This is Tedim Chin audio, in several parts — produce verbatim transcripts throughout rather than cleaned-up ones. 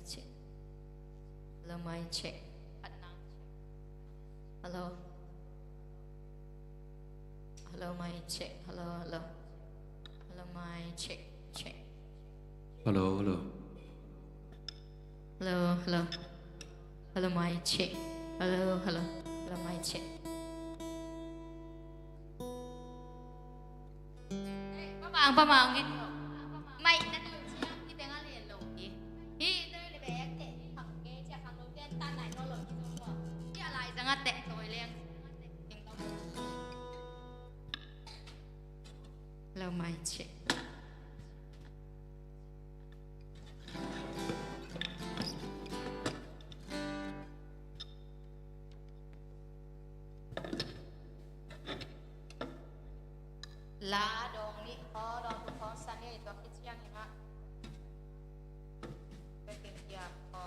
Check. Hello, mic check. Hello. Hello, mic check. Hello, hello. Hello, mic check, check. Hello, hello. Hello, hello. Hello, mic check. Hello, hello. Hello, mic check. Pamang, pamang, gin. Mai, na tu siang, kita ngali lo, eh. Hi, tu le bek te, hak ke, cia hak lo, ten tan nai no lo, ki tu ko. Cia lai zang a te, toi leng. Lo mai che. La dong ni ko dong tu ko sa ni to ki chiang ni ma. Bekin dia ko.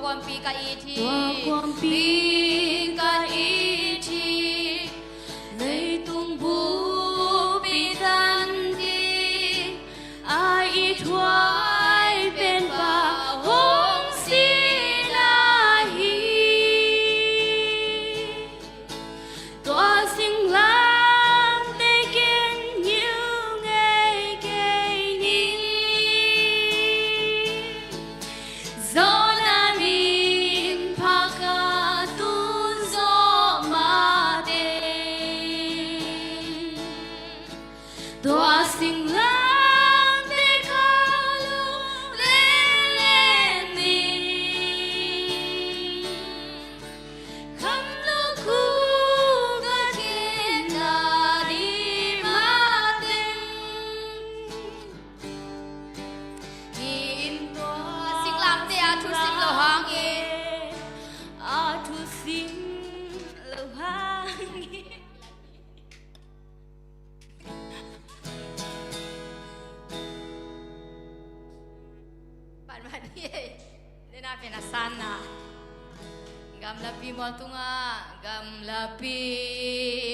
khuampi ka it hi. Tua khuampi ka it hi. Leitung bupi tan ding a it huai pen Pa hong sihna hi. Tua singlamteh ken ngil ngei kei ning. Jonah min pha ka tun zawh mateng. Tua singlamteh kha lo lenlen ning. Kham lukhu ka khekna ding mateng. Ni in tua singlamteh a thusim lo hangin. A thusim lo hangin. Pan man hi ei. Dena pen a sanna. Gamlapi mual tungah, gamlapi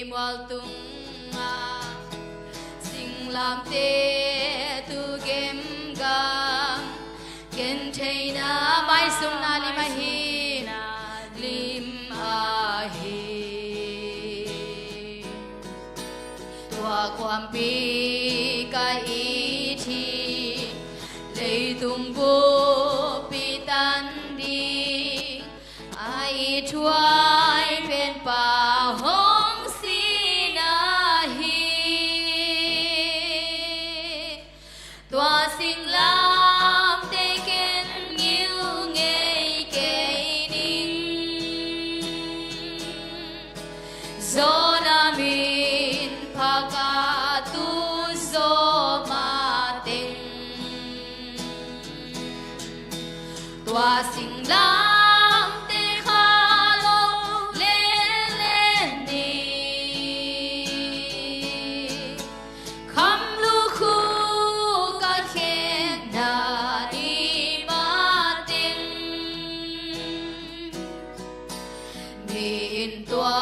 mual tungah, singlamteh tu gemgam, ken theihna maizumna lim ahi, lim ahi. Tua khuampi ka it hi, leitung bupi tan ding a it huai pen Pa hong sihna hi. Tua singlamteh ken ngil ngei kei ning. Jonah min pha ka tun zawh mateng. Tua singlamteh kha lo lenlen ning. Kham lukhu ka khekna ding mateng. Ni in tua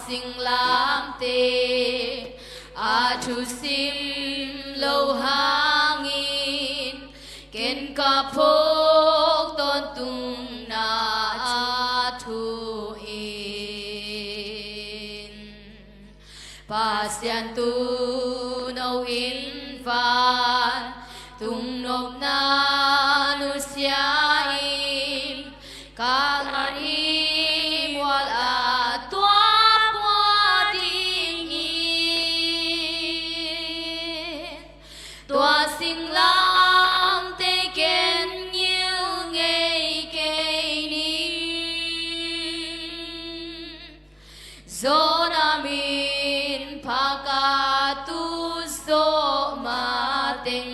singlamteh a thusim lo hangin, ken ka phawk tawntungna a thu in. Pasian tuuno in vantung nopna nusia in, ka ngan hi mual a tua pua dingin. Tua singlamteh ken ngil ngei kei ning. Jonah min pha ka tun zawh mateng.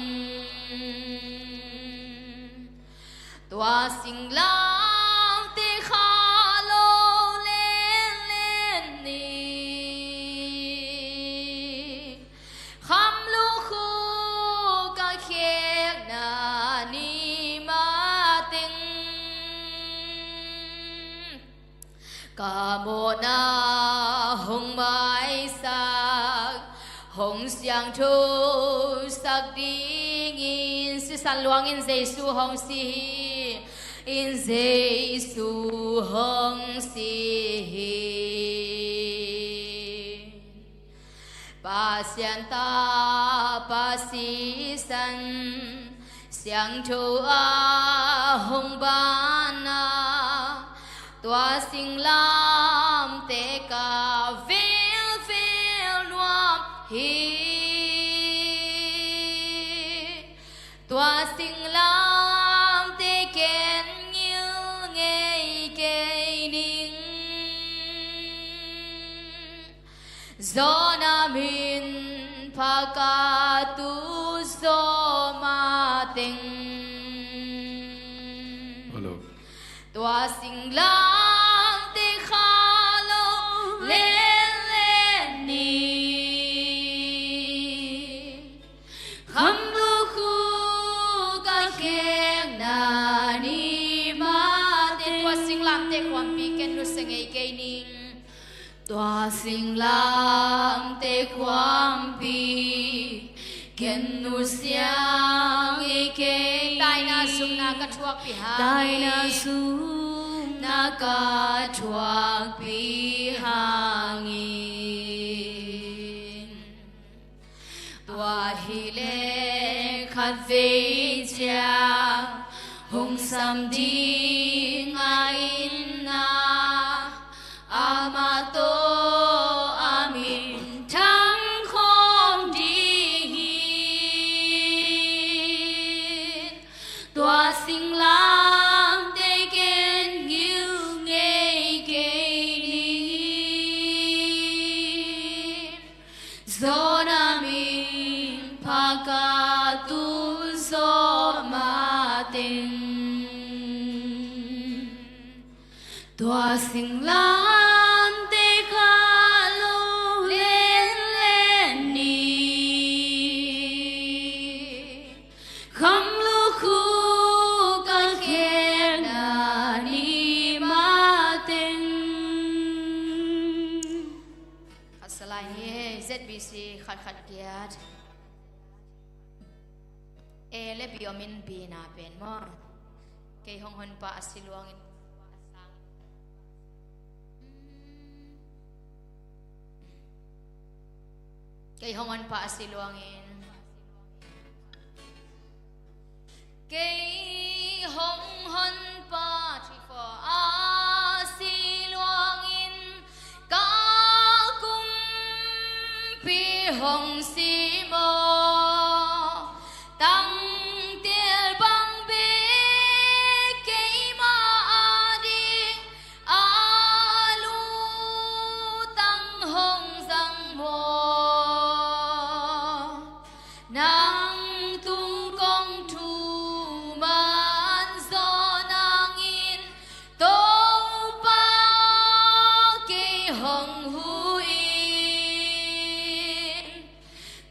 Tua singlamteh kha lo lenlen ning. Kham lukhu ka khekna ding mateng. Ka mawhna hong maisak, hong siangthosak dingin, sisan luangin Jesu hong si hi, in Jesu hong si hi. Pasian tapa sisan siangtho a hong banna, tua singlamteh ka velvel nuam hi. Tua singlamteh ken ngil ngei kei ning. Jonah min pha ka tun zawh mateng. Hello. Tua singlamteh kha lo lenlen ning. Kham lukhu ka khekna ding mateng. Tua singlamteh khuampi ken nusia ngei kei. Taina sumna ka thuakpih hangin. Taina sumna ka thuakpih hangin. Tua hileh khatvei ciang hong sam ding a itna, amah tawh a minthang khawm ding hi. Tua singlamteh ken gil ngei kei ning. Zawhna min pha ka tul zawh mateng, tua singlamteh ka lo lenlen ni. Kham lukhu ka khelna ni mateng. Khat sa lai ni, Z B C khat khat giat. A le B om in B na pen maw. Kei hong honpa a si luangin. Kei hong honpa a si luangin. Kei hong honpa, three, four, a si luangin ka kumpi hong si maw. Tangtel bang bek keimah ading a lutang hong zang maw. Nang tung kong thuman zawh nangin Topa kei hong huh in.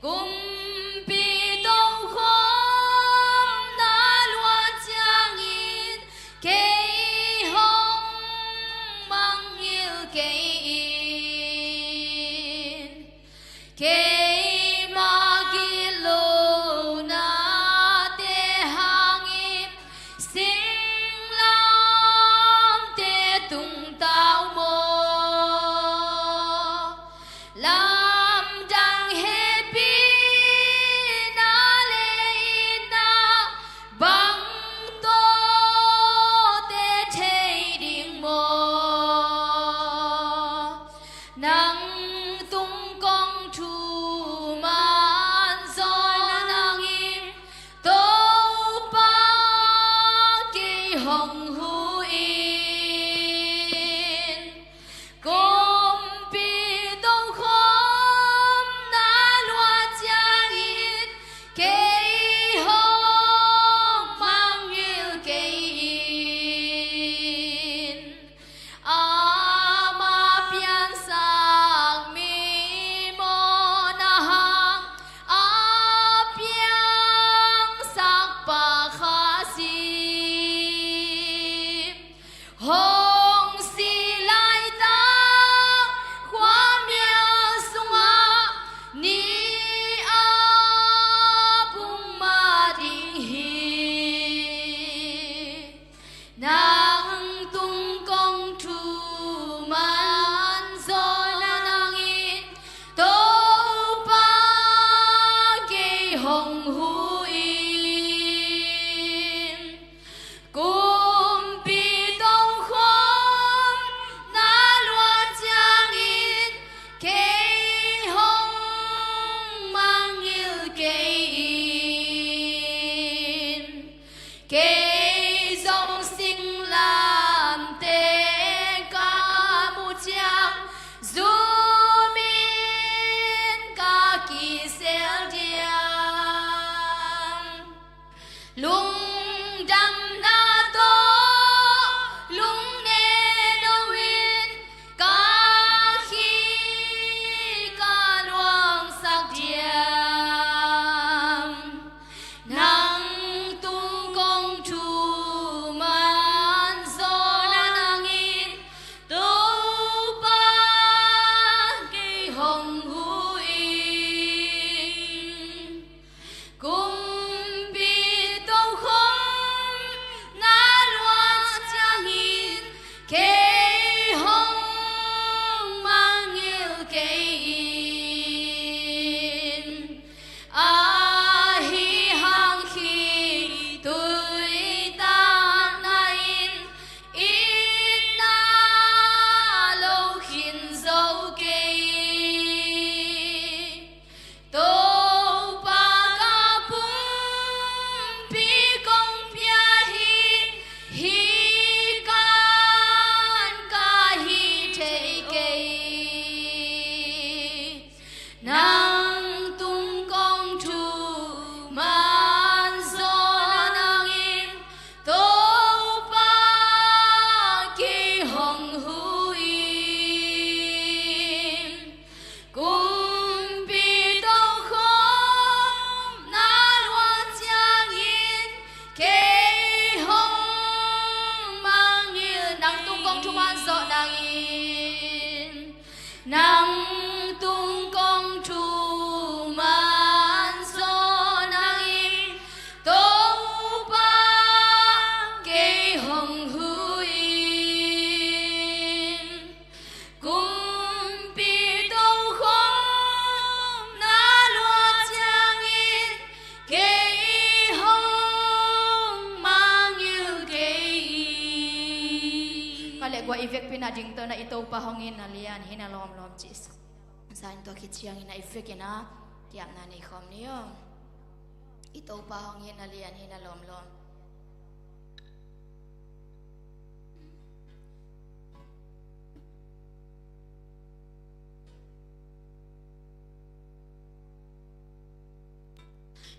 Kumpi tokhom na luah ciangin kei hong mangngilh kei in. Keimah gitlohnate hangin singlamteh tungtau maw. Lamdang hehpihna le itna bang tawh te thei ding maw. Nang tung kong thuman zawh nangin Topa kei hong huh in. Kumpi tokhom na luah ciangin kei hong mangngilh kei in. Ama piangsak mi mawhna hang a piangsak Pa Khazih hong si laitak khuamial sungah ni a pung mah ding hi. Nang tung kong thuman zawh nangin Topa kei hong huh in. Kumpi tokhom na luah ciangin kei hong mangngilh kei in. Kei zong singlamteh ka muh ciang zum in ka kisel diam. Lungdamna tawh lungnem lo in ka khi ka luangsak diam. Nang tung kong thuman zawh nangin Topa vekpi-in a dingto-in a i Topa hong itna lian hi na lawmlawm cih sa in tua khit ciangin a i vekpi-in a ki-apna nei khawm ni aw. I Topa hong itna lian hi na lawmlawm.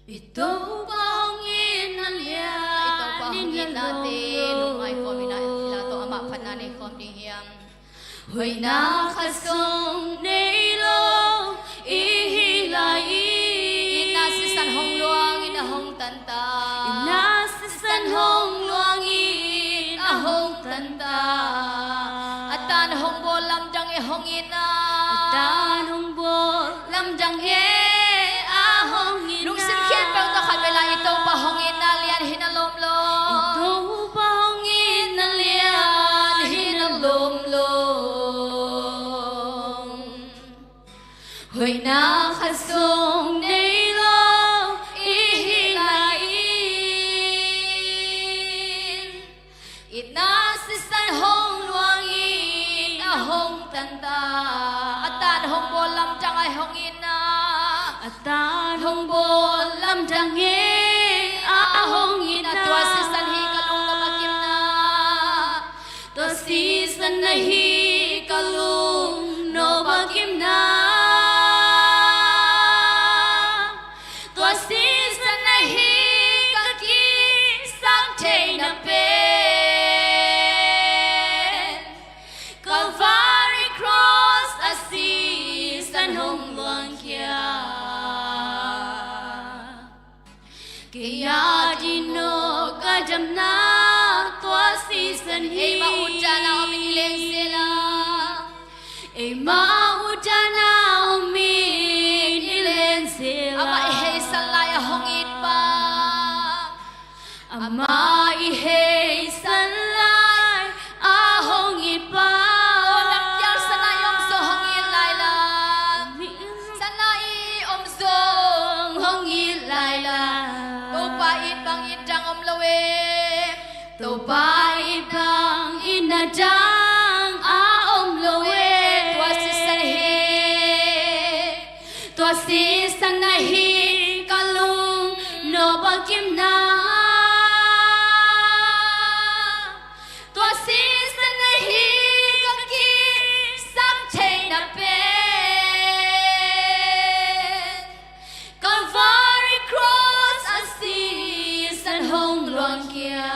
I Topa hong itna lian, i Topa hong itnate lungngai khawm in a, i la tawh amah phatna nei khawm ding hiam? Hoihna khat zong nei lo i hi lai in, itna sisan hong luangin a hong tan ta. Itna sisan hong luangin a hong tan ta. A tan hong bawl lamdang e hong itna. A tan hong bawl lamdang e a hong itna. Lungsim khempeuh tawh khat vei la, i Topa hong itna lian hi na lawmlawm. I Topa hong itna lian hi na lawmlawm. Hoihna khat zong nei lo i hi lai in, itna sisan hong luangin a hong tan ta. A tan hong bawl lamdang a hong itna. A tan hong bawl lamdang e a hong itna. Tua sisan hi ka lung no bakimna. Tua sisan na hi ka lung no bakimna. Tua sisan na hi ka kisang theihna pen. Calvary cross a sisan hong luangkhia. Kei a ding no ka damna tua sisan hi. Eima utdan a om in i len zel a. Eima utdan a om in i len zel a. Amah i heisan lai a hong it pa. Amah i heisan lai a hong it pa. Tua lampial sana i om zong hong it lai la. Sana i om zong hong it lai la. Topa it bang itna dang om lo e. Topa it bang itna dang a om lo e. Tua sisan hi. Tua sisan na hi ka lung no bakimna. Tua sisan na hi ka kisang theihna pen. Calvary cross a sisan hong luangkhia.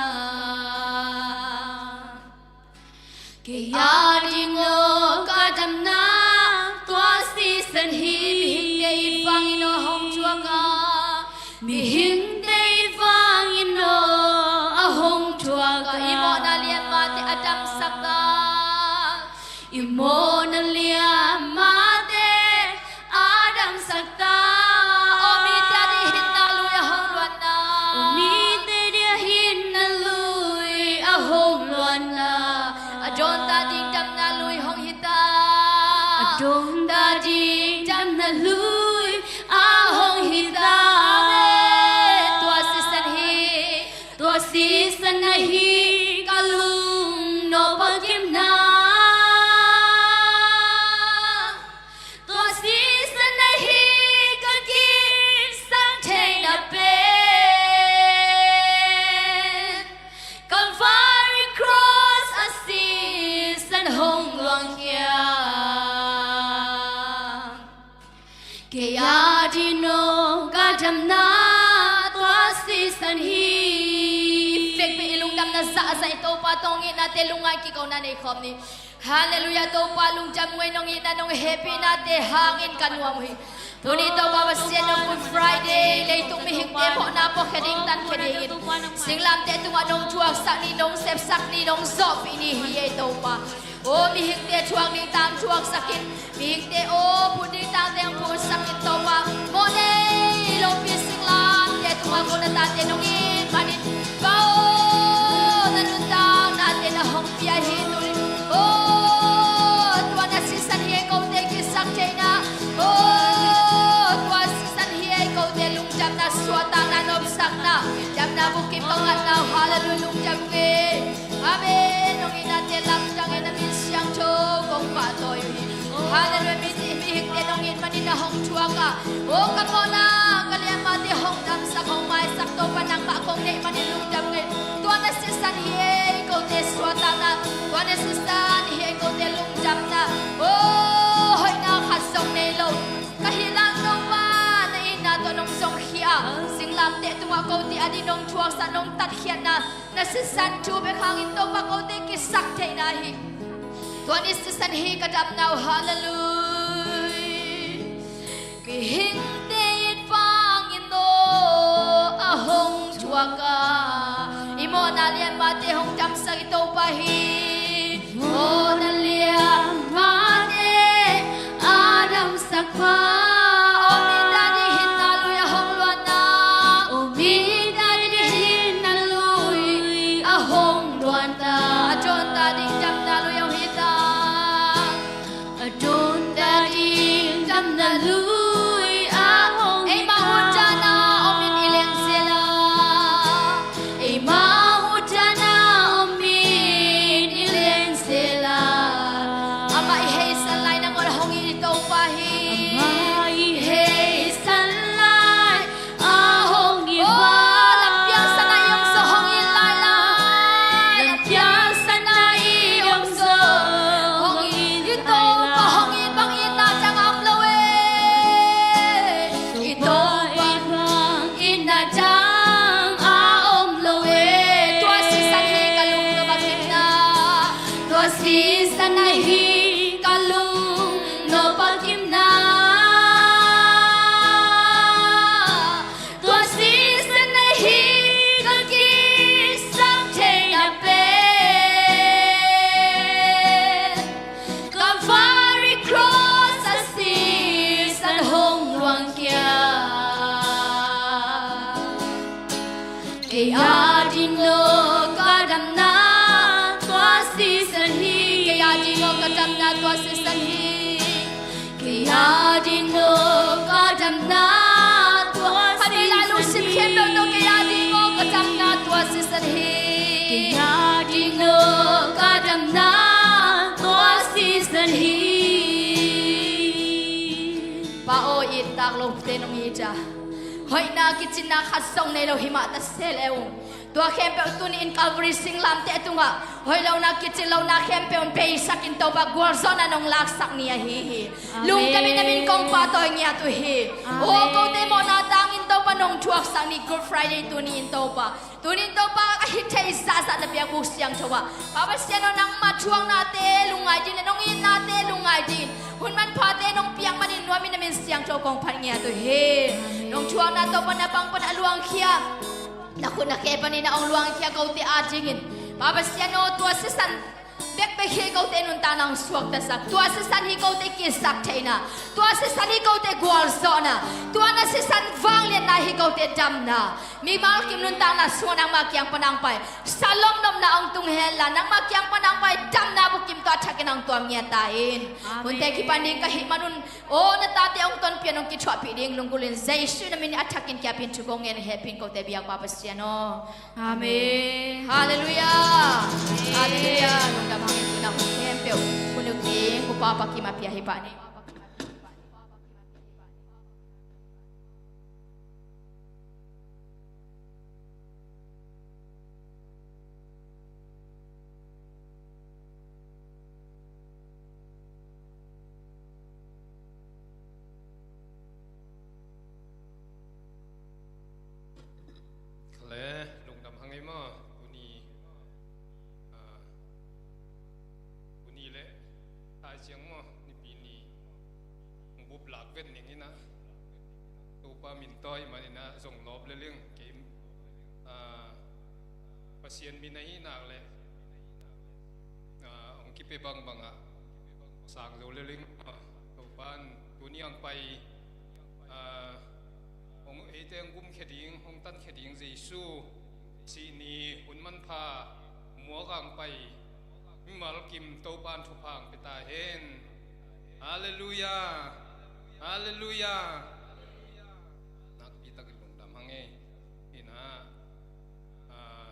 Kei a ding no ka damna tua sisan hi. Mihingte it vangin no a hong thuak a. Mihingte it vangin no a hong thuak a. I mawhna lianmate a damsak ta. I mawhna lianmate a damsak ta. Aw mite a ding hinna lui a hong luanna. Aw mite ding hinna lui a hong luanna. A dawnta ding damna lui hong hi ta. A dawnta ding damna lui a hong hi ta. Amen. Tua sisan hi. Tua sisan na hi ka lung no bakimna. Tua sisan na hi ka kisang theihna pen. Calvary cross a sisan hong luangkhia. Kei a ding no ka damna tua sisan hi. I vekpi-in i lungdamna zahzah i Topa tawh hong itnate lungngai kikona nei khawm ni. Halleluiah, Topa lungdam ung ei, nong itna nong hehpihnate hangin ka nuam uh hi. Tuni Topa Pasian nong Good Friday leitung mihingte phawkna pawlkhia ding tankhia dingin singlamteh tungah nong thuaksak ni, nong sepsak ni, nong zawhpih ni hi ei Topa. Aw mihingte thuak ding tang thuaksak in, mihingte aw phut ding tangte hong phutsak in Topa. Mawhnei lopi singlamteh tungah ko na tate nong it manin Pa aw, na nuntaknate na hong pia hi tuni. Aw tua na sisan hi ei, kote kisaktheihna. Aw tua sisan hi ei, kote lungdamna, suahtakna, nopsakna, damna bukim ka ngatna uh. Halleluiah, lungdam ung ei. Amen. Nong itnate lamdang ei, na min Hong thuak a, o ka mawhna ka lianmate hong damsak, hong maisak Topa, nangmah kong neih manin lungdam ngei. Tua na sisan hi ei kote suahtakna, tua na sisan hi ei kote lungdamna. O hoihna khat zong nei lo ka hih lak Topa, na itna tawh nong zong khia a, singlamteh tungah kote ading nong thuaksak, nong tatkhiatna na sisan thu bek hangin Topa kote kisak theihna hi. Tua ni sisan hi ka damna uh, halleluia. Mihingte it vangin aw a hong thuak a, i mawhna lianmate hong damsak i Topa hi. Mawhna lianmate a damsak pa, om it ading hinna lui a hong luanna, om it ading hinna lui a hong luanna, a dawnta ding damna lui hong hita. A dawnta ding damna lui a hong hita. Eimah utdanna om in i leng zel a, eimah utdanna om in i leng zel a, amah i heisan lai nangawn hong it i Topa hi. Amah i heisan lai a hong it pa. Lampiang sana i om zo hong it lai lai. Lampiang sana i om zo hong it i Topa hong it bang itna dang a om lo e. I Topa bang itna dang a om lo e. Tua sisan hi ka lung nop a kimna. Tua sisan hi ka lung nop a kimna. Tua sisan hi ka kisak theihna pen, Calvary cross a sisan hong luang kia. Kei ading no ka damna tua sisan hi. Kei ading no ka damna tua sisan hi. Kei ading no ka damna tua sisan hi. Khat vei lai lungsim khempeuh tawh kei ading no ka damna tua sisan hi. Kei ading no ka damna tua sisan hi. Pa aw, it tak lote nong it a, hoihna kicinna khat zong nei lo hi mah ta se le ung. Tua khempeuh tuni in Calvary singlamteh tungah hoih lohna, kicin lohna khempeuh in peisak in Topa gualzawhna nong laksak ni ahi hi. Amen. Lungdam in na min kong pahtawi ngiat uh hi. Amen. Aw kote mawhna tangin Topa nong thuaksak ni Good Friday tuni in Topa. Tuni in Topa a hih theih zahzah na biakbuk siangtho ah Pa Pasian aw nangmah thuaknate lungngai dingin, nong itnate lungngai dingin, hun manphate nong piak manin nuam in na min siangtho kong phat ngiat uh hi. Amen. Nong thuakna Topa na pang pan a luangkhia, na khut na khe panin a hong luangkhia kote adingin Pa Pasian aw tua sisan bekbek hi kote nuntakna hong suaktasak. Tua sisan hi kote kisak theihna. Tua sisan hi kote gualzawhna. Tua na sisan vangliatna hi kote damna. Mimal kim nuntakna sungah nangmah kiang pan hong pai Shalom nopna hong tung henla, nangmah kiang pan hong pai damna bukim tawh a thakin hong tuam ngiat ta in. Amen. Hunte kipan ding ka hih manun, aw na tate hong tonpih in hong kithuahpih ding lunggulh in Jesu na min a thakin kiapin thu kong ngen, hehpih in kote biak Pa Pasian aw. Amen. Halleluiah. Amen. Halleluiah. Lungdam hang in tuna hun khempeuh hun uk ding Upa Pa Kim a pia hi pah ni. Kale, lungdam hang ei maw, tuni, ah, tuni le, tai ciang maw, nipi ni, bup lak vet ning ina, Topa min tawi man ina, zong lawp le ling, kei, ah, Pasian min ahi nak le, ah, hong kipe bangbang ah, sang zo le ling, ah, Topan, tuni ang pai, ah, hong eite hong gumkhia ding, hong tankhia ding Jesu, sih ni hun manpha muak ang pai, mimal kim Topan thupha ang pia ta hen. Halleluiah. Halleluiah. Nakpi takin lungdam hang ei. Ina, ah,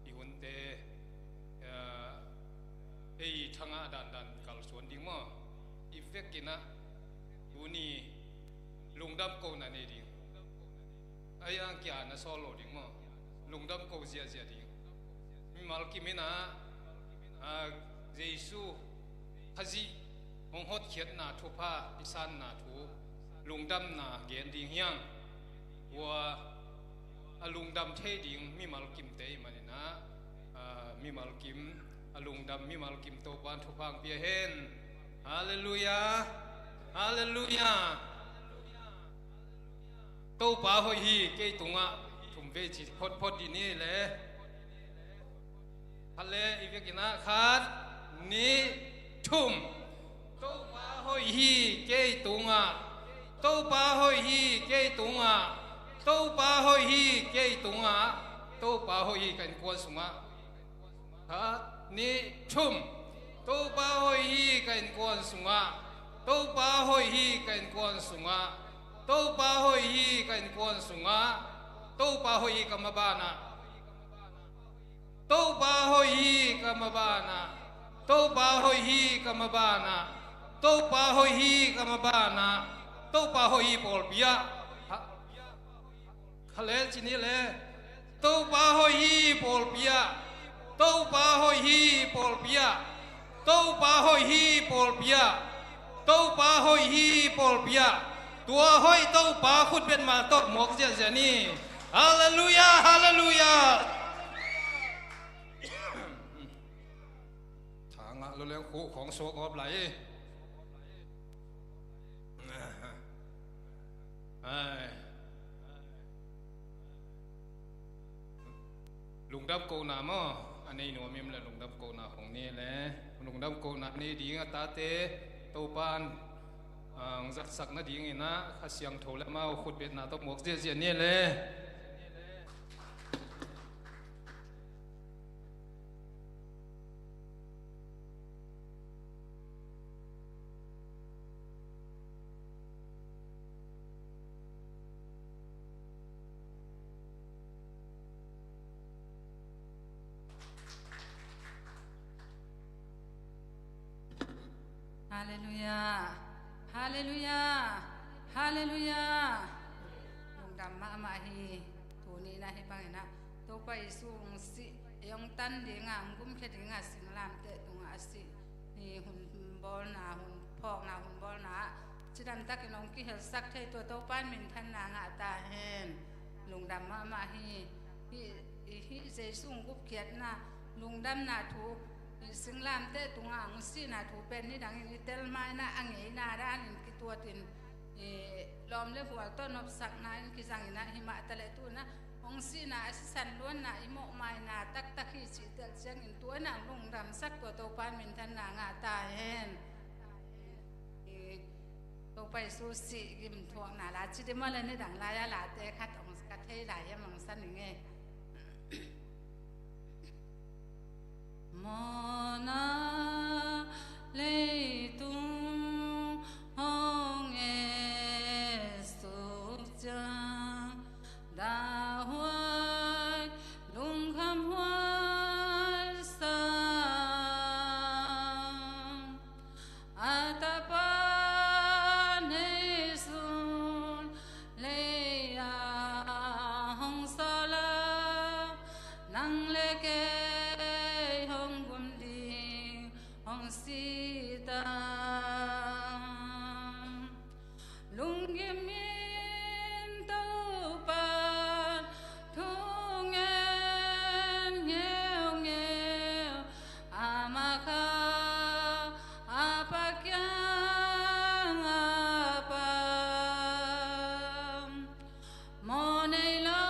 i hunte, ah, ei thangah dandan kalsuan ding maw? I vekin ah, tuni Lungdam ko na nei ding. Ai ang kia na sawl lo ding maw. Lungdam ko ziahziah ding. Mimal kim in ah, ah, Jesu Khazih hong hotkhiatna thupha i sanna thu lungdamna gen ding hiam? Tua a lungdam thei ding mimal kimte i manin ah, ah, mimal kim a lungdam mimal kim Topa'n thupha hong pia hen. Halleluiah. Halleluiah. Topa hoih hi kei tungah. Thum vei ci photphot dih ni le. Khat le i vekin ah khat, nih, thum. Topa hoih hi kei tungah. Topa hoih hi kei tungah. Topa hoih hi kei tungah. Topa hoih hi ka innkuan sungah. Khat, nih, thum. Topa hoih hi ka innkuan sungah. Topa hoih hi ka innkuan sungah. Topa hoih hi ka innkuan sungah. Topa hoih hi ka mabanah. Topa hoih hi ka mabanah. Topa hoih hi ka mabanah. Topa hoih hi ka mabanah. Topa hoih hi pawlpi ah. Ha. Khat le ci ni le. Topa hoih hi pawlpi ah. Topa hoih hi pawlpi ah. Topa hoih hi pawlpi ah. Topa hoih hi pawlpi ah. Tua hoih Topa khutbet ma tawh muak ziahziah ni. Halleluiah, halleluiah. Tha ngah lo leng khuh khawng suak awp lai. Ai. Lungdam kohna maw? A nei nuam im le lungdam kohna hong ni le. Lungdam kohna nei ding a tate Topa'n, ah, hong zatsak nadingin ah Kha Siangtho le amau khutbetna tawh muak ziahziah ni le. Halleluiah. Halleluiah. Halleluiah. Lungdam mahmah hi. Tuni in ah hih bangin ah Topa Jesu hong sih, hong tan ding a, hong gumkhia ding a, singlamteh tungah a sih ni hun bawlna, hun phawkna, hun bawlna ah cidam takin hong kihelsak thei tua Topa'n minthanna ngah ta hen. Lungdam mahmah hi. Hih, hih Jesu hong gupkhiatna, lungdamna thu, hih singlamteh tungah hong sihna thu pen nidangin i tel ma in ah a ngeina danin kituatin, i lawm le gual tawh nopsakna in kizangin ah, himah taleh tu in ah hong sihna a sisan luanna i mawhmaina taktak hi cih tel ciangin tua in ah hong lungdamsak tua Topa'n minthanna ngah ta hen. I Topa Jesu sih gimthuakna la ci dim a le nidang lai a late khat hong ka thei lai hiam hong sa ning e. Mawhna leitung hong et suk ciang, dahhuai lungkham huai sang. A tapa nei sun lei-ah hong sawl a, nang le kei hong gum ding hong sih ta. Lunggim in Topa thu ngen ngeungeu, a mah kha a pa kiangah pang. Mawh nei lo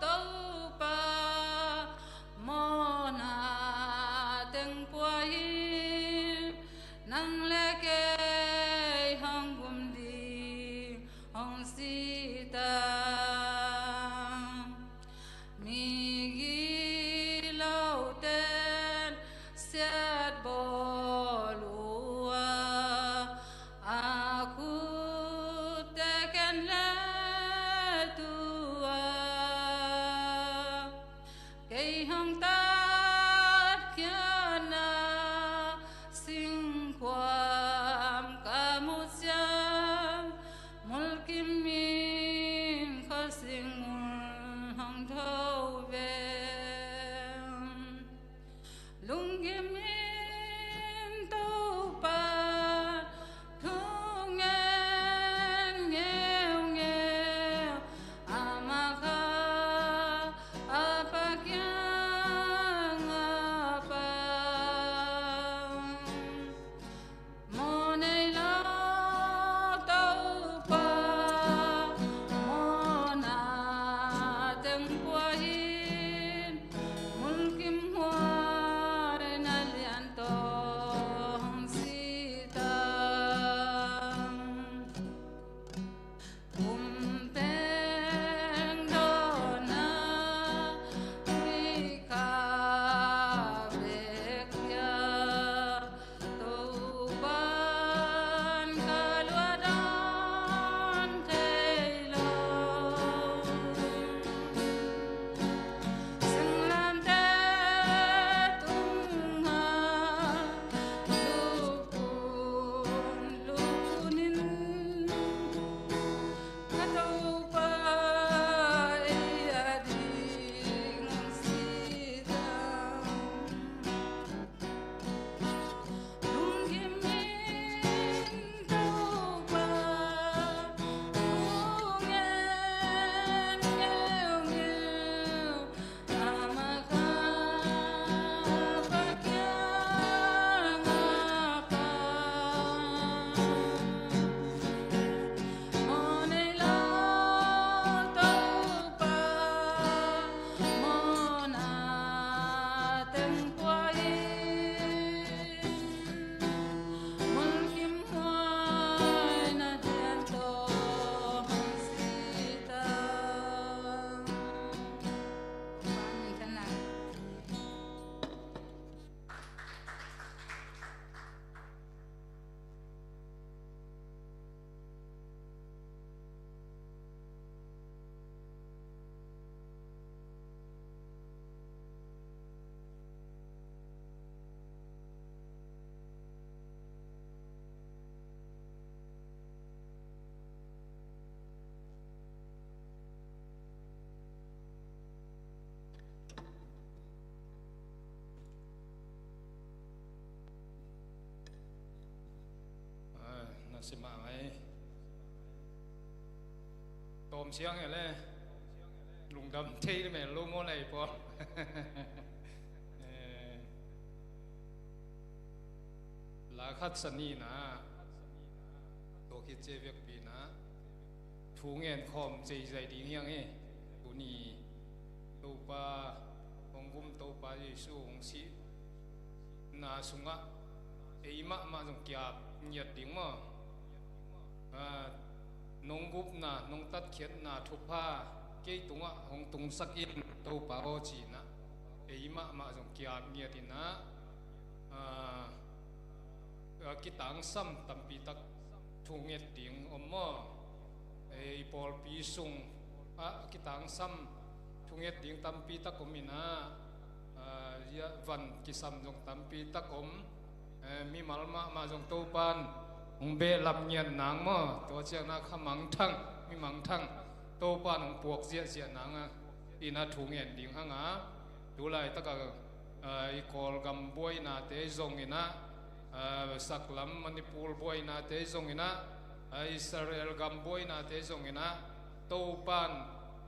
Topa, mawhna teng pua in, nang le kei hong gum ding hong sih ta. Migilo ten siat bawl uh a, a khutte ken le tu a, kei hong tatkhiatna singkhuam ka muh ciang, Khawm siang e le. Lungdam thei le mel lo maw lei pawl. Eh, la khat sa ni na, tua khit ciang vekpi na thu ngen khawm zeizai ding hiang e. Tuni Topa hong gum, Topa Jesu hong sihna sungah ei mahmah zong kiap ngiat ding maw? Ah, nong gupna, nong tatkhiatna thupha kei tungah hong tungsak in, Topa aw, ci-in ah ei mahmah zong kiap ngiat in ah, ah, ah, kitangsam tampi tak thu nget ding om maw? Ei pawlpi sung ah kitangsam thu nget ding tampi tak om in ah, ah, van kisam zong tampi tak om. Eh, mimal mahmah zong Topan hong behlap ngiat nang maw? Tua ciang na kha mangthang, mi mangthang Topan hong puak ziahziah nang a, in ah thu ngen ding hang a, tu laitak a, eh, i Kawlgam buainate zong in ah, eh, saklam Manipur buainate zong in ah, eh, Israel gam buainate zong in ah, Topan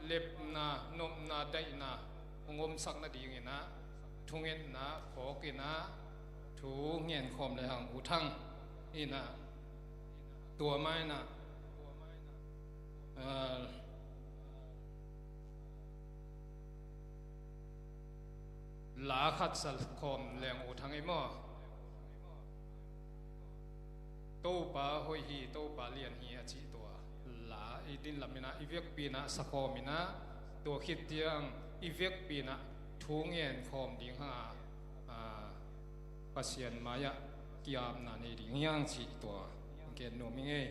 lepna, nopna, daihna hong omsak nading in ah, thungetna phawk in ah, thu ngen khawm le hang, U Thang in ah, tua mah in ah, ah, la khat sa khawm leng, U Thang, ei maw? Topa hoih hi, Topa lian hi, a cih tua la i din lam in ah, i vekpi in ah sa khawm in ah, tua khit ciang i vekpi in ah thu ngen khawm ding hang a, ah, Pasian mai-ah kiapna nei ding hiang cih tua gen nuam ing ei.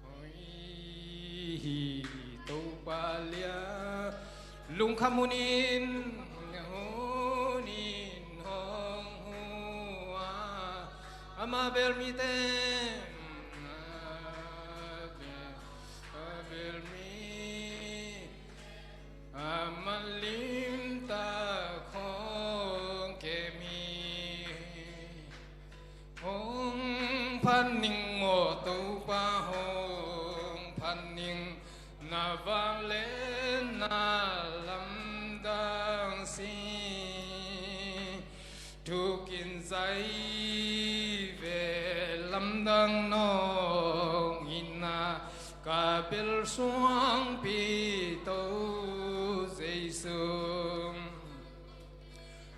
Hoih hi Topa lian, lungkham hunin, hunin hong huh a, ama bel mite, ama bel, ama bel mi, ama limtak hong kem hi. Hong phat ning maw Topa, hong phat ning, na vangliatna lamdang si. Thukin zai ve lamdang nong in ah, ka bel suangpi To Jesu.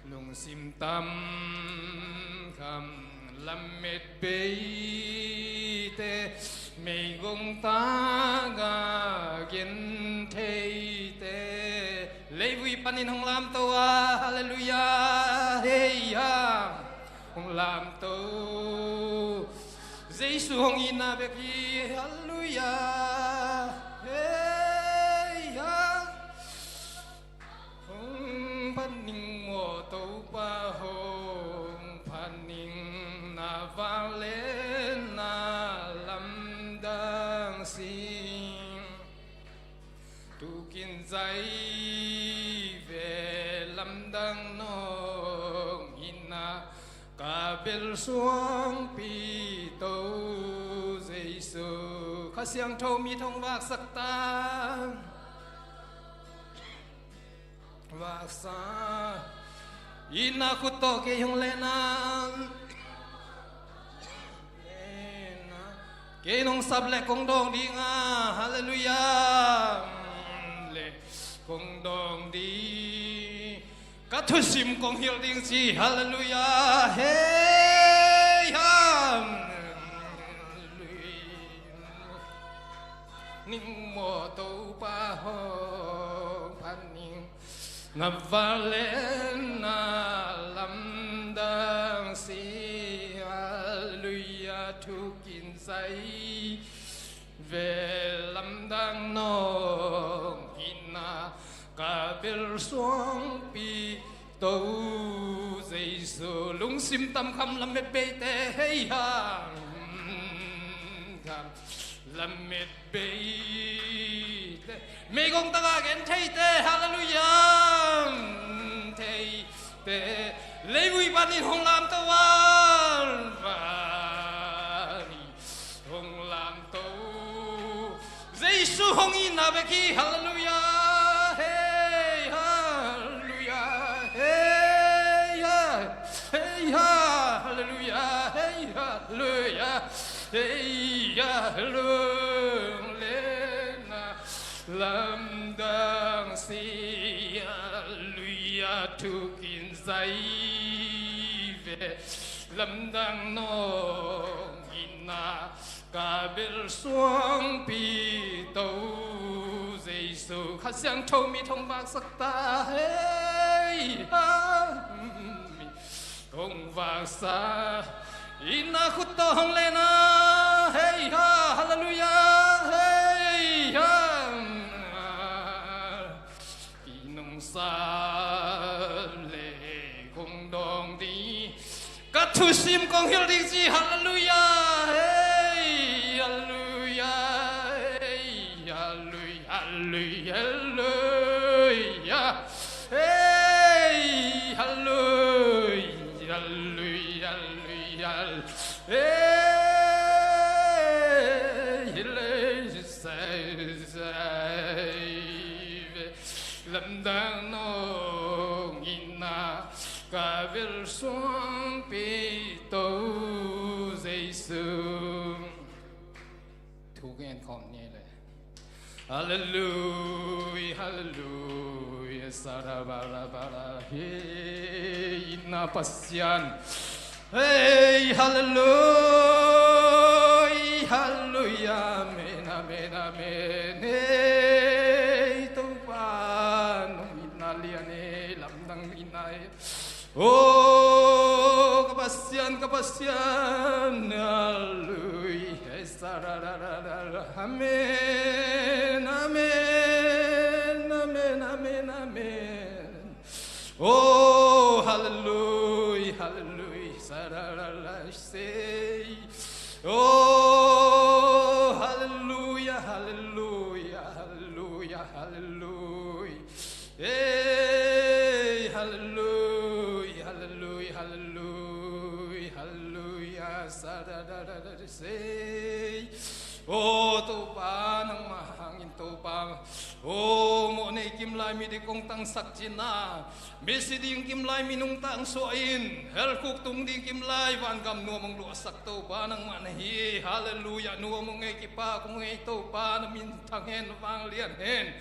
Lungsim tam kham lamet beite, meigong tak a gentheite, leivui panin hong lamto a, halleluiah, hei ha, hong lamto. Jesu hong itna bek hi, halleluiah, hei ha. Hong phat ning maw Topa, hong phat ning, na vangliatna lamdang si. Thukin zai ve lamdang nong in ah, ka bel suangpi To Jesu. Kha Siangtho mi thong vaksak ta. Vaksa. Itna khut tawh kei hong lehna. Kei nong sap leh kong dawng ding a, halleluiah. Leh kong dawng ding. Ka thusim kong hilh ding ci, halleluiah. Hei ha. Ning maw Topa, hong phat ning, na vangliatna lamdang si, halleluiah. Thukin zai ve lamdang nong in ah, ka bel suangpi To Jesu. Lungsim tam kham lamet beite, hei ha, kham lamet beite, meigong tak a gentheite, halleluiah, theite, leivui panin hong lamto a, panin hong lamto. Jesu hong itna bek hi. Halleluiah. Hei, halleluiah. Hei, ha. Hei, ha. Halleluiah. Hei, halleluiah. Hei, halleluiah. Lamdang si, halleluiah, thukin zai ve. Lamdang nong itna ka bel suangpi to Jesu. Kha Siangtho mit hong vaksak ta hei. Hong vaksak itna khut tawh hong lehna. Hei ha, halleluiah. Hei ha. Ki nungsa le kong dong ding, ka thusim kong hilh ding ci. Halleluiah. Hei, halleluiah. Hei, halleluiah. Halleluiah. Halleluiah. Hei, halleluiah. Halleluiah. Halleluiah. Hei, halleluiah. Lamdang nong itna ka bel suangpi to Jesu. Thu gen khawm ni le. Halleluiah, halleluiah, sarabara bara, hei, itna Pasian. Hei, halleluiah, halleluiah, amen, amen, amen. Hei, Topa, nong itna lian e, lamdang itna e. O, ka Pasian, ka Pasian, halleluiah, sarararara, amen, amen, amen, amen, amen. Oh, hallelujah, hallelujah, sararara, say. Oh, hallelujah, hallelujah, hallelujah, hallelujah. Hey, hallelujah, hallelujah, hallelujah, hallelujah, sararara, say. Oh, Topa, nangmah hangin Topa. Oh, mawhnei kimlai mi ding kong tangsak cin a, misi ding kimlai mi nungtang suah in, helkhuk tung ding kimlai vangam nuam hong luahsak Topa nangmah na hi. Hallelujah, nuam hong ei, kipak hong ei Topa, na minthang hen, na vanglian hen.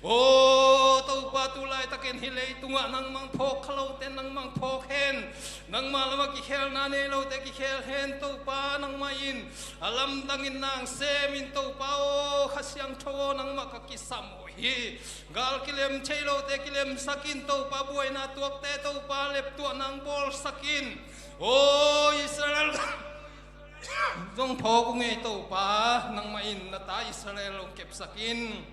Oh, Topa, tu laitakin hih leitungah nangmah phawk kha lote nangmah phawk hen. Nangmah lamah kikhelna nei lote kikhel hen Topa, nangmah in a lamdangin nang semin Topa aw, Kha Siangtho aw, nangmah ka kisam uh hi. Gal kilem thei lote kilemsakin Topa, buaina tuakte Topa leptuah nang bawlsakin. Aw Israel zong phawk uh ngei Topa, nangmah in na ta Israel hong kepsakin.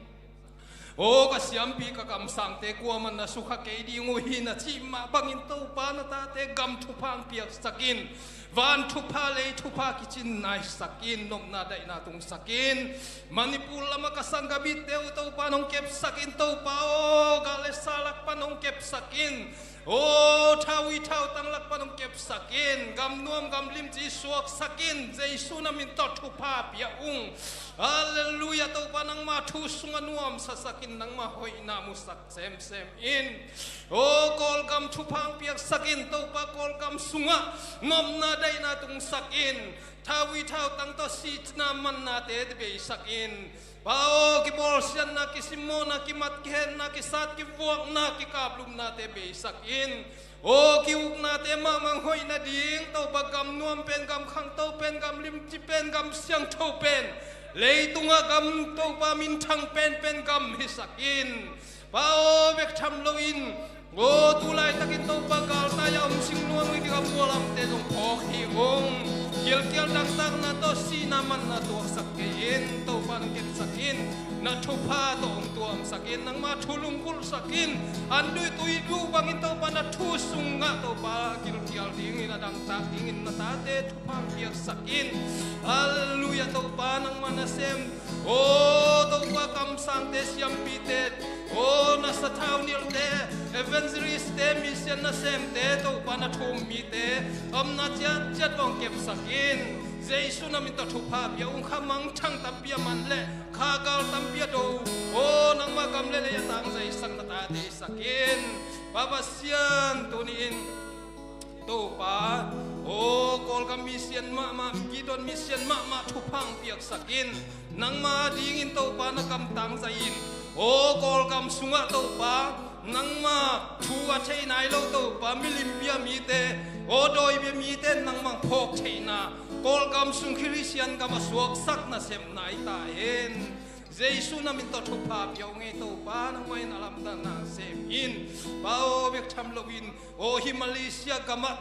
Aw ka siampi, ka kamsangte kuamah na sukha kei ding uh hi na cih mah bangin Topa na tate gam thupha hong piaksakin. Van thupha, lei thupha kicin naisakin, nopna daihna tungsakin. Manipur lamah ka sanggam itte uh Topa nong kepsakin Topa aw, gal le sa lak pan hong kepsakin. Aw, thauvui thautang lak pan hong kepsakin, gam nuam gam limci suaksakin, Jesu na min tawh thupha pia ung. Halleluiah, Topa nangmah thu sungah nuamsasakin, nangmah hoihna musak semsem in. Aw, Kawlgam thupha hong piaksakin, Topa Kawlgam sungah nopna daihna tungsakin, thauvui thautang tawh sihna mannate beisakin. Pa aw, kibawlsiatna, kisimmawhna, kimat kihenna, kisat kivuakna, kikaplumnate beisakin. Aw, ki-uknate mahmah hong hoih nading Topa, gam nuam pen, gam khangto pen, gam limci pen, gam siangtho pen, leitungah gam Topa minthang penpen gam hisakin. Pa aw, bek tham loin, aw, tu laitakin Topa galtai a om singnuam i kikap bualamte zong phawk hi ung. Gilkial dangtakna tawh sihna manna tuaksak kei in, Topa nong kepsakin, na thupha tawh hong tuamsakin, nangmah thu lunggulhsakin, an duh tui duh bangin Topa na thu sungah Topa gilkial dingin a dangtak dingin na tate thupha hong piaksakin. Halleluiah, Topa nangmah nasem. Aw Topa, kamsangte, siampite, aw na sathau nilhte, evangelistte, mission nasemte, Topa na thu-um mite, omna ciatciat hong kepsakin. Jesu na min tawh thupha pia ung. Kha mangthang tampi a man leh, kha gal Lampi a do, aw nangmah gam le lei a tangzaisak na tate i sak in. Pa Pasian, tuni-in Topa, aw Kawlgam mission mahmah, Gideon mission mahmah thupha hong piaksak in. Nangmah dingin Topa na gam tangzai in. Aw Kawlgam sungah Topa, nangmah thu a thei nai lo Topa, milim bia mite, aw dawi bia mite nangmah phawk theihna, Kawlgam sung Khristian gam a suaksak nasepna i ta hen. Jesu na min tawh thupha pia ung ei Topa, nangmah in a lamdang na sem in. Pa aw, bek tham loin, aw hih Malaysia gamah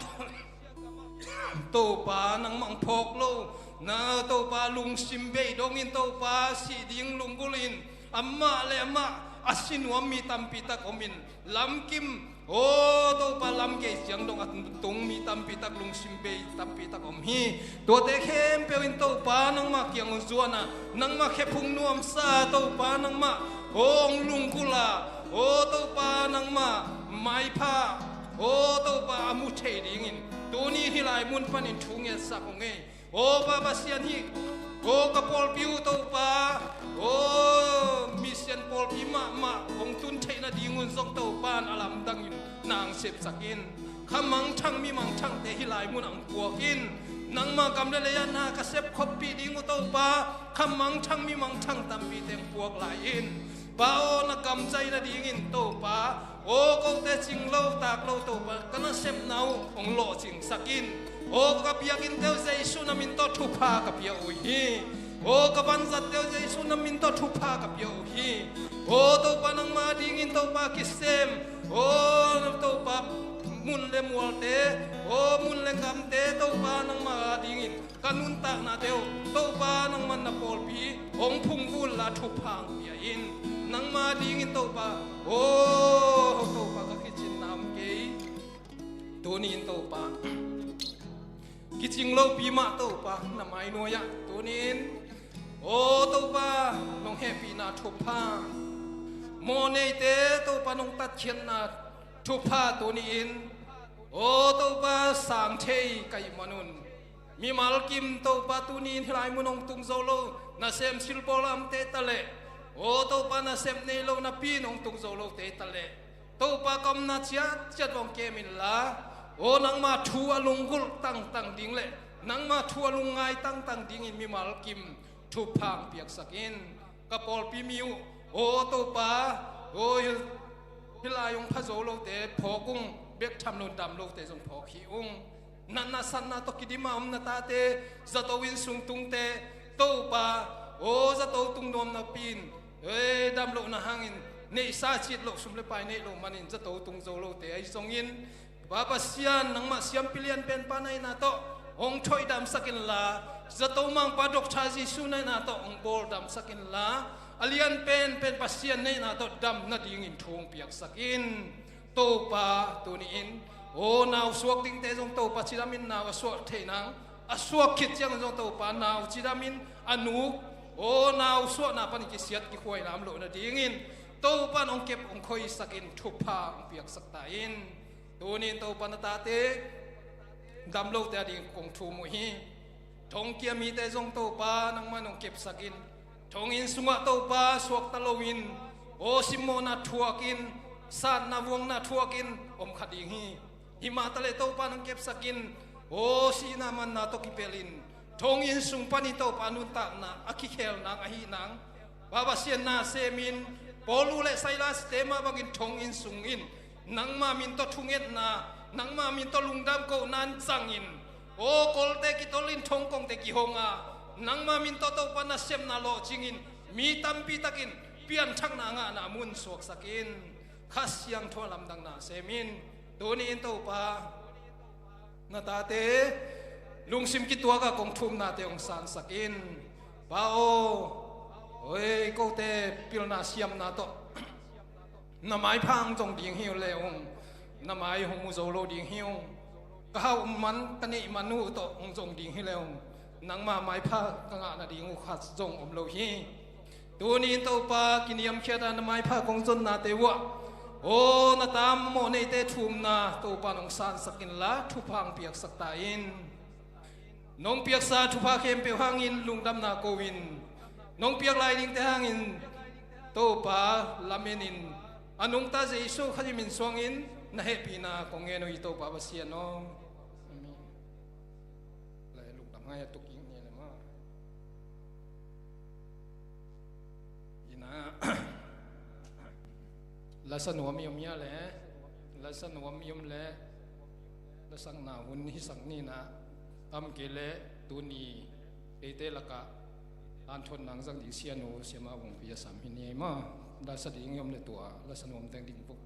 Topa nangmah hong phawk lo, na Topa lungsim bei dongin Topa sih ding lunggulh in, amah le amah a si nuam mi tampi tak om in, lamkim, aw Topa lam gei ciang dong a tung mi tampi tak, lungsim bei tampi tak om hi. Tuate khempeuh in Topa nangmah kiang hong zuan a, nangmah khephung nuamsa Topa nangmah aw hong lunggulh a, aw Topa nangmah maipha, aw Topa a mu thei dingin tuni hih lai mun panin thu ngetsak ung ei. Aw Pa Pasian, hih aw ka pawlpi uh Topa, aw mission pawlpi mahmah hong tun theih nadingun zong Topa in a lamdangin na hong sepsak in. Kha mangthang mi mangthangte hih lai mun ah hong puak in. Nangmah gam le lei ah na ka sep khoppih ding uh Topa, kha mangthang mi mangthang tampite hong puak lai in. Pa aw, na gam zai nadingin Topa, aw kote cing lo tak lo Topa, ka nasepna uh hong lawhcingsak in. Aw ka biakinnte uh Jesu na min tawh thupha ka pia uh hi. Aw ka vanzatte uh Jesu na min tawh thupha ka pia uh hi. Aw Topa, nangmah dingin Topa kisem, aw Topa, mun le mualte, aw mun le gamte Topa, nangmah dingin ka nuntaknate uh Topa, nangmah na pawlpi hong phungvuh inla thupha hong pia in. Nangmah dingin Topa, aw Topa, ka kicinna om kei. Tuni-in Topa, kicing lopi mah Topa na mai nuai-ah tuni-in, aw Topa, nong hehpihna thupha, mawhneite Topa nong tatkhiatna thupha tuni-in, aw Topa, sang thei ka hih manun, mimal kim Topa tuni-in hih lai mun hong tung zo lo nasem silbawl amte taleh, aw Topa, nasep nei lo napi in hong tung zo lote taleh, Topa, ka omna ciatciat hong kem inla, aw nangma thu a lunggulh tangtang ding le nangma thu a lungngai tangtang dingin mimal kim thupha hong piaksak in. Ka pawlpi mi uh, aw Topa, aw hih lai hong pha zo lote phawk ung, bek tham loin dam lote zong phawk hi ung. Natna satna tawh kidim a om na tate, zato inn sung tungte Topa, aw zato tung nuam napi in, ei dam lohna hangin neihsa cit loh, sum le pai neih loh manin zato tung zo lote ahi zongin, Pa Pasian, nangmah siampi lianpen pa na hihna tawh hong thoih damsak inla, zato mangpa Doctor Jesu na hihna tawh hong bawl damsak inla, a lianpenpen Pasian na hihna tawh dam nadingin thu hong piaksak in. Topa, tuni-in aw nau suak dingte zong Topa cidamin nau a suak theih nang, a suak khit ciangin zong Topa nau cidamin a nuk, aw nau suahna panin kisiat kikhuai lam loh nadingin Topa in hong kep hong khoisak in, thupha hong piaksak ta in. Tuni-in Topa, na tate dam lote ading kong thum uh hi. Thongkia mite zong Topa nangmah in hong kepsak in. Thonginn sungah Topa suakta loin, aw simmawhna thuakin, satna vuangna thuakin om kha ding hi. Himah taleh Topa in hong kepsak in, aw sihna manna tawh kipelhin thonginn sung panin Topa nuntakna a kikhel nang, ahi nang, Pa Pasian, na semin, Paul le Silas-te mah bangin thonginn sungin nangma min tawh thungetna, nangma min tawh lungdam kohna in zangin, aw kolte kitolin thongkongte kihong a, nangma min tawh Topa nasepna lawhcingin mi tampi takin pianthakna ngahna mun suaksak in. Kha Siangtho a lamdangna semin, tuni-in Topa, na tate lungsim kituak a kong thumnate hong sansak in. Pa aw, oi kote pilna siamna tawh na maipha hong zong ding hi uh le ung, na mai hong mu zo lo ding hi ung. Ka hauh man, ka neih man uh tawh hong zong ding hi le ung, nangma maipha ka ngah nading uh khat zong om lo hi. Tuni-in Topa, kiniamkhiat a na maipha kong zonnate uh ah, aw na ta mawhneite thumna Topa in hong sansak inla, thupha hong piaksak ta in. Nong piaksa thupha khempeuh hangin lungdamna ko-in, Nong piak lai dingte hangin Topa lamen in, a nungta Jesu Khazih min suangin na hehpihna kong ngen uh hi, Topa Pasian aw. Amen. Lai lungdam ngai a tuking ni le ma. Ina. Lasa nuam i om hia le, lasa nuam i om le, lasakna hun hisak ni na, a om kei le tuni eite lakah tangthawn nang zang ding Sianu Siama Vungpi a sam hi ni ei maw. Lasa ding i om le tua lasa nuam teng ding vuk.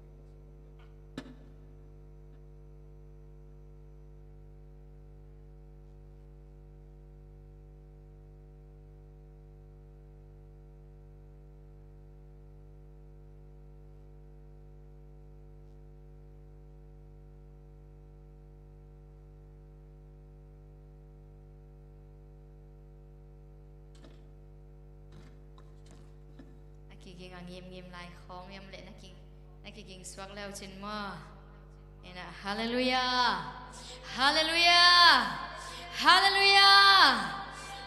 A kiging a ngimngim lai khawng i om le na ki, na kiging suak le uh cin maw. Ina, halleluiah. Halleluiah. Halleluiah.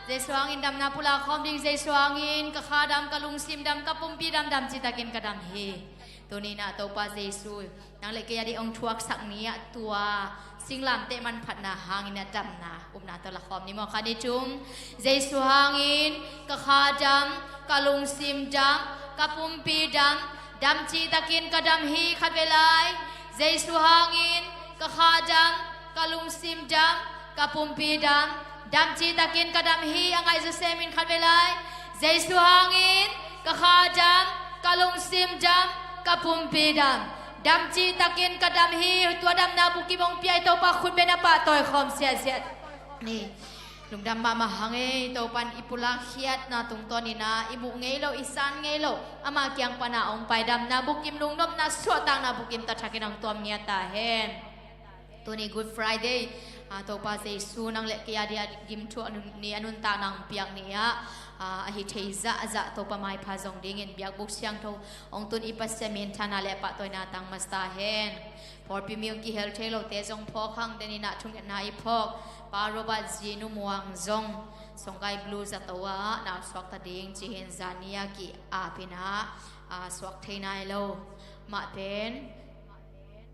Jesu hangin damna pulak khawm ding, Jesu hangin ka kha dam, ka lungsim dam, ka pumpi dam, dam citakin ka dam hi. Tuni na Topa Jesu nang le kei a ding hong thuaksak ni ah tua singlamteh manphatna hangin a damna upna tawh la khawm ni maw. Khat, nih, thum. Jesu hangin ka kha dam, ka lungsim dam, ka pumpi dam, dam citakin ka dam hi. Khat vei lai. Jesu hangin ka kha dam, ka lungsim dam, ka pumpi dam, dam citakin ka dam hi. A ngaihsut semin khat vei lai. Jesu hangin ka kha dam, ka lungsim dam, ka pumpi dam, dam citakin ka dam hi. Tua damna bukim hong pia i Topa khut beng a pahtawi khawm siatsiat ni. Lungdam mahmah hang ei. Topan i pulak khiatna tungtawn ina i muh ngei lo, i san ngei lo, ama kiang pana hong pai damna bukim, lungnopna suahtakna bukim ta thakin hong tuam ngiat ta hen. Tuni Good Friday, ah, Topa Jesu nang le kei a dia gimthuak nun-, ni a nuntak nang piak ni ah, ah, a hi thei zahzah Topa maipha zong dingin biakbuk siangtho hong tun i Pasian minthanna le pahtawina tang masa hen. Pawlpi mi hong kihel thei lote zong phawk hang, den ina thungetna i phawk Pa Robert Zi Nu Muang zong Songkai Blue zato ah nau suakta ding ci hin, zani a ki-ap ina, ah, suak thei nai lo. Mah pen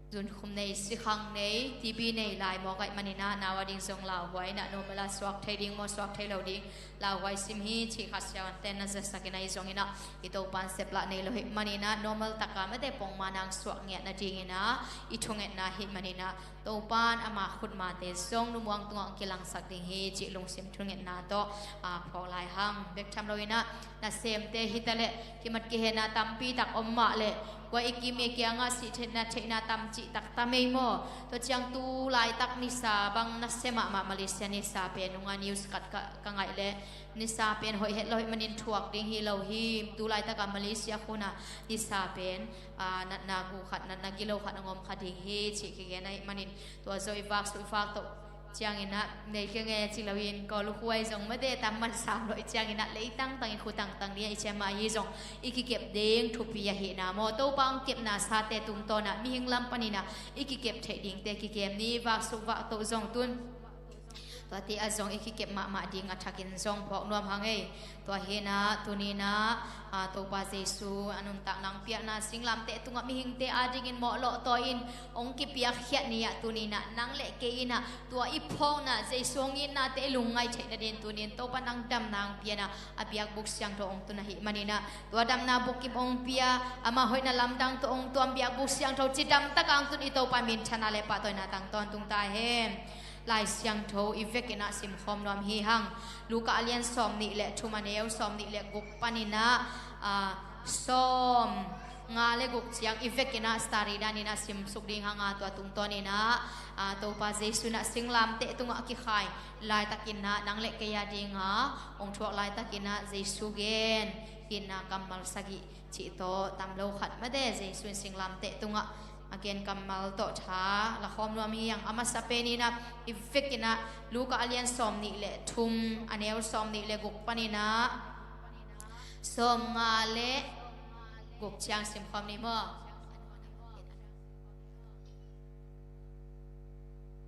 zunkhum nei, sikhang nei, T B nei lai mawk ahih manin ah nau a ding zong lauhuai ina, normal a suak thei ding maw, suak thei lo ding, lauhuai sim hi cih khat siavuante na zasak ina, i zong ina i Topan seplah nei lo ahih manin ah normal taka mate pongman ang suak ngiat nading ina i thungetna ahih manin ah Topan ama khutmate zong Nu Muang tungah kilangsak ding hi cih lungsim thungetna tawh, ah, phawk lai hang. Bek tham lo ina nasemte hi ta leh kimat kihena tampi tak om mah leh, kua i kim i kiangah sih theihna, theihna tam cih tak tam ei maw. Tua ciang tu laitak nisa bang nasia mahmah, Malaysia nisa pen, nunga news khat ka, ka ngaih leh nisa pen hoih het lo ahih manin thuak ding hi lo hi. Tu laitak a Malaysia khun a nisa pen, ah, natna gu khat, natna gilo khat hong om kha ding hi cih kigen ahih manin, tua zo i vak suk i vak toh ciangin ah nei kei nge ci loin, Kawl khuai zong mate tam man sam lo i ciangin ah, lei tangtang i khu tangtang ni a i ciam mah hi zong i kikep ding thupi ahihna maw, Topa hong kepna sate tungtawn ah mihing lam panin ah i kikep theih dingte kikem ni. Vak suk vak toh zong tun tuate ah zong i kikep mahmah ding a thakin zong phawk nuam hang ei. Tua hi ina tuni ina, ah, Topa Jesu a nuntak nang piakna singlamteh tungah mihingte a dingin mawh lawh tawi in hong kipiakkhiat ni ah, tuni ina nang le kei ina tua i phawkna Jesu hong itnate i lungngaih theih nadin tuni in Topa nang damna hong pia ina, a biakbuk siangtho hong tun ahih manin ah, tua damna bukim hong pia, ama hoihna lamdang tawh hong tuam biakbuk siangtho cidam taka hong tun i Topa minthanna le pahtawina tang tawntung ta hen. Lai Siangtho i vekin ah simkhawm nuam hi hang. Luka a lian sawm nih le thum, a neu sawm nih le guk panin ah, ah, sawm nga le guk ciang i vekin ah study danin ah simsuk ding hang a, tua tungtawn in ah, ah, Topa Jesu in ah singlamteh tungah kikhai laitakin ah nang le kei a ding a hong thuak laitakin ah Jesu gen, itna kammal sagih cih tawh tam lo khat mate Jesu in singlamteh tungah a gen kammal tawh tha la khawm nuam hi hang. A masa pen in ah i vekin ah Luka a lian sawm nih le thum, a neu sawm nih le guk panin ah sawm nga le guk ciang simkhawm ni maw.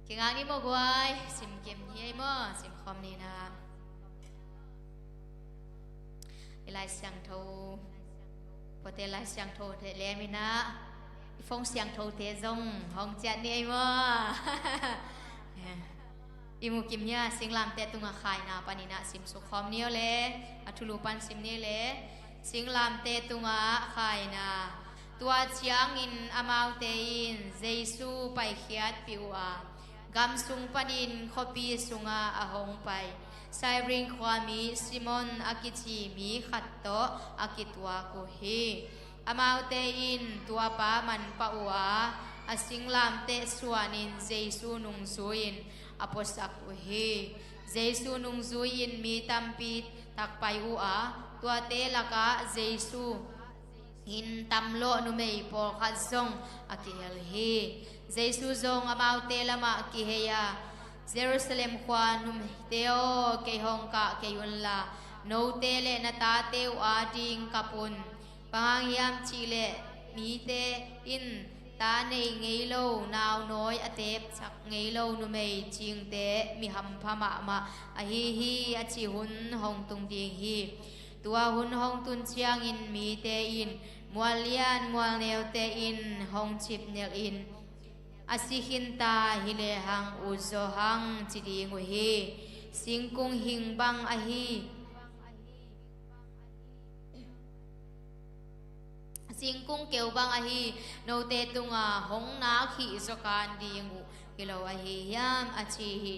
Kingak ni maw guai, simkim hi ei maw, simkhawm ni na. Lai Siangtho, pawte Lai Siangtho te lem in ah, i phone siangthote zong hong ciat ni ei maw? I mukim hi a, singlamteh tungah khaina panin ah simsuk khawm ni aw le, a thulu pan sim ni le, singlamteh tungah khaina. Tua ciangin amaute in Jesu paikhiatpih uh a, gam sung panin khuapi sungah a hong pai Cyrene khuami Simon a kici mi khat tawh a kituak uh hi. Amaute in tua pa manpah uh a, a singlamteh suanin Jesu nungzui-in a puasak uh hi. Jesu nungzui-in mi tampi tak pai uh a, tuate lakah Jesu in tamlawh numei pawlkhat zong a kihel hi. Jesu zong amaute lamah kihei a, Jerusalem khua numeite aw, kei hong kah kei unla, note le na tate uh ading kap un. Bang hang hiam cihleh mite in ta nei ngei lo, naunawi a tepsak ngei lo numei cingte mi hampha mahmah ahi hi, a cih hun hong tung ding hi. Tua hun hong tun ciangin mite in mual lian mual neute in hong cipnelh in, a si khin ta hi lehang ut zaw hang, ci ding uh hi. Singkung hing bang ahi, singkung keu bang ahi, note tungah hong nak hih zaw kan ding uh hi lo ahi hiam, a ci hi.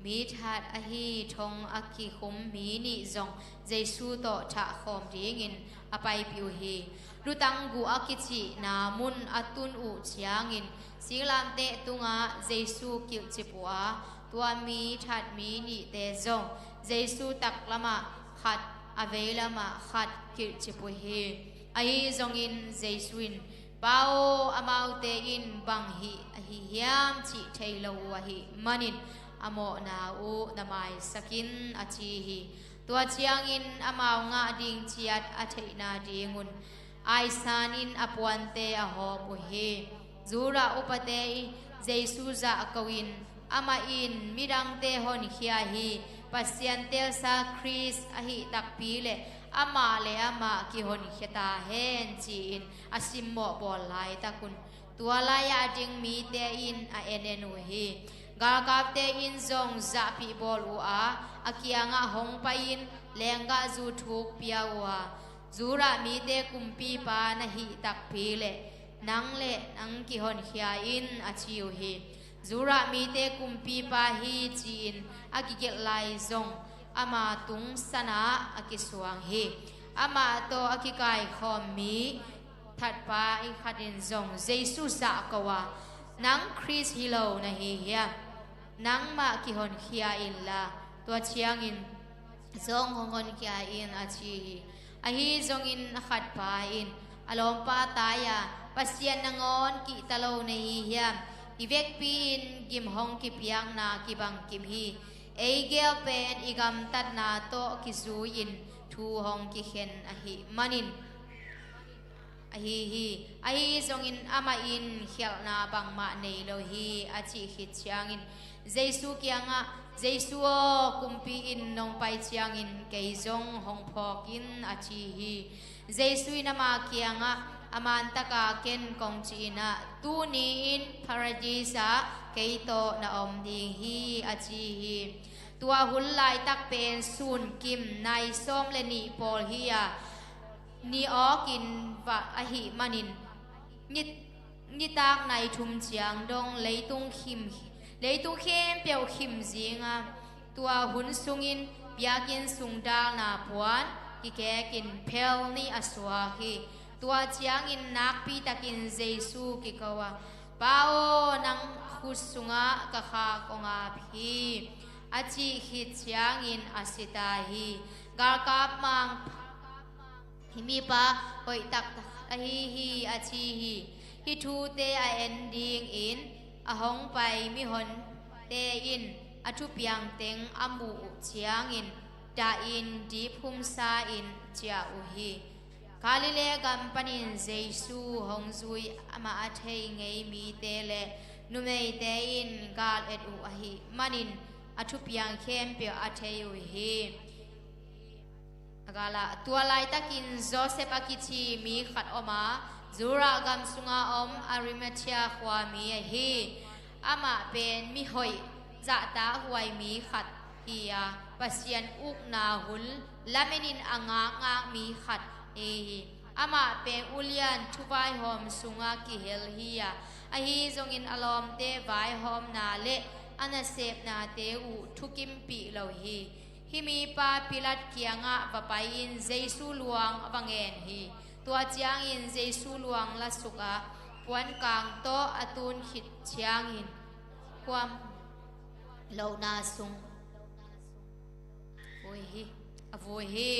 Mi that ahi thong a kikhum mi nih zong Jesu tawh thah khawm dingin a paipih uh hi. Lutang guh a kicihna mun a tun uh ciangin singlamteh tungah Jesu kilhcip uh a, tua mi that mi nihte zong Jesu taklamah khat, a veilamah khat kilhcip uh hi. Ahi zongin Jesu in, Pa aw, amaute in bang hih ahi hiam cih thei lo uh ahih manin a mawhna uh na maisak in, a ci hi. Tua ciangin amau ngah ding ciat a theihna dingun aisan in a puante a hawm uh hi. Judah upate Jesu zah ko-in, Amah in midangte honkhia hi, Pasian teelsa Khrist ahih takpi le amah le amah kihonkhia ta hen, ci-in a simmawh bawl laitakun tua lai-ah a ding mite in a en en uh hi. Galkapte in zong zahpih bawl uh a, a kiangah hong pai-in lenggahzu thuk pia uh a, Judah mite kumpipa na hih takpi le nang le nang kihonkhia in, a ci uh hi. Judah mite kumpipa hi, ci-in a kigelh lai zong ama tung sanah a kisuang hi. Amah tawh a kikaikhawm mi thatpa khat in zong Jesu zah ko a, Nang Khrist hi lo na hi hiam? Nangmah kihonkhia inla, tua ciangin zong hong honkhia in, a ci hi. Ahi zongin a khatpa in a lawmpa tai-a, Pasian nangawn kihta lo na hi hiam? I vekpi-in gim hong kipiakna kibangkim hi. Ei gel pen i gamtatna tawh kizui-in thu hong kikhen ahih manin ahi hi. Ahi zongin amah in khialhna bangmah nei lo hi, a cih khit ciangin Jesu kiangah, Jesu aw, kumpi in nong pai ciangin kei zong hong phawk in, a ci hi. Jesu in ama kiangah, a mantaka ken kong ci-in ah, tuni in Paradis ah kei tawh na om ding hi, a ci hi. Tua hun laitak pen sunkim nai sawm le nih pawl hi a, ni awkin vak ahih manin, ni, nitak nai thum ciang dong leitung khim, leitung khempeuh khim zing a, tua hun sungin biakinn sung dalna puan kikekin phel nih a suak hi. Tua ciangin nakpi takin Jesu kiko a, Pa aw, nang khut sungah ka kha kong ap hi, a cih khit ciangin a si ta hi. Galkap mang Hih mipa hoih taktak ahi hi, a ci hi. Hih thute a en dingin a hong pai mihonte in a thupiang teng a muh uh ciangin dahin dip humsa-in ciah uh hi. Galilee gam panin Jesu hong zui amah a thei ngei mite le numeite in gal et uh ahih manin a thupiang khempeuh a thei uh hi. Gala, tua laitakin Joseph a kici mi khat om a, Jura gam sunga om Arimathea khuami ahi. Amah pen mihoih zahtak huai mi khat hi a, Pasian ukna hun lamenin a ngakngak mi khat ahi hi. Amah pen ulian thuvaihawm sunga kihel hi a, ahi zongin a lawmte vaihawmna le a nasepnate uh thukimpih lo hi. Hih mipa Pilat kiangah va pai-in Jesu luang a va ngen hi. Tua ciangin Jesu luang lasuk a, puankang tawh a tun khit ciangin kuam lohna sung vui hi, a vui hi.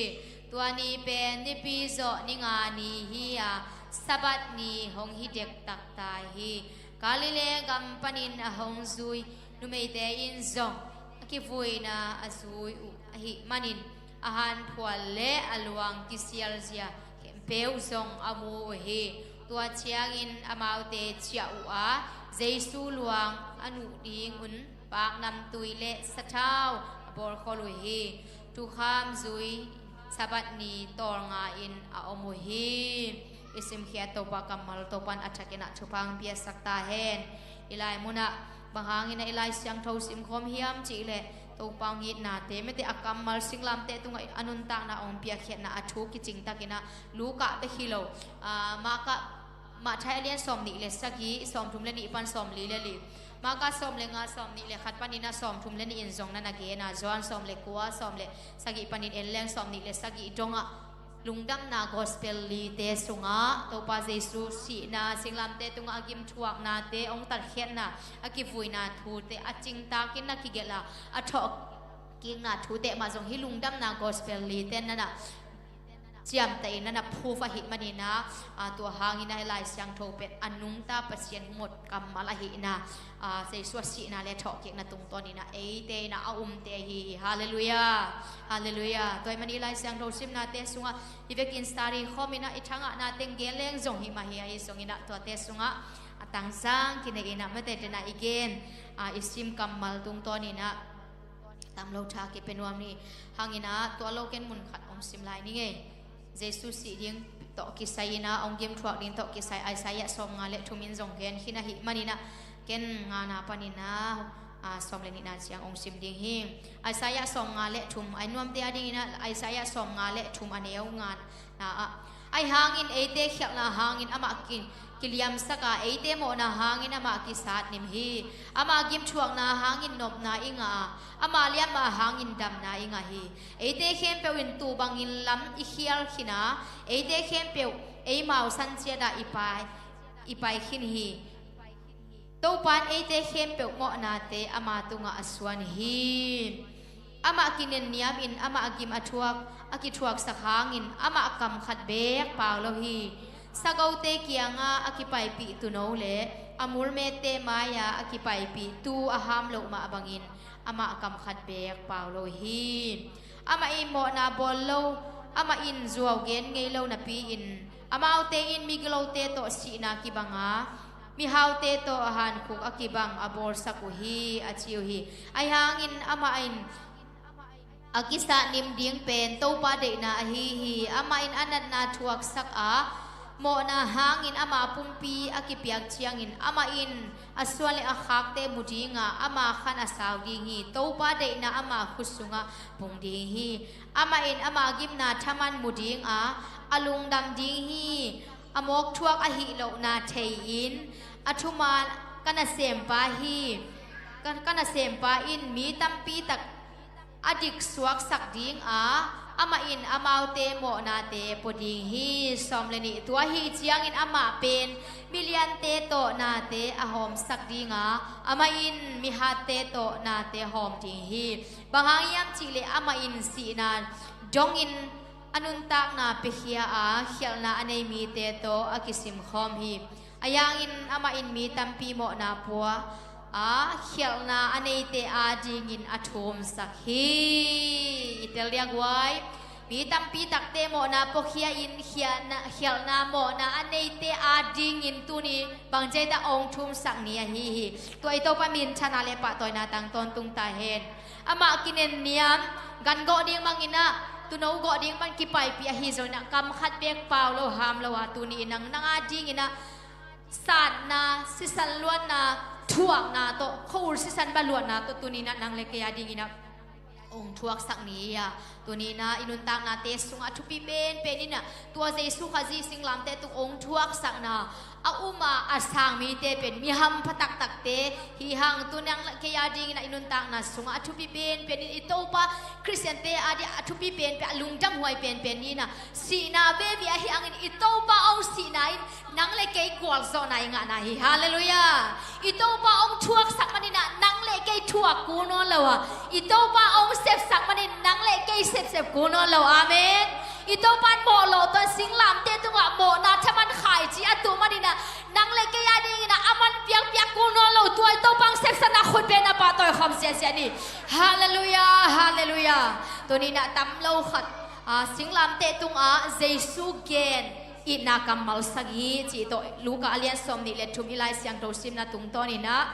Tua ni pen nipi zawh ni nga ni hi a, Sabbath ni hong hi dektak ta hi. Galilee gam panin a hong zui numeite in zong a kivuina a zui uh ahih manin a hanphual le a luang kisialzia khempeuh zong a mu uh hi. Tua ciangin amaute ciah uh a, Jesu luang a nuh dingun paknamtui le sathau a bawlkhol uh hi. Thukham zui Sabbath ni tawlnga in a om uh hi. I simkhiat Topa kammal Topan a thakin ah thupha hong piasak ta hen. I lai munah bang hangin ah i Lai Siangtho simkhawm hiam cihleh Topa hong itnate mete a kammal singlamteh tungah a nuntakna hong piakkhiatna a thu kicing takin ah Luka bek hi lo, ah, Marka, Matthai a lian sawm nih le sagih, sawm thum le nih pan sawm li le li, Marka sawm le nga, sawm nih le khat panin ah sawm thum le nih in zong na na gen a, Johan sawm le kua, sawm le sagih panin en leng sawm nih le sagih dongah lungdamna gospel lite sungah Topa Jesu sihna, singlamteh tungah a gimthuaknate hong tatkhiatna, a kivuina thute a cingtakin na kigelh a, a thawhkikna thute mah zong hih lungdamna gospel lite na na ciamteh in na na phuf ahih manin ah, ah, tua hangin ah hih Lai Siangtho pen a nungta Pasian hong ot kammal ahihna, ah, Jesu a sihna le thawhkikna tungtawnin ah eite in ah a umte ahi hi. Halleluiah. Halleluiah. Tua ahih manin Lai Siangtho simnate sungah i vekin study khawmin ah i thangahna teng gen leng zong hi mah hi, ahi zongin ah tuate sungah a tangzang kinei in ah mate tena i gen, ah, i sim kammal tungtawnin ah tam lo tha kipia nuam ni. Hangin ah tua lo ken mun khat hong sim lai ni ngei. Jesu sih ding tawh kisai in ah hong gimthuak ding tawh kisai Isaiah sawmnga le thum in zong gen khin ahih manin ah ken ngana panin ah, ah, sawm le nihna ciang hong sim ding hi. Isaiah sawmnga le thum, a nuamte a dingin ah Isaiah sawmnga le thum a neu ngana ah, ahi hangin eite khialhna hangin amah ki kiliamsak a, eite mawhna hangin amah kisatnim hi. Ama gimthuakna hangin nopna i ngah a, ama liamma hangin damna i ngah hi. Eite khempeuh in tuu bangin lam i khial khin a, eite khempeuh eimau san ciat ah i pai, i pai khin hi. Topa in eite khempeuh mawhnate ama tungah a suan hi. Amah kinenniamin amah gim a thuak, a kithuaksak hangin amah kam khat beek pau lo hi. Sagote kiangah a kipaipih tuuno le a mulmette mai-ah a kipaipih tuu a ham loh mah bangin amah kam khat beek pau lo hi. Amah in mawhna bawl lo, amah in zuau gen ngei lo napi-in amaute in migilote tawh sihna kibang a, mihaute tawh a hankhuk a kibang a bawlsak uh hi, a ci uh hi. Ahi hangin amah in a kisatnim ding pen Topa deihna ahi hi. Amah in a natna thuaksak a, mawhna hangin ama pumpi a kipiak ciangin amah in a suan le a khakte mu ding a, ama khan a sau ding hi. Topa deihna ama khut sungah pung ding hi. Amah in ama gimna thaman mu ding a, a lungdam ding hi. A mawkthuak ahih lohna thei-in a thuman ka nasempa hi. Ka, ka nasempa in mi tampi tak a diksuaksak ding a, amah in amaute mawhnate pua ding hi. Sawm le nih, tua hi ciangin amah pen miliante tawh nate a hawmsak ding a, amah in mihatte tawh nate hawm ding hi. Bang hang hiam cihleh amah in sihna dongin a nuntakna piakhia a, khialhna a nei mite tawh a kisimkhawm hi. Ahi hangin amah in mi tampi mawhna pua a, khialhna a neite adingin a thumsak hi. I tel diak uai. Mi tampi takte mawhna puakhia in khialhna, khialhna mawhna a neite adingin tuni bangci tak hong thumsak ni ahi hi. Tua i Topa minthanna le pahtawina tang tawntung ta hen. Amah kinenniam, gan gawh ding bangin ah, Tuuno gawh ding pan kipaipih ahi zongin ah kam khat bek pau lo, ham lo a, tuni in nang, nang a dingin ah satna, sisan luanna, thuakna tawh, khua-ul sisan va luatna tawh tuni in ah nang le kei a dingin ah hong thuaksak ni hi a. Tuni in ah i nuntaknate sungah a thupi penpen in ah tua Jesu Khazih singlamteh tung hong thuaksakna a um a, a sang mite pen mi hampha taktakte hi hang. Tuni in nang le kei a dingin ah i nuntakna sungah a thupi penpen in i Topa, Khristiante a dingin a thupi penpen, a lungdamhuai penpen in ah sihna veve ahi hangin i Topa hong sihna in nang le kei gualzawhna i ngahna hi. Halleluiah. I Topa hong thuaksak manin ah nang le kei thuak kul nawn lo a, i Topa hong sepsak manin nang le kei sepsep kul nawn lo. Amen. I Topa in mawh lawh tawh singlamteh tungah mawhna thaman khaici a tuh manin ah nang le kei a dingin ah a man piakpiak kul nawn lo, tua i Topa hong sepsakna khut pen a pahtawi khawm siasia ni. Halleluiah, halleluiah. Tuni in ah tam lo khat, ah, singlamteh tungah Jesu gen itna kammal sagih cih tawh Luka a lian sawmnih le thum i Lai Siangtho simna tungtawn in ah,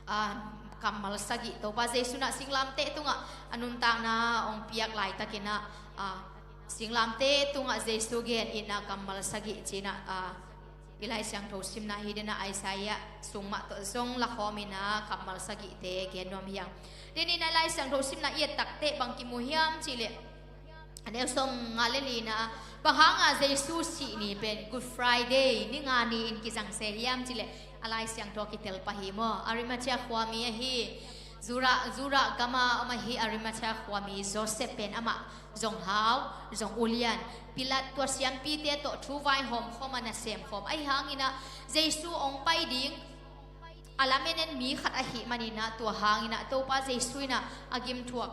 ah, kammal sagih, Topa Jesu in ah singlamteh tungah a nuntakna hong piak laitakin ah, ah, singlamteh tungah Jesu gen itna kammal sagih ci-in ah, ah, i Lai Siangtho simna hi ding a, Isaiah sung mah tawh zong lakhawm in ah kammal sagihte gen nuam hi hang. Tuni in ah i Lai Siangtho simna i et takteh bang kimu hiam cih leh, a neu sawmnga le lina, bang hanga Jesu sih ni pen Good Friday ni nga ni-in kizang se hiam cih leh, a Lai Siangtho a kitel pah hi maw. Arimathea khuami ahi, Judea, Judea gama om ahi Arimathea khuami Joseph pen amah zong hau, zong ulian. Pilat tua siampite tawh thu vaihawm khawm a, nasem khawm ahi hangin ah Jesu hong pai ding a lamen en mi khat ahih manin ah, tua hangin ah Topa Jesu in ah a gimthuak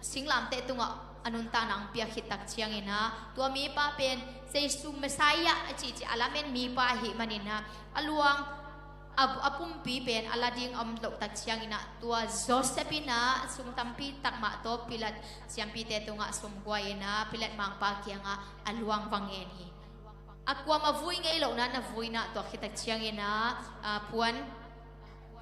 singlamteh tungah a nuntakna hong piak khit tak ciangin ah, tua mipa pen Jesu Messiah a cihcih a lamen mipa ahih manin ah, a luang, a, a pumpi pen a la ding a om loh tak ciangin ah, tua Joseph in ah sum tampi tak mah tawh Pilat siampite tungah sum guai in ah Pilat mangpa kiangah a luang va ngen hi. A kuamah vui ngei lohna na vui in ah, tua khit tak ciangin ah, ah, puan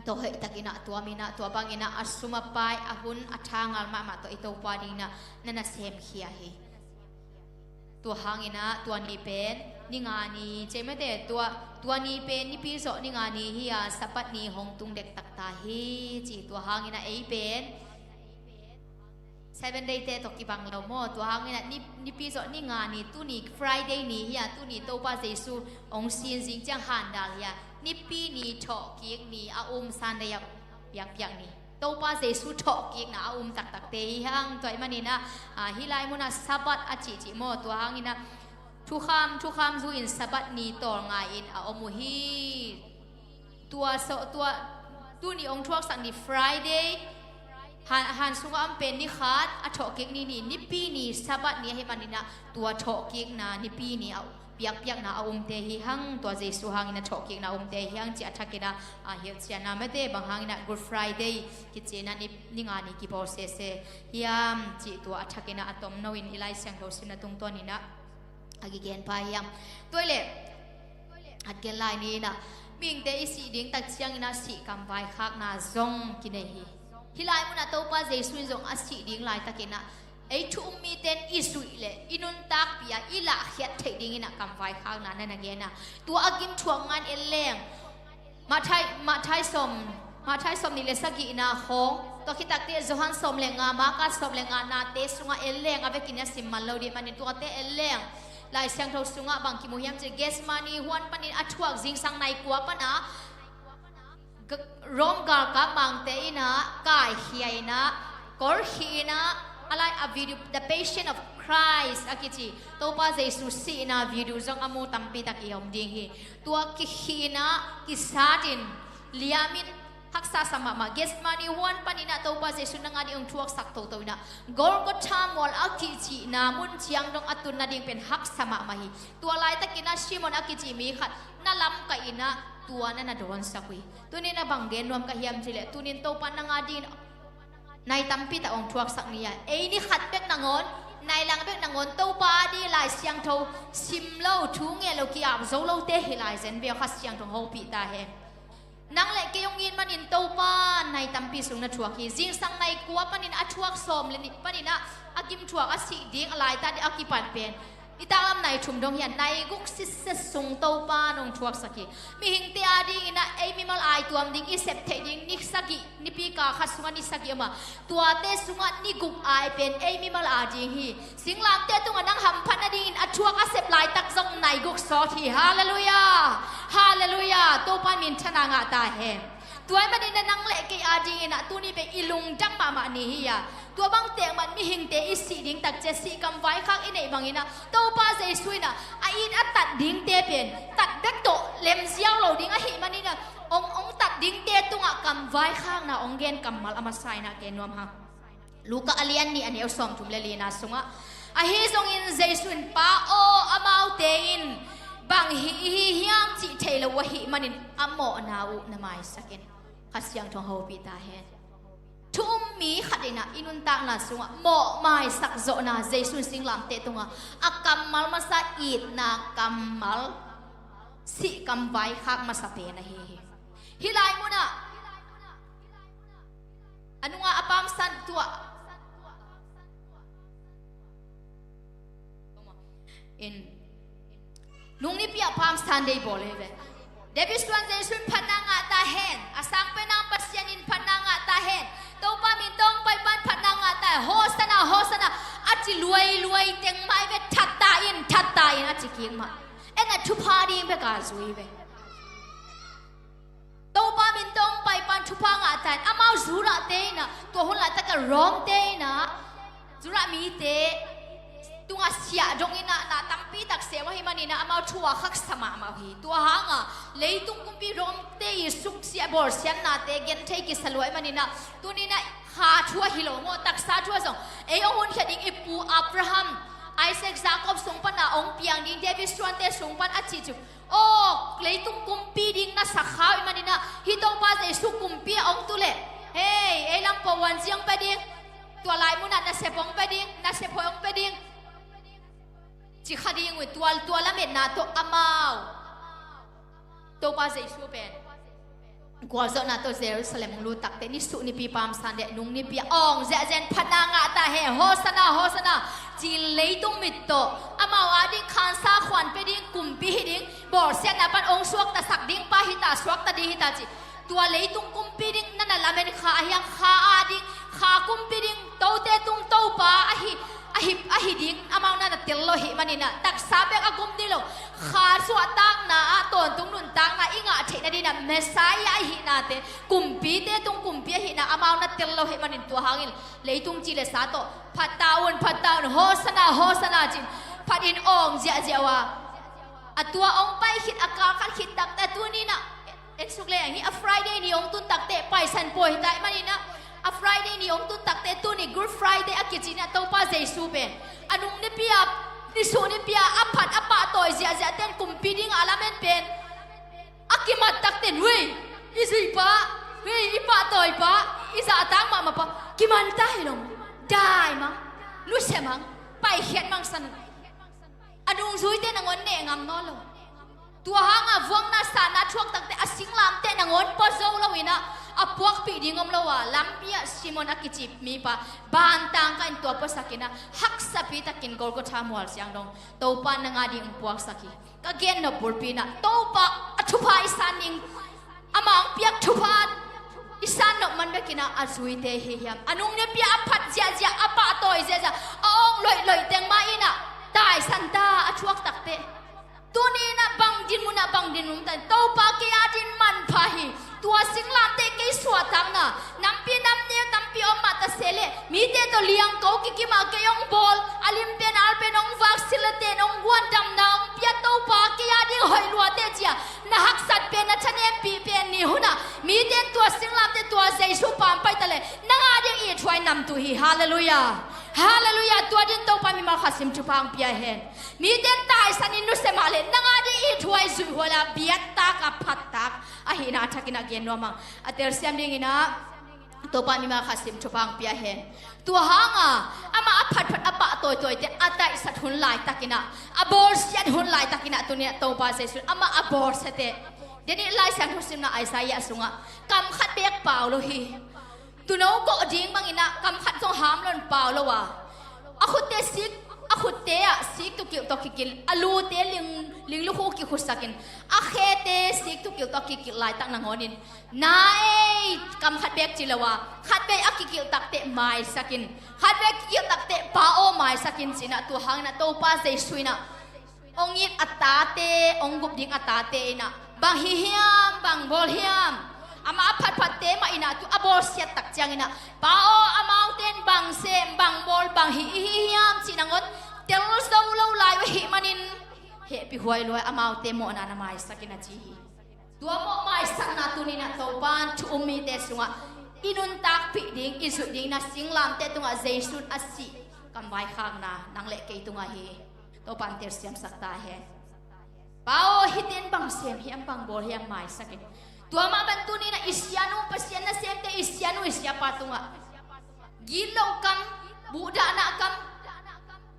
tawh hoih takin ah tuam in ah, tua bangin ah a sum a pai, a hun, a tha ngal mahmah tawh i Topa dingin ah na nasemkhia hi. Tua hangin ah tua ni pen ni nga ni, ci mate, tua, tua ni pen Nipi zawh ni nga ni hi a, Sabbath ni hong tung dektak ta hi, ci. Tua hangin ah ei pen Seven Day te tawh kibang lo maw. Tua hangin ah Ni, Nipi zawh ni nga ni, tuni Friday ni hi a, tuni Topa Jesu hong sin zing ciang handal hi a, Nipi ni thawhkik ni a um, Sunday a piakpiak ni. Topa Jesu thawhkikna a um taktakte hi hang. Tua ahih manin ah, ah, hih lai munah Sabbath a cihcih maw. Tua hangin ah thukham, thukham zu-in Sabbath ni tawlngai-in a om uh hi. Tua sawh, tua, tuni hong thuaksak ni Friday, han, han sungah om pen ni khat, a thawhkik ni ni, Nipi ni, Sabbath ni ahih manin ah, tua thawhkikna, Nipi ni a piakpiakna a umte hi hang, tua Jesu hangin a thawhkikna a umte hi hang, ci a thakin ah, a hilhcianna mate, bang hangin ah Good Friday kici in ah ni, ni nga ni kibawl sese hiam, ci tua a thakin ah a tomno in i Lai Siangtho simna tungtawn in ah a kigen pah hiam. Tua leh, a kigen lai ni in ah, mihingte i sih ding tak ciangin ah sih kam vaikhakna zong kinei hi. Hih lai munah Topa Jesu in zong a sih ding laitakin ah, ei thu um mite in i zuih leh i nuntakpih ah i lahkhiat theih dingin ah kam vaikhakna na na gen a, tua a gimthuak ngan en leng. Matthai, Matthai sawm, Matthai sawmnih le sagihna khawng, tua khit takteh Johan sawm le nga, Marka sawm le nga, nate sungah en leng, a vekin a sim man lo ding manin tuate en leng. Lai Siangtho sungah bang kimu hiam cih leh, Gethsemane huan panin a thuak zingsang nai kua pan a, G-, Rom galkap mangte in ah kaikhia in ah, kawlkhih in ah, a lai a video, The Passion of Christ a kici, Topa Jesu sihna video zong a mu tampi tak i om ding hi. Tua kikhih in ah, kisat in, liam in, haksa sa mahmah. Gethsemane huan panin ah Topa Jesu nang a ding hong thuaksak toto in ah, Golgotha mual a kicihna mun ciang dong a tun nading pen haksa mahmah hi. Tua laitakin ah Simon a kici mi khat na lamkaih in ah, tua na na dawnsak uh hi. Tuni in ah bang gen nuam ka hiam cih leh, tuni in Topa nang a dingin nai tampi tak hong thuaksak ni a, ei ni khat bek nangawn, nai lang bek nangawn Topa a ding Lai Siangtho sim lo, thu ngen lo, ki-ap zo lote hi lai zen ve aw, Kha Siangtho hong hopih ta hen. Nang le kei hong it manin Topa nai tampi sung na thuak hi. Zingsang nai kua panin a thuak sawm le nih panin ah a gim thuak a sih ding a laitat ding a kipan pen i taklam nai thum dong hi a, nai guk sitset sung Topa nong thuaksak hi. Mihingte a dingin ah ei mimal ai tuam ding i sep theih ding ni sagih, nipi kal khat sungah ni sagih om a, tuate sungah ni guk ai pen ei mimal a ding hi. Singlamteh tungah nang hamphat nadingin a thuak a sep laitak zong nai guk sawt hi. Halleluiah! Halleluiah! Topa min thana ngah ta hen. Tua ahih manin ah nang le kei a dingin ah tuni pen i lungdam mahmah ni hi a, tua bang tekmat mihingte i sih ding takciang sih kam vaikhak i neih bangin ah Topa Jesu in ah a it a tat dingte pen tat bek tawh lemziau lo ding ahih manin ah ong, ong tat dingte tungah kam vaikhakna ong gen kammal a masa in ah gen nuam hang. Luka a lian nih a neu sawmthum le lina sungah, ahi zongin Jesu in, Pa aw, amaute in bang hi i hi hiam cih thei lo uh ahih manin a mawhna uh na maisak in. Kha Siangtho hopih ta hen. Thu um mi khat in ah i nuntakna sungah mawh maisak zawhna, Jesu in singlamteh tungah a kammal masa itna kammal sih kam vaikhak masa pen ahi hi. Hih lai munah a nungah a pamsan tua in nung nipi ah Palm Sunday bawl hi ve. David suan Jesu in phatna ngah ta hen. A sang pen a Pasian in phatna ngah ta hen. Topa min tawng pai pan phatna ngah ta hen. Hosanna, Hosanna, a ci luailuai teng mah hi ve. That ta in, that ta in a ci kik mah. En a thupha ding bek a zui ve. Topa min tawng pai pan thupha ngah ta in, amau Judahte in ah, tua hun laitak a Romte in ah Judah mite tungah siah dongin ah na tampi tak sem ahih manin ah amau thu a haksa mahmah uh hi. Tua hangah leitung kumpi Romte i suksiat bawlsiatnate genthei kisa lua ahih manin ah tuni in ah kha thu ahi lo maw, taksa thu ah zong ei hong hunkhia ding i pu Abraham, Isaac, Jacob sung pan a hong piang ding David suante sung pan a cih cu Aw, leitung kumpi ding na sa kha uh ahih manin ah hih Topa Jesu kumpi a hong tu leh, hei, ei lam pawh wanzi hong pia ding, tua lai munah nasep hong pia ding, nasep hoih hong pia ding, ci kha ding uh hi. Tua, tua lametna tawh amau Topa Jesu pen gualzawhna tawh Jerusalem hong lut takteh, nisuh nipi Palm Sunday nung nipi ah awng ziahziah in phatna ngah ta hen. Hosanna, Hosanna, ci-in leitung mit tawh amau ading khansa khuan pia ding, kumpi hi ding, bawlsiatna pan hong suaktasak ding pa hi ta, suakta ding hi ta ci. Tua leitung kumpi ding na na lamen kha ahi hang, kha ading, kha kumpi ding, tote tung Topa ahi, ahi, ahi ding amau na na tel lo ahih manin ah taksa bek a gum ding lo, kha suahtakna ah tawntung nuntakna i ngah theih nadingin ah Messiah ahihnate, kumpite tung kumpi ahihna amau na tel lo ahih manin tua hangin leitung ci le sa tawh phat ta un, phat ta un, Hosanna, Hosanna ci-in phat in awng ziahziah uh a, a tua hong pai khit a kal khat khit takteh tuni in ah En suk le, hih a Friday ni hong tun takteh paisan pua hi ta ahih manin ah, a Friday ni hong tun takteh tuni Good Friday a kici in ah Topa Jesu pen a nung nipi ah, nisuh nipi ah a phat a pahtawi ziahziah ten kumpi dingah a lamen pen a kimat takteh, hei, i zuipa, hei, i pahtawipa, i zahtak mahmahpa kiman ta hi lo. Dai mang, nusia mang, paikhiat mang san. A nungzuite nangawn neh ngam nawn lo. Tua hangah vuakna sahna thuak takteh a singlamteh nangawn pua zo lo in ah, a puakpih ding om lo a, lampi ah Simon a kici mipa bantang kah in tua puasak in ah, haksapi takin Golgotha mual siang dong Topa nang ading puaksak hi. Ka gen nop bulpi in ah Topa a thupha i san ding, amah hong piak thupha i san nop man bek in ah a zuite hi hiam? A nung nipi ah a phat ziahziah, a pahtawi ziahziah, a awng loihloih teng mah in ah taisan ta a thuak takteh. Tuni in ah bang dinmun ah, bang dinmun ta in, Topa kei ading manpha hi. Tua singlamteh kei suahtakna, nampi namneu tampi om mah ta se leh, mite tawh liangko kikim ah kei hong bawl, a lim pen al pen hong vak, silh le ten hong guan, damna hong pia Topa kei ading hoih lua teh ci-a na haksat pen, na thanempih pen ni hun ah mite in tua singlamteh, tua Jesu pampai ta leh nang ading ithuai namtuh hi. Halleluiah. Halleluiah. Tua ding Topa mimal khat sim thupha hong pia hen. Mite in taisan in nusia mah leh nang ading ithuai, zuihhuai a, biaktak a, phattak ahihna a thakin a gen nuam hang. A telsiam dingin ah Topa mimal khat sim thupha hong pia hen. Tua hangah amah a phatphat a pahtawitawite a taisat hun laitakin ah, a bawlsiat hun laitakin ah, tuni ah Topa Jesu in amah a bawlsiate Denih Lai Siangtho simna Isaiah sungah kam khat beek pau lo hi. Tuuno gawh ding bangin ah kam khat zong ham lo in pau lo a, a khutte sik, a khutte ah siktukilh tawh kikilh, a lute ling, linglukhu kikhusakin, a khete siktukilh tawh kikilh laitak nangawnin, na ei, kam khat beek ci lo a, khat vei a kikilh takteh maisakin, khat vei a kikilh takteh Pa aw maisakin ci-in ah, tua hangin ah Topa Jesu in ah hong it a tate, hong gup ding a tate in ah bang hi hiam, bang bawl hiam? Amah a phatphatte mah in ah tu a bawlsiat tak ciangin ah, Pa aw, amaute in bang sem, bang bawl, bang hih i hi hiam cih nangawn tel zo lo lai uh ahih manin, hehpihhuai lua-in amaute mawhna na maisak in, a ci hi. Tua mawh maisakna tuni-in ah Topa'n thu um mite sungah i nuntakpih ding, i zuih ding na singlamteh tungah Jesu in a sih kam vaikhakna nang le kei tungah hi. Topa'n telsiamsak ta hen. Pa aw, hihte in bang sem hiam, bang bawl hiam, maisak in. Tua mah bang tuni-in ah i sianu, Pasian nasemte, i sianu, i siapa tungah gitloh kam, buhdahna kam,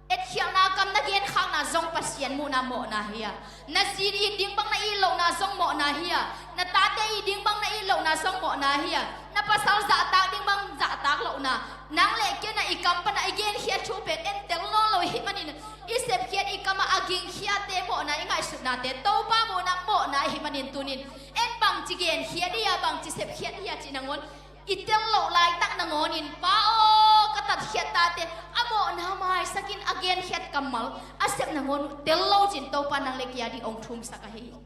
etkhialhna kam na genkhakna zong Pasian muhna mawhna hi a, na zi it ding bang na it lohna zong mawhna hi a, na tate it ding bang na it lohna zong mawhna hi a, na pasal zahtak ding bang zahtak lohna, nang le kei in ah i kam pan ah i genkhiat thu pen en tel nawn lo i hih manin, i sepkhiat, i kam ah a gingkhiatte mawhna, i ngaihsutnate Topa muhna mawhna i hih manin tuni-in en bangci genkhiat i hia, bangci sepkhiat i hia cih nangawn i tel loh laitak nangawnin, Pa aw, ka tatkhiat tate a mawhna maisak in, a genkhiat kammal a sep nangawn uh tel lo cin Topa nang le kei a ding hong thumsak ahi hi.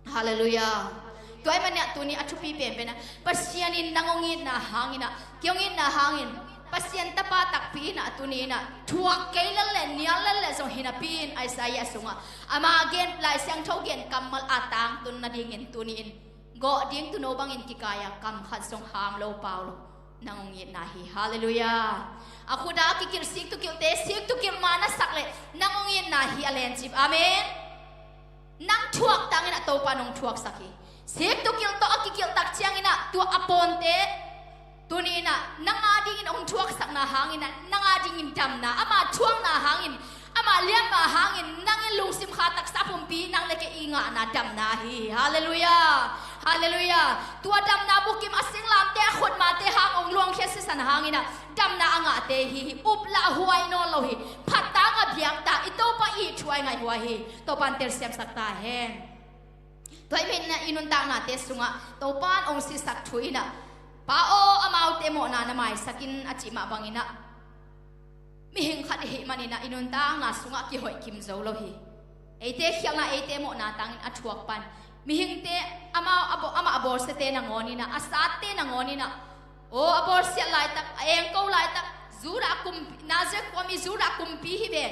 Halleluiah. Tua ahih manin ah tuni a thupi penpen ah Pasian in nang hong itna hangin ah, kei hong itna hangin, Pasian tapa takpi in ah tuni-in ah thuak kei lel le nial lel le zong hi napi-in Isaiah sungah ama gen, Lai Siangtho gen kammal a tangtun nadingin tuni-in gawh ding tuuno bangin kikai a, kam khat zong ham lo pau lo, nang hong itna hi. Halleluiah. A khut ah a kikilh siktukilhte siktukilh ma na sak leh nang hong itna hi, a lencip. Amen. Nang thuak tangin ah Topa nong thuaksak hi. Siktukilh tawh a kikilh tak ciangin ah tua a pawnte tuni-in ah nang a dingin hong thuaksakna hangin ah, nang a dingin damna, ama thuakna hangin, ama liamma hangin nang in lungsim kha taksa pumpi nang le kei i ngahna damna hi. Halleluiah. Halleluiah. Tua damna bukim a singlamte, a khutmate hang hong luangkhia sisan hangin ah damna a ngahte hi hi. Up lah huai nawn lo hi. Phat tang a biak ta, i Topa i thuai ngaihhuai hi. Topa'n telsiamsak ta hen. Tua ahih manin ah i nuntaknate sungah Topa'n hong sisak thu in ah, Pa aw, amaute mawhna na maisak in, a cih mah bangin ah mihing khat i hih manin ah i nuntakna sungah kihoih kim zo lo hi. Eite khialhna, eite mawhna tangin a thuak pan, mihingte, amau, a baw-, amah a bawlsiate nangawnin ah, a sate nangawnin ah, aw, a bawlsiat laitak, a engko laitak, Judah kumpi, Nazareth khua mi Judah kumpi hi ve.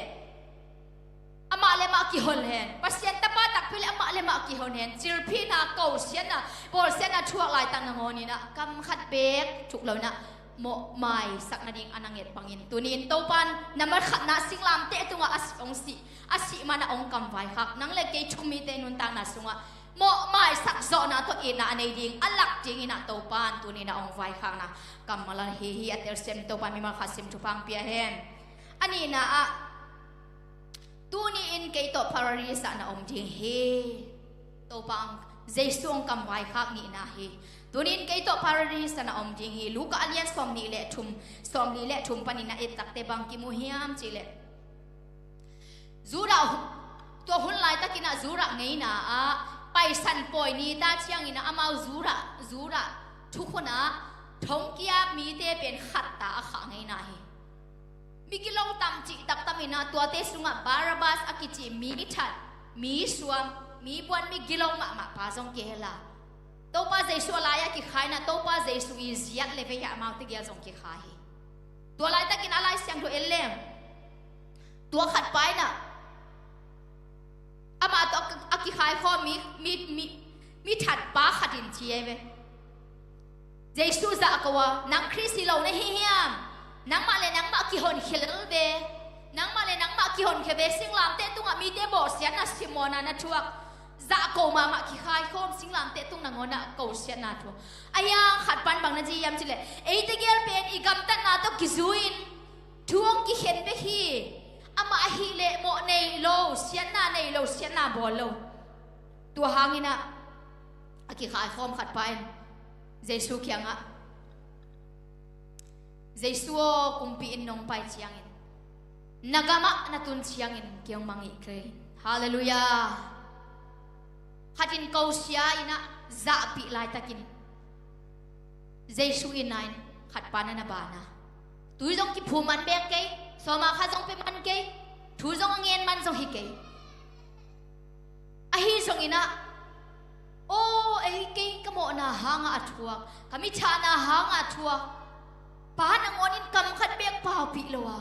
Amah le amah kihon hen. Pasian tapa takpi le amah le amah kihon hen. Cilphihna, kosiatna, bawlsiatna thuak laitak nangawnin ah kam khat beek thuk lo-in ah mawh maisak nading a na nget bangin, tuni-in Topa'n na mawhkhatna singlamteh tungah a si, hong sih, a sih man ah hong kamvaikhak nang le kei thu um mite nuntakna sungah mawh maisak zawhna tawh itna a nei ding, a lak dingin ah Topa'n tuni-in ah hong vaikhakna kammal ahi hi. A telsiam Topa'n mimal khat sim thupha hong pia hen. A nihna ah, tuni-in kei tawh Paradis ah na om ding hi. Topa hong, Jesu hong kamvaikhak nihna hi. Tuni-in kei tawh Paradis ah na om ding hi. Luka a lian sawmnih le thum, sawmli le thum panin a et takteh bang kimu hiam cih leh, Judah hu-, tua hun laitakin ah Judah ngeina ah Paisan pawi ni ta ciangin ah amau Judah, Judah thukhun ah thongkia mite pen khat ta a khah ngeina hi. Migilo tam cih taktak in ah tuate sungah Barabbas a kici mi that, mi suam, mi buan, migilo mahmah pa zong kihel a, Topa Jesu a lai-ah kikha in ah Topa Jesu i ziat le vei-ah amaute gel zong kikha hi. Tua laitakin a Lai Siangtho en leng, tua khat pa in ah amah tawh a, a kikhai khawm mi, mi, mi, mi that pa khat in ci ei ve. Jesu zah ko a, nang Khrist hi lo na hi hiam? Nangmah le nangmah kihonkhia lel ve. Nangmah le nangmah kihonkhia ve. Singlamteh tungah mite bawlsiatna, simmawhna na thuak. Zah ko mahmah, kikhai khawm, singlamteh tung nangawn ah kosiatna thuak. A hiang khat pan bang na ci hiam cih leh, eite gel pen i gamtatna tawh kizui-in thu hong kikhen bek hi. Amah ahih leh mawh nei lo, siatna nei lo, siatna bawl lo. Tua hangin ah A kikhaikhawm khat pa in Jesu kiangah, "Jesu aw, kumpi in nong pai ciangin, na gamah na tun ciangin kei hong mangngilh kei in." Halleluiah. Khat in kosia in ah zahpih laitakin Jesu in ah in khat pa na na ban a, tui zong kiphum man bek kei, sawma kha zong pia man kei, thu zong a ngen man zong hi kei. Ahi zongin ah, aw, ei kei ka mawhna hangah a thuak, ka mithahna hangah a thuak pa nangawnin kam khat bek paupih lo a,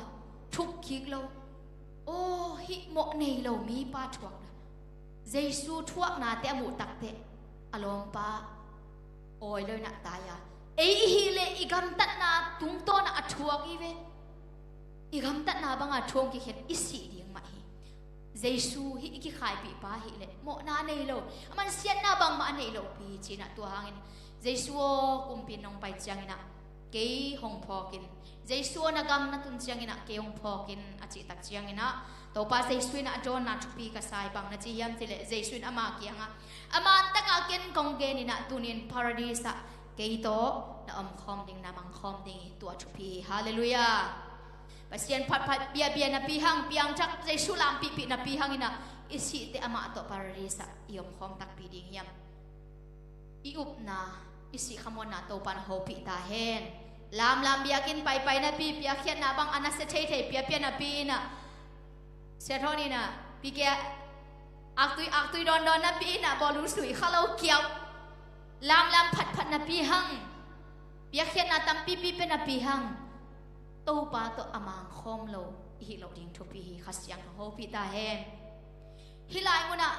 thuk kik lo. Aw, hih mawh nei lo mipa thuakna. Jesu thuaknate a muh takteh a lawmpa awi lo in ah tai a, ei i hih leh i gamtatna tungtawnah a thuak i ve. I gamtatna banga thu hong kikhen i sih ding mah hi. Jesu hih i kikhaipih pa hih leh mawhna a nei lo, a mansiatna bangmah a nei lo pi hi ci-in ah, tua hangin, "Jesu aw, kumpi in nong pai ciangin ah kei hong phawk in. Jesu aw, na gam na tun ciangin ah kei hong phawk in," a cih tak ciangin ah, Topa Jesu in ah a dawnna thupi ka sa hi. Bang na ci hiam cih leh, Jesu in ama kiangah, "A man takah ken kong gen in ah, tuni in Paradis ah kei tawh na omkhawm ding, na mangkhawm ding hi," tua thupi hi. Halleluiah. Pasian phatphat biabia napi hang, piangthak Jesu lampihpih napi hangin ah i sih teh amah tawh Paradis ah i omkhawm takpi ding hiam? I upna, i sih khamuanna Topan hopih ta hen. Lamlam biakinn paipai napi, piakkhiatna bang a nasia theithei piapia napi in ah, Sia Thawn in ah, "Pi kei aktui, aktui dawndawn napi in ah, bawlung sui kha lo kiau. Lamlam phatphat napi hang, piakkhiatna tampipi pia napi hang, Topa tawh a mangkhawm lo i hih loh ding thupi hi." Kha Siangtho hopih ta hen. Hih lai munah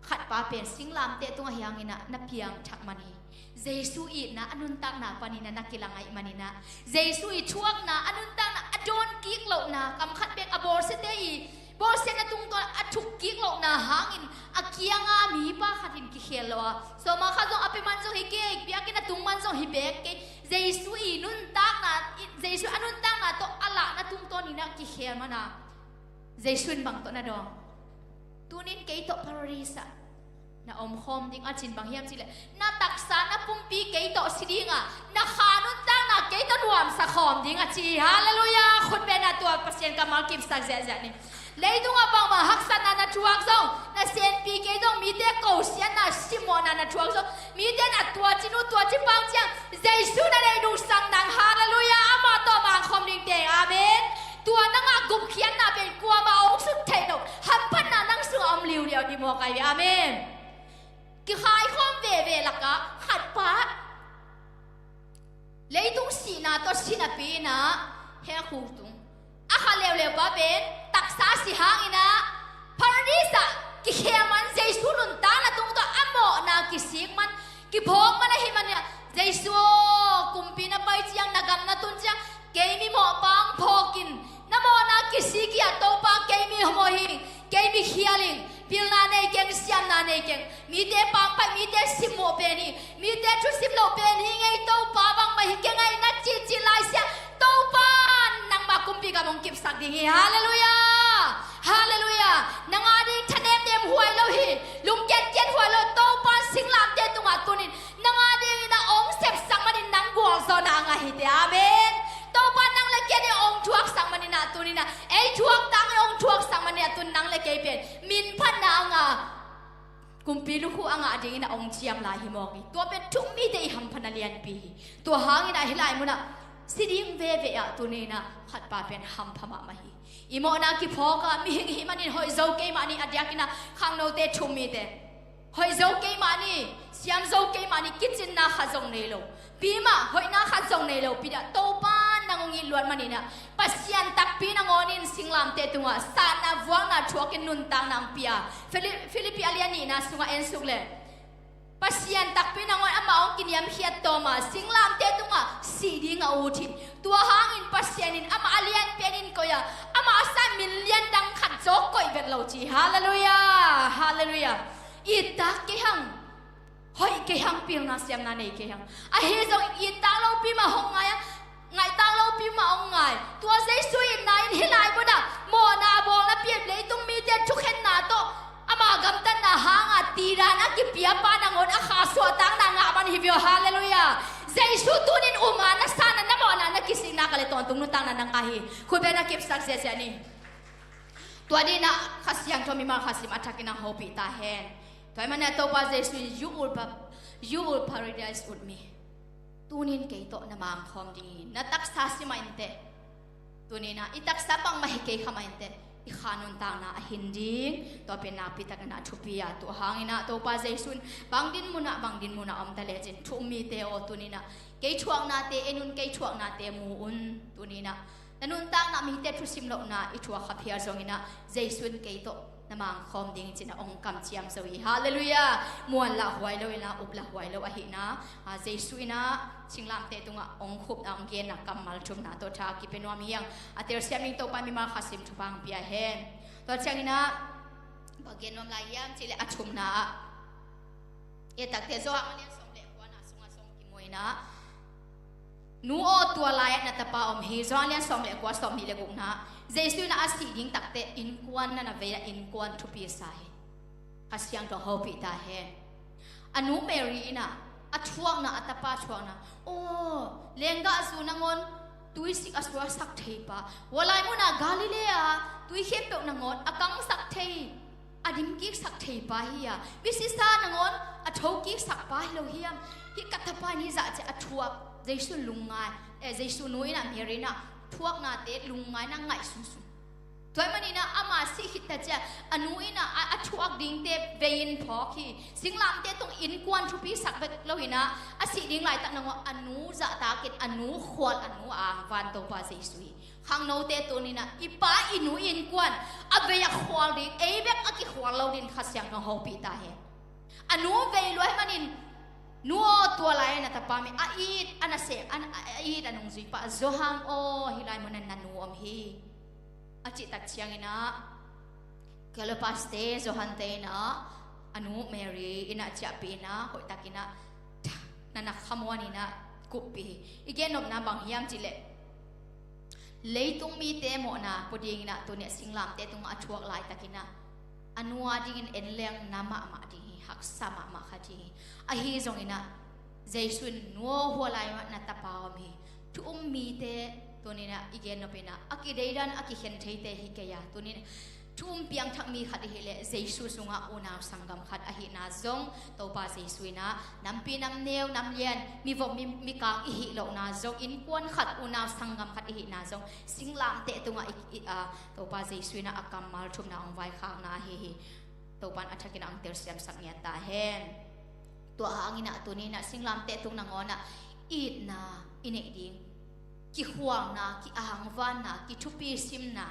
khat pa pen singlamteh tungah hiangin ah na piangthak man hi. Jesu itna a nuntakna panin ah na kilang ahih manin ah, Jesu i thuakna a nuntakna, a dawn kik lohna, kam khat bek a bawlsiate i bawlsiatna tungtawn a thuk kik lohna hangin a kianga mipa khat in kikhel lo a, sawma kha zong a pia man zong hi kei, biakinn a tung man zong hi bek kei. Jesu i nuntakna, Jesu a nuntakna tawh a lahna tungtawn in ah kikhel man a, Jesu in bang tawh na dawng? "Tunin kei tawh Paradis ah na omkhawm ding," a cih bang hiam cih leh, "Na taksa na pumpi kei tawh si ding a, na kha nuntakna kei tawh nuamsa khawm ding," a ci hi. Halleluiah. Khut beng in ah tua Pasian kammal kipsak ziahziah ni. Leitungah bangmah haksatna na thuak zong, na senpi kei zong, mite kosiatna, simmawhna na thuak zong, mite in a tua ci nu, tua ci pa hong ci hang, Jesu na deih nungsang nang. Halleluiah. Amah tawh mangkhawm ding teng. Amen. Tua nang a gupkhiatna pen kuamah hong sut theih loh hamphatna nang sungah om liuliau ding mawk ahi ve. Amen. Kikhaikhawm veve lakah khat pa, leitung sihna tawh si napi in ah, hell khuk tung a kha leuleu pa pen taksa si hangin ah Paradis ah kikhel man, Jesu nuntakna tungtawn a mawhna kisik man, kiphawk man ahih manin ah, "Jesu aw, kumpi na pai ciang, na gam na tun ciang, kei mi mawhpa hong phawk in. Na mawhna kisik hi a, Topa, kei mi mawh hi ing, kei mi khial ing, pilna nei keng, siamna nei keng, mite pampaih, mite simmawh pen hi, mite thusim loh pen hi ing ei Topa, bangmah hi keng ei," na cihcih laisiah Topa in nangmah kumpi gam hong kipsak ding hi. Halleluiah. Halleluiah. Nang a ding thanemnem huai lo hi, lungkiatkiat huai lo, Topa in singlamteh tungah tunin nang a dingin a hong sepsak manin nang gualzawhna a ngah hi teh. Amen. Topa in nang le kei a ding hong thuaksak manin ah tunin ah, ei thuak tangin hong thuaksak manin ah tunin nang le kei pen minphatna a ngah, kumpi lukhu a ngah dingin a hong ciam lai hi mawk hi. Tua pen thu-um mite i hamphatna lianpi hi. Tua hangin ah hih lai munah si ding veve ah tunin ah khat pa pen hampha mahmah hi. I mawhna kiphawk a, mihing ihih manin hoih zo kei mah ni, a diakin ah khangnote thu-um mite hoih zo kei mah ni, siam zo kei mah ni, kicinna khat zong nei lo, pi mah hoihna khat zong nei lo pi-in ah Topa in nang hong it luat manin ah, Pasian takpi nangawnin singlamteh tungah satna vuakna thuakin nuntakna hong pia. Philip-, Philippi a lian nihna sungah en suk leh, Pasian takpi nangawn amah hong kiniamkhiat tawm a, singlamteh tungah sih ding a ut hi. Tua hangin Pasian in amah a lianpen in koih a, amah a san min lian dang khat zong koih vet lo ci. Halleluiah, halleluiah. Ittak kei hang, hoih kei hang, pilna siamna nei kei hang. Ahi zongin ittak lopi mah hong ngai a, ngaihtak lopi mah hong ngai. Tua Jesu itna in hih lai munah mawhna a bawlna pi, leitung mite thukhenna tawh ama gamtatna hanga Sidan a kipiapa nangawn a kha suahtakna ngah man hi viau. Halleluiah. Jesu tunin um a, na sa na, na mawhna, na kisikna ka le tawntung nuntakna na ngah hi. Khut beng na kipsak ziahziah ni. Tua dingin ah Kha Siangtho mimal khat sim a thakin ah hopih ta hen. Tua ahih manin ah Topa Jesu in, "You will pa-, you will paradise with me." Tunin kei tawh na mangkhawm ding hi. Na taksa si mah inteh. Tunin ah i taksa bangmah hi kei kha mah inteh, i kha nuntakna a hin ding. Tua pen nakpi takin ah thupi a, tua hangin ah Topa Jesu in bang dinmun ah, bang dinmun ah om ta lecin, thu um mite aw, tunin ah kei thuaknate en un, kei thuaknate mu un. Tunin ah na nuntakna, mite thusim lohna i thuak kha phial zongin ah Jesu in kei tawh na mangkhawm ding ci-in ah hong kamciam zo hi. Halleluiah. Muan lah huai lo in ah, up lah huai lo ahihna, a, Jesu in ah singlamteh tungah hong khupna, hong genna kammal thumna tawh tha kipia nuam hi hang. A telsiam ding Topa in mimal khat sim thupha hong pia hen. Tua ciangin ah bang gen nuam lai hiam cih leh a thumna ah, i et takte Johan a lian sawm le kuana sungah zong kimu in ah, "Nu aw, tua lai-ah na tapa om hi." Johan a lian sawm le kua, sawmnih le gukna. Jesu in ah a sih ding takteh innkuan na na vei a, innkuan thupi sa hi. Kha Siangtho hopih ta hen. A nu Mary in ah a thuakna, a tapa thuakna, aw, lenggahzu nangawn tuisik a suaksak thei pa, hua lai munah Galilee tui khempeuh nangawn a kangsak thei, a dimkiksak thei pa hi a, misisa nangawn a thokiksak pa hi lo hiam? Hih ka tapa in hih zah ciang a thuak. Jesu lungngai, eh, Jesu nu in ah, Mary in ah thuaknate lungngaina ngaih sunsun. Tua ahih manin ah ama sih khit ta ciang a nu in ah a, a thuak dingte vei-in phawk hi. Singlamteh tung innkuan thupi sak bek lo in ah, a sih ding laitak nangawn a nu zahtakin, a nu khual, a nu a angvan Topa Jesu hi. Khangnote, tunin ah i pa, i nu innkuan a vei a khual ding, ei bek a kikhual lo dingin Kha Siangtho hopih ta hen. A nu vei lua ahih manin, "Nu aw, tua lai-ah na tapa om hi." A it, a nasem, a, a, a it, a nungzuipa, "Johan aw, hih lai munah na nu om hi," a cih tak ciangin ah, Cleopas te, Johan te in ah a nu Mary in ah ciahpih in ah, hoihtakin ah na na khamuan in ah kuppih hi. I gennopna bang hiam cih leh, leitung mite mawhna pua dingin ah tuni a singlamteh tungah a thuak laitakin ah a nu a dingin en leng na mahmah ding hi, haksa mahmah kha ding hi. Ahi zongin ah Jesu in, "Nu aw, hua lai-ah na tapa om hi." Thu um mite, tunin ah i gennop in ah a kideidan, a kikhen theite hi kei a, tunin thu um piangthak mi khat i hih leh Jesu sungah unau sanggam khat ahihna zong, Topa Jesu in ah nampi namneu, namlian, mivom mi, mikang i hih lohna zong, innkuan khat, unau sanggam khat i hihna zong, singlamteh tungah i, i, a, Topa Jesu in ah a kammal thumna hong vaikhakna ahi hi. Topa in a thakin ah hong telsiamsak ngiat ta hen. Tua hangin ah tunin ah singlamteh tung nangawn ah itna i neih ding, kikhualna, ki-angvanna, kithupisimna,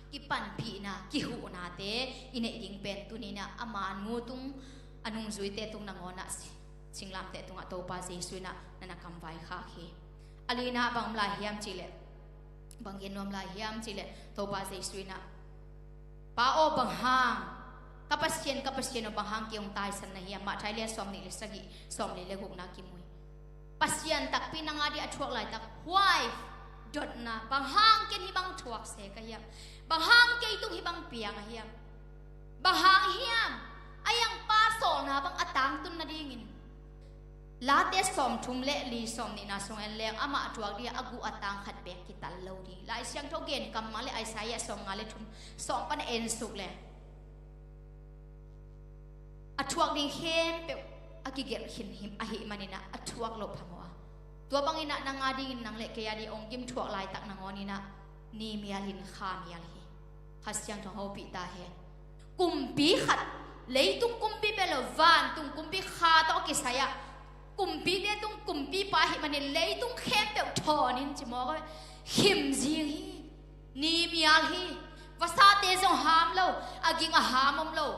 kipanpihna, kihuhnate i neih ding pen tunin ah ama nu tung, a nungzuite tung nangawn ah si-, singlamteh tungah Topa Jesu in ah na na kamvaikhak hi. A lina ah bang om lai hiam cih leh, bang gen nuam lai hiam cih leh, Topa Jesu in ah, "Pa aw, bang hang, ka Pasian, ka Pasian aw, bang hang kei hong taisan na hiam?" Matthai lian sawmnih le sagih, sawmli le gukna kimu hi. Pasian takpi nang a ding a thuak laitak, huai dotna, "Bang hang ken hih bang thuak se ka hiam? Bang hang kei tung hih bang piang a hiam? Bang hang hiam? A hiang pa sawlna bang a tangtun nadingin." Late sawmthum le li, sawmnihna sung en leng, amah thuak ding a guh a tang khat beek kital lo ding. Lai Siangtho gen kammal le Isaiah sawmnga le thum, sawm pan en suk leng, a thuak ding khempeuh a kigelh khin hi, ahih manin ah a thuak loh phamawh a. Tua bangin ah nang a dingin, nang le kei a ding hong gim thuak laitak nangawn in ah ni mial in, kha mial hi. Kha Siangtho hopih ta hen. Kumpi khat, leitung kumpipa lo, vantung kumpi kha tawh kisai-a, kumpite tung kumpipa ahih manin leitung khempeuh thawn in ci mawk a, khim zing hi. Ni mial hi. Vasate zong ham lo, a ging a ham om lo.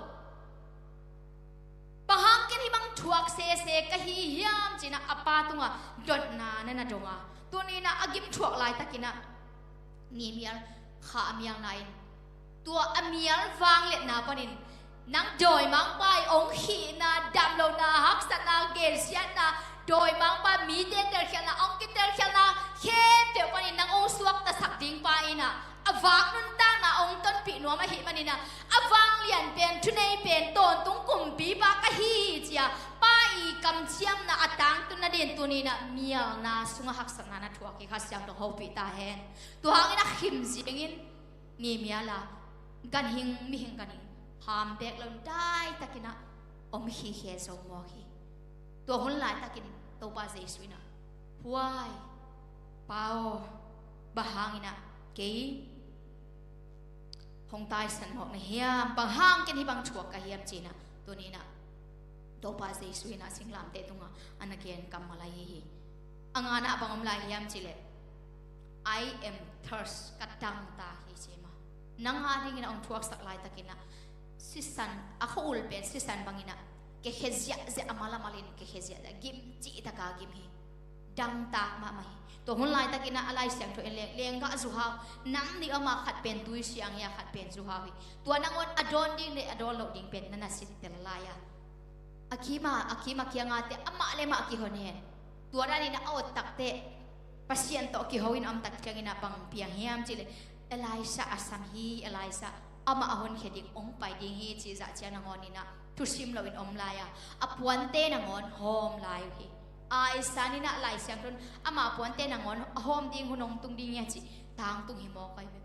Bang hang ken hih bang thuak sese ka hi hiam ci-in ah a pa tungah dotna na na dong a, tuni-in ah a gim thuak laitakin ah ni mial, kha mialna in, tua a mial vangliatna panin nang dawimangpa ii hong khihna, damlohna, haksatna, gensiatna, dawimangpa mite telkhialhna, hong kitelkhialhna khempeuh panin nang hong suaktasak dingpa in ah a vak nuntakna hong tonpih nuam ahih manin ah, a vanglian pen, thunei pen, tawntung kumpipa ka hi in tuni-in ah mialna sungah haksatna na thuak hi, Kha Siangtho hopih ta hen. Tua hangin a khim zingin ni mial a, ganhing, mihing ganhing ham beek lo in daitakin ah om khikhe zo mawk hi. Tua hun laitakin Topa Jesu in ah, huai, Pa aw, bang hangin ah kei hong taisan mawk na hiam, bang hang ken hih bang thuak ka hiam ci-in ah, tuni-in ah Topa Jesu in ah singlamteh tungah a na gen kammal ahi hi. A ngana ah bang om lai hiam cih leh, "I am thirst," ka dangtak hi ci mah. Nang a dingin ah hong thuaksak laitakin ah sisan, a khua-ul pen sisan bangin ah kekhe ziahziah, a malamalin kekhe ziahziah, gim cihtak a gim hi. Dangtak mahmah hi. Tua hun laitakin ah a Lai Siangtho en leng, lenggah zuhau nam nih om a, khat pen tui siang hi a, khat pen zuhau hi. Tua nangawn a dawn ding le a dawn loh ding pen na na sittel lai a, a kim a, a kim a kiang a te amah le amah kihon hen. Tua danin ah a awt tak teh Pasian tawh kiho in a om tak ciangin ah bang piang hiam cih leh, Elijah a sam hi, Elijah amah a honkhia ding hong pai ding hi cih zah ciang nangawn in ah thusim loin om lai a, a puante nangawn hawm lai uh hi. Isaiah in ah Lai Siangtho in ama puante nangawn a hawm ding hun hong tung ding hi a cih tangtung hi mawk ahi ve.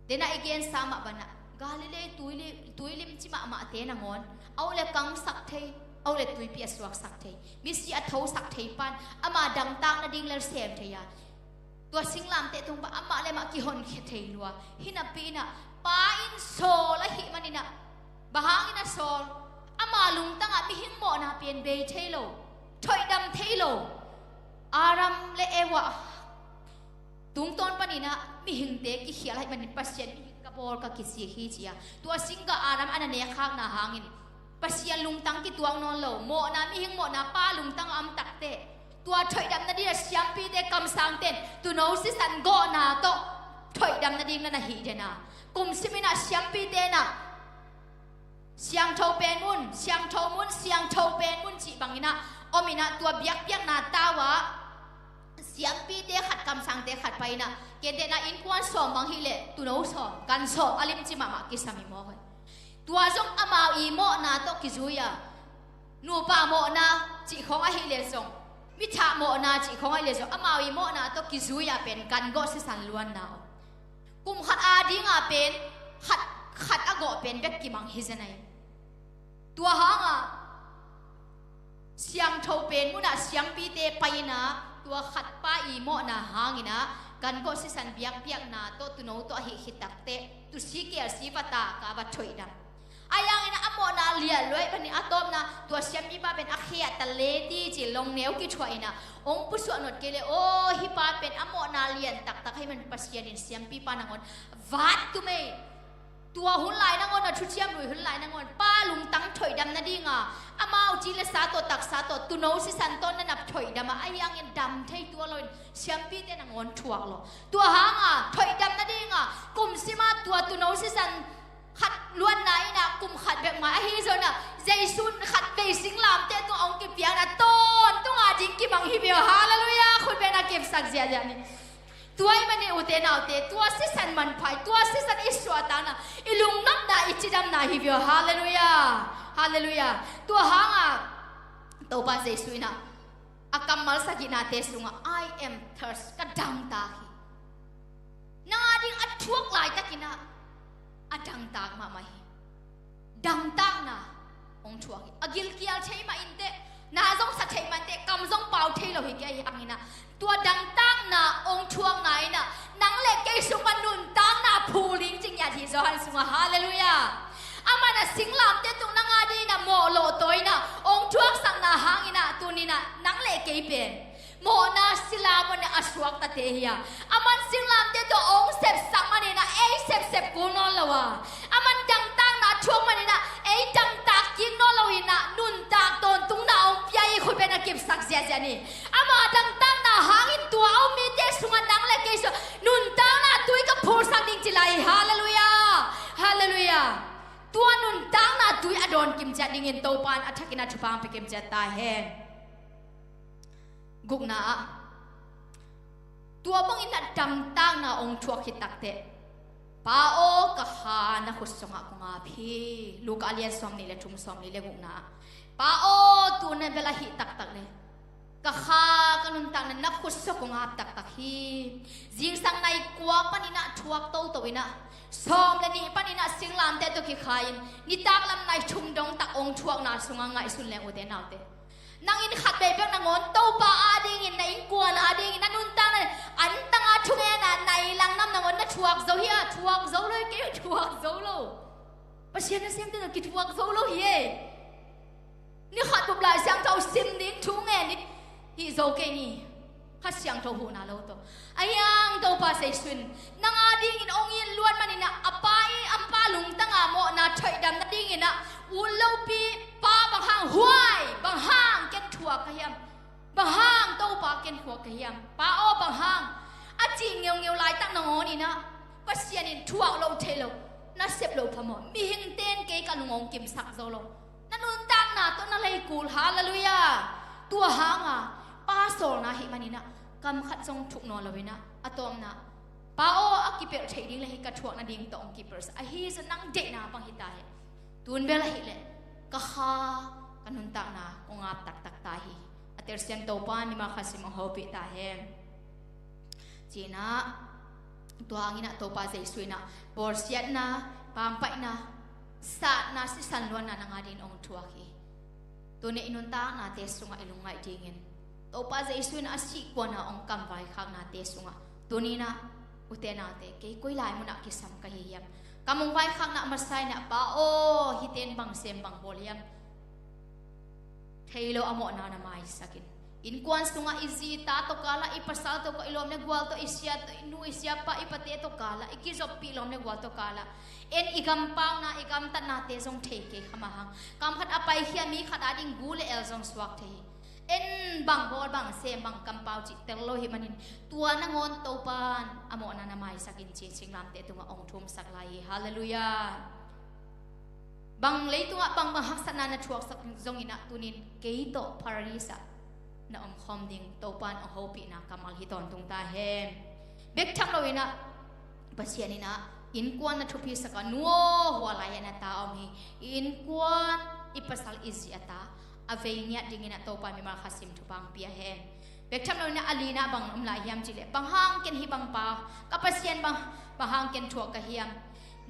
Denah i gensa mah banah Galilee tuilim, tuilim ci mahmahte nangawn, a uh leh kangsak thei, a uh leh tuipi a suaksak thei, misi a thosak thei pan ama dangtak nading lel sem thei a, tua singlamteh tung pan amah le amah kihonkhia thei lua. Hinapi in ah Pa in sawl ahih manin ah, bang hangin a sawl? Ama lungtangah mihing mawhna pen bei thei lo, thoihdam thei lo. Adam le Eva tungtawn panin ah mihingte kikhial ahih manin Pasian mihing ka bawl ka kisik hi ci a, tua singgah Adam a na nekkhakna hangin Pasian lungtang kituak nawn lo, mawhna, mihing mawhna Pa lungtang a om tak teh, tua thoihdam nading a siampite kamsangte in tuuno sisan gawhna tawh thoihdam nading na na hih den a, kum sim in ah siampite in ah Siangtho Pen Mun, Siangtho Mun, Siangtho Pen Mun cih bangin ah om in ah, tua biakpiakna tau ah siampite khat, kamsangte khat pai in ah, kei te na innkuan sawm bang hi leh tuuno sawm, gan sawm a limci mahmah kisam hi mawk hi. Tua zong amau i mawhna tawh kizui a, nupa mawhna cih khawng ahih leh zong, mithah mawhna cih khawng ahih leh zong, amau i mawhna tawh kizui a pen gan gawh sisan luanna om. Kum khat a ding a pen khat, khat a gawh pen bek kimang hi zen ahi. Tua hang a Siangtho Pen Mun ah siampite pai in ah, tua khat pa i mawhna hangin ah gan gawh sisan biakpiakna tawh tuuno tawh ahih khit tak teh, tuusi kialsi va tak a va thoihdam. Ahi hangin ah a mawhna lian lua ahih manin a tawpna tua siampipa pen a khe ah taleti ci longneu kithuah in ah hong pusuah nawn kei leh, aw, hih pa pen a mawhna lian taktak ahih manin Pasian in siampipa nangawn vat tum ei. Tua hun lai nangawn a, thuciam lui hun lai nangawn Pa lungtang thoihdam nading a, amau ci le sa tawh, taksa tawh, tuuno sisan tawh na na thoihdam a, ahi hangin dam thei tua loin siampite nangawn thuak lo. Tua hang a thoihdam nading a kum sim a tua tuuno sisan khat luanna in ah kum khat bek mah ahi zongin ah, Jesu in khatvei singlamteh tungah hong kipiakna tawntung a ding kimang hi ve aw. Halleluiah. Khut beng a kipsak ziahziah ni. Tua ahih manin ute naute, tua sisan manpha, tua sisan i suahtakna, i lungnopna, i cidamna hi ve aw. Halleluiah. Halleluiah. Tua hang a Topa Jesu in ah a kammal sagihnate sungah, "I am thirst," ka dangtak hi. Nang a ding a thuak laitakin ah a dangtak mahmah hi. Dangtakna hong thuak hi. A gilkial thei mah inteh, na zong sa thei mah inteh, kam zong pau thei lo hi kei, ahi hangin ah tua dangtakna hong thuakna in ah nang le kei sungah nuntakna phul ding ci ngiat hi, Johan sungah. Halleluiah. Aman a singlamteh tung nang a dingin ah mawh lawhtawi in ah hong thuaksakna hangin ah tuni-in ah nang le kei pen mawhna sila mawhna a suaktate hi a, aman singlamteh tawh hong sepsak manin ah ei sepsep kul nawn lo a, aman dangtakna thuak manin ah ei dangtak kik nawn lo in ah nuntak tawntungna hong pia hi. Khut beng a kipsak ziahziah ni. Ama dangtakna hangin tua a om mite sungah nang le kei sungah nuntakna tui ka phulsak ding ci lai hi. Halleluiah. Halleluiah. Tua nuntakna tui a dawn kim ciat dingin Topa in a thakin a thupha hong pia kim ciat ta hen. Gukna ah, tua bangin ah dangtakna hong thuak khit tak teh, Pa aw, ka kha na khut sungah kong ap hi. Luka a lian sawmnih le thum, sawmli le gukna ah, Pa aw, tu na bel ahih taktak leh Ka kha ka nuntakna na khut sung kong ap taktak hi. Zingsang nai kua panin ah thuak toto in ah, sawm le nih panin ah singlamteh tawh kikha in, nitak lam nai thum dong tak hong thuakna sungah ngaihsun leng, ute naute, nang in khat vei bek nangawn Topa adingin, na innkuan adingin, na nuntakna antang a thungen a, nai lang nam nangawn na thuak zo hi a, thuak zo lo hi, kei thuak zo lo. Pasian nasemte tawh kithuak zo lo hi e. Ni khat bup Lai Siangtho sim ding, thu ngen ding hih zo kei ni. Kha Siangtho huhna lo tawh. Ahi hang Topa Jesu in nang adingin hong it luat manin ah, a Pa i, a Pa lungtang a mawhna thoihdam nadingin ah, ut lopi pa bang hang, huai, bang hang ken thuak ka hiam? Bang hang Topa ken thuak ka hiam? Pa aw, bang hang? A cih ngeungeu laitak nangawn in ah, Pasian in thuak loh theih loh, na sep loh phamawh. Mihingte in kei ka lung hong kimsak zo lo. Na nuntakna tawh na lei kul, halleluiah. Tua hang a, Pa sawlna ahih manin ah, kam khat zong thuk nawn lo in ah, a tawpna, Pa aw, a kipelh theih ding le hih ka thuak nading tawh hong kipelhsak. Ahi zong nang deihna bang hi ta hen. Tun bel ahih leh ka kha ka nuntakna kong ap taktak ta hi. A telsiam Topa in mimal khat sim hong hopih ta hen. Ci-in ah, tua hangin ah Topa Jesu in ah bawlsiatna, pampaihna, satna, sisan luanna nang adingin hong thuak hi. Tuni i nuntaknate sungah i lungngaih dingin, Topa Jesu in a sih kuan a hong kam vaikhaknate sungah, tuni in ah, ute naute, kei koi lai munah kisam ka hi hiam? Kam hong vaikhakna masa in ah, Pa aw, hihte in bang sem bang bawl hiam? Thei lo a mawhna na maisak in. Innkuan sungah i zi i ta tawh kal ah, i pasal tawh kal ah, i lawm le gual tawh, i sia tawh, i nu i sia pa i pate tawh kal ah, i kizoppih lawm le gual tawh kal ah, en i gampauna, i gamtatnate zong thei kei kha mah hang, kam khat a paikhia mi khat ading gu le el zong suak thei hi. En bang bawl, bang sem, bang kampau cih tel lo ahih manin, tua nangawn Topa in a mawhna na maisak in, ci-in singlamteh tungah hong thumsak lai hi. Halleluiah. Bang leitungah bang bang haksatna na thuaksak zongin ah, tuni in kei tawh Paradis ah na omkhawm ding Topa in hong hopihna kammal hi tawntung ta hen. Bek tham lo in ah, Pasian in ah innkuan na thupisak a, nu aw, hua lai-ah na ta a om hi. I innkuan, i pasal, i zi a ta a vei ngiat dingin ah Topa in mimal khat sim thupha hong pia hen. Bek tham lo in ah, a lina bang om lai hiam cih leh, bang hang ken hih bang pa, ka Pasian bang, bang hang ken thuak ka hiam?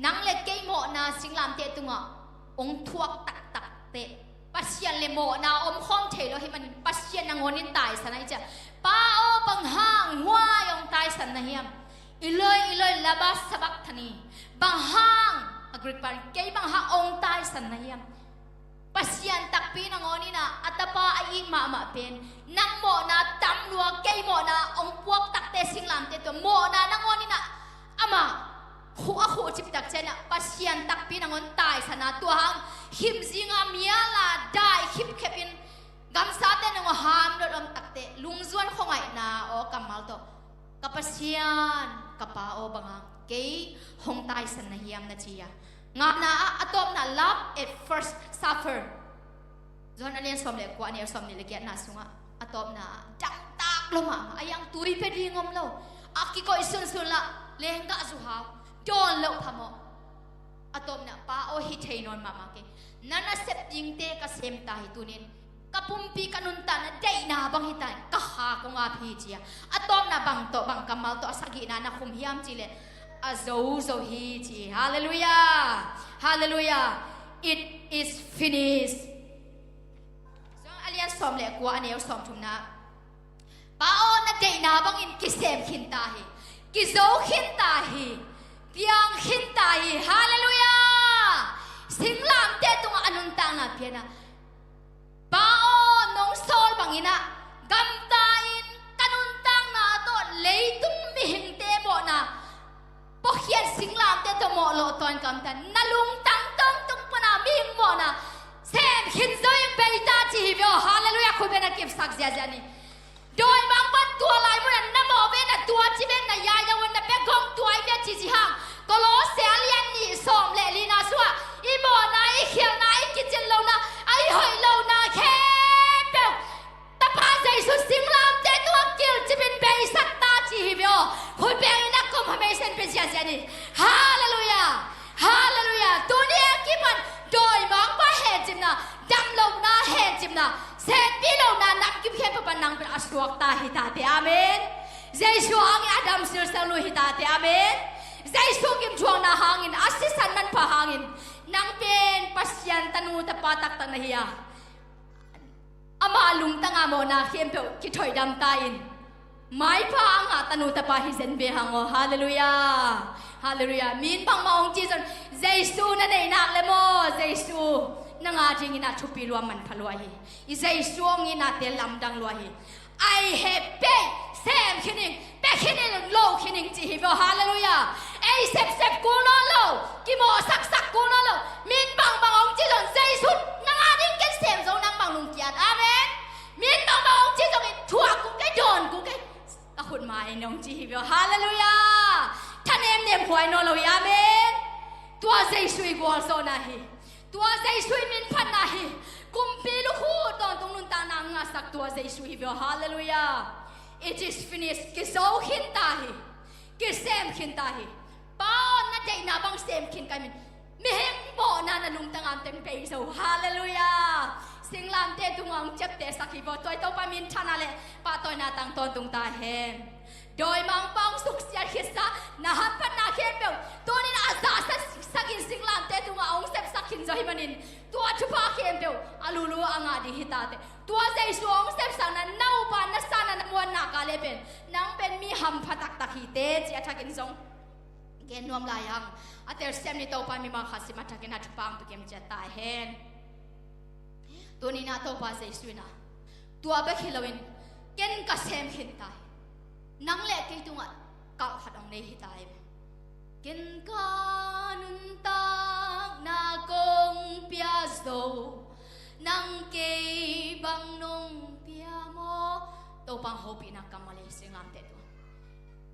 Nang le kei mawhna singlamteh tungah hong thuak taktak teh, Pasian le mawhna omkhawm thei lo ahih manin, Pasian nangawn in taisan a, i ci a, Pa aw, bang hang huai hong taisan na hiam? I loi, i loi, lama sabakthani. Bang hang, a Greek pa in, kei bang hang hong taisan na hiam? Pasian takpi nangawn in ah, a tapa a it mahmah pen, nang mawhna tam lua, kei mawhna hong puak takte singlamteh tawh, mawhna nangawn in ah, amah khuh a khuh ciptak ciangin ah, Pasian takpi nangawn taisan a, tua hang khimzing a mial a dai khipkhep in, gamsate nangawn ham dot om takte, lungzuan khuangaihna aw kammal tawh, ka Pasian, ka Pa aw, bang hang kei hong taisan na hiam, na ci a. Ngana ah, a tawpna, love at first suffer. Johan a lian sawm le kua, a neu sawm nih le giatna sungah a tawpna ah, dangtak lo mahmah, a iang tui pia ding om lo, a kikoih sunsun lah, lenggah zuhau, dawn loh phamawh. A tawpna, Pa aw, hi thei nawn mahmah kei. Na nasep dingte ka sem ta hi, tuni in ka pumpi, ka nuntakna deihna bang hi ta, ka kha kong ap hi, ci a. A tawpna bang tawh, bang kammal tawh a sagihna na khum hiam cih leh, a zo zo hi, ci hi. Halleluiah. Halleluiah. It is finished. Johan a lian sawm le kua, a neu sawm thumna. Pa aw, na deihna bangin kisem khin ta hi. Kizo khin ta hi. Piang khin ta hi. Halleluiah. Singlamteh tungah a nuntakna pian a, Pa aw, nong sawl bangin ah, gamta in ka nuntakna tawh leitung mihingte mawhna, pawlkhiat singlamteh tawh mawh lawh tawn, gamta in na lungtang tawntung pana mihing mawhna sem khin zo in bei ta, ci hi ve aw. Halleluiah. Khut beng na kipsak ziahziah ni. Dawimangpa in tua lai munah na mawh ve, na tuaci ve, na yaidam ve, na bek gawm tuai ve, cici hang. Kolose a lian nih sawm le lina sungah i mawhna, i khialhna, i kicin lohna, a i hoih lohna khempeuh Tapa Jesu singlamteh tungah kilcip in beisak ta, ci hi ve aw. Khut beng in a confirmation pia ziahziah ni. Halleluiah. Halleluiah. Tuni a kipan dawimangpa hencipna, damlohna hencipna Simna, sempi lohna nam kim khempeuh pan nang pen a suakta hi tate. Amen. Jesu hangin a dam silsang lui hi tate. Amen. Jesu kim thuakna hangin, a sisan manpha hangin nang pen Pasian tanu tapa taktak na hi a, ama lungtanga mawhna khempeuh kithoihdam ta in, maipha a ngah tanu tapa hi zen ve hang aw. Halleluiah. Halleluiah. Min bangmah hong ci zong, Jesu na neih nak le maw, Jesu nang a dingin a thupi lua, manpha lua hi. I Jesu hong itnate lamdang lua hi. Ai heh pei, sem khin ing, pia khin ing, lo khin ing ci hi ve aw. Halleluiah. Ei sepsep kul nawn lo, kimawhsaksak kul nawn lo. Min bangbang hong ci zong, Jesu nang a ding ken sem zo, nang bang lungkiat. Amen. Min bangbang hong ci zongin thuak kul kei, dawn kul kei, ka khut ma in hong ci hi ve aw. Halleluiah. Thanemnem huai nawn lo hi. Amen. Tua Jesu i gualzawhna hi. Tua Jesu i minphatna hi. Kumpi lukhu tawntung nuntakna ngahsak tua Jesu hi ve aw. Halleluiah. It is finished. Kizo khin ta hi. Kisem khin ta hi. Pa aw, na deihna bang sem khin ka hi in. Mihing mawhna na lungtang a om teng pei zo. Halleluiah. Singlamteh tungah hong ciaptehsak hi ve aw. Tua i Topa minthanna le pahtawina tang tawntung ta hen. Dawimangpa hong suksiat khitsa na hamphatna khempeuh tuni-in a zahsak in singlamteh tungah hong sepsak khin zaw hi manin, tua thupha khempeuh a lulu a ngah ding hi tate. Tua Jesu hong sepsakna, na upa, na sanna, na muanna ka le pen, nang pen mi hampha taktak hi te ci a thakin zong gen nuam lai hang. A telsiam ni Topa mimal khat sim a thakin a thupha hong pia kim ciat ta hen. Tuni-in ah Topa Jesu in ah tua bek hi loin ken ka sem khin ta hi. Nang le kei tungah kalh khat hong nei hi ta hi. Ken ka nuntakna kong pia zo, nang kei bang nong pia maw? Topa hong hopihna kammal hi singlamteh tungah.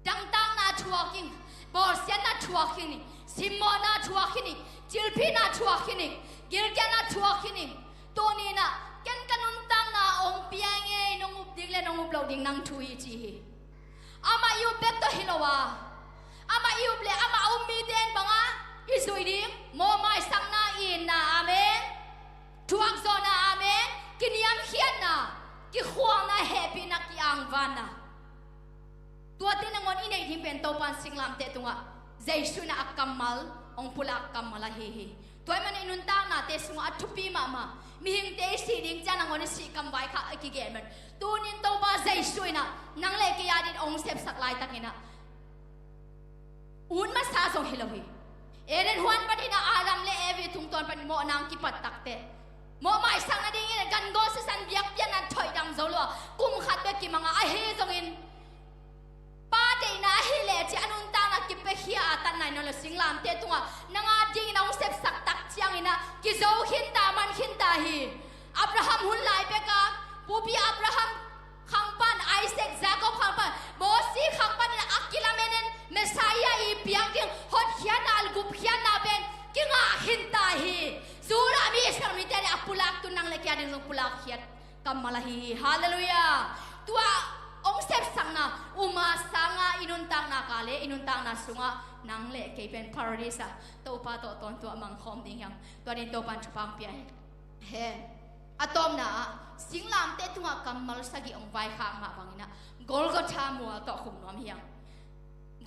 Dangtakna thuak ing, bawlsiatna thuak ing, simmawhna thuak ing, cilphihna thuak ing, gilkialna thuak ing. Tuni-in ah ken ka nuntakna hong pia ing ei, nong up ding le nong up loh ding nang thu hi ci hi. Amah i up bek tawh hi lo a, amah i up le amah a um mite in bang a i zuih ding? Mawhmaisakna, itna, amen. Thuakzawhna, amen. Kiniamkhiatna, kikhualna, hehpihna, ki-angvanna. Tuate nangawn i neih ding pen Topa in singlamteh tungah Jesu in ah a kammal hong pulak kammal ahi hi. Tua ahih manin i nuntaknate sungah a thupi mahmah, mihingte i sih ding ciang nangawn i sih kam vaikhak a kigen pen, tuni-in Topa Jesu in ah nang le kei a dingin hong sepsak laitakin ah ut masa zong hi lo hi. Eden huan panin ah Adam le Evi tungtawn panin mawhna hong kipat takteh, mawhmaisakna dingin gangawl sisan biakpiakna thoihdam zo lo a, kum khat bek kimang a, ahi zongin Pa deihna ahih leh ci a nuntakna kipiakhia a, tat nai nawn lo, singlamteh tungah nang a dingin a hong sepsak tak ciangin ah kizo khin ta, man khin ta hi. Abraham hun lai bek a, pupi Abraham khang pan, Isaac, Jacob khang pan, Mosi khang panin a kilamen in Messiah i piak ding hotkhiatna, gupkhiatna pen kingah khin ta hi. Judah mi, Israel mite in a pulak tu, nang le kei a ding zong pulakkhiat kammal ahi hi. Halleluiah. Tua hong sepsakna um a, sang a, i nuntakna ka le i nuntakna sungah nang le kei pen Paradise ah Topa tawh tawntung a mangkhawm ding hi hang. Tua dingin Topa in thupha hong pia hen. A tawpna ah singlamteh tungah kammal sagih hong vaikhak mah bangin ah Golgotha mual tawh khum nuam hi hang.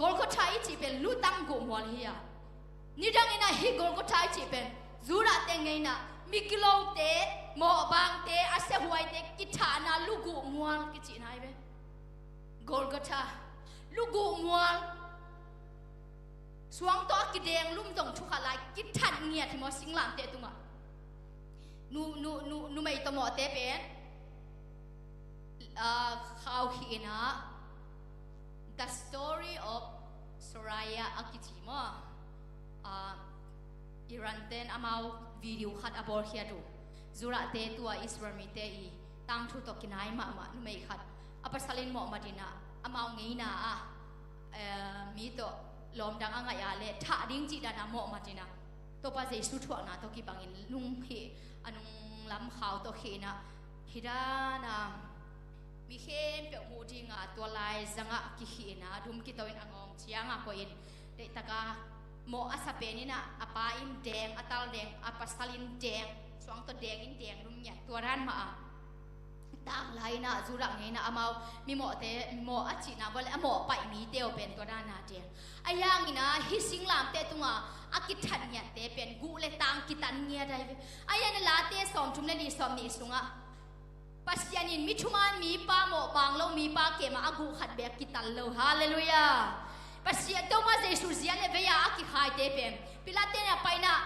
Golgotha i cih pen lutang guh mual hi a, nidangin ah hih Golgotha i cih pen Judah te ngeina, migilote, mawhbangte, a siahuaite kithahna luguh mual kicihna hi ve. Golgotha, luguh mual. Suang tawh a kideng lum zong thukhat lai, kithat ngiat hi maw singlamteh tungah. Nu, nu, nu, numei tawh mawhte pen, ah, khau khih in ah, The Story of Soraya a kici maw? Ah, Iran ten amau video khat a bawlkhiat uh. Judah te tua Israel mite i tangthu tawh kinai mahmah numei khat a pasal in mawhmat in ah, amau ngeina ah, eh, mi tawh lawmdang a ngaih a le thah ding cih dan a mawhmat in ah, Topa Jesu thuakna tawh kibangin lunghih, a nunglam khau tawh khih in ah, hih dan a mi khempeuh muh ding a, tua laizang ah kikhih in ah, dum kito in a ngawng ciang ah koih in, deihtak a mawh a sa pen in ah, a pa in deng, a tal deng, a pasal in deng, suang tawh deng in deng lum ngiat. Tua dan mah a, tanglai in ah, zu rak ngei in ah, amau mimawhte, mawh a cihna vua le a mawh paih mite uh pen tua dan a te. Ahi hangin ah hih singlamteh tungah a kithat ngiatte pen guh le tang kitan ngiat ahi ve. Ahi hangin ah Late sawmthum le nih, sawmnih sungah Pasian in mi thuman mipa, mawh bang lo mipa kiangah a guh khat beek kitan lo. Halleluiah. Pasian, Topa Jesu zia le vei-a a kikhaite pen Pilat te na pai in ah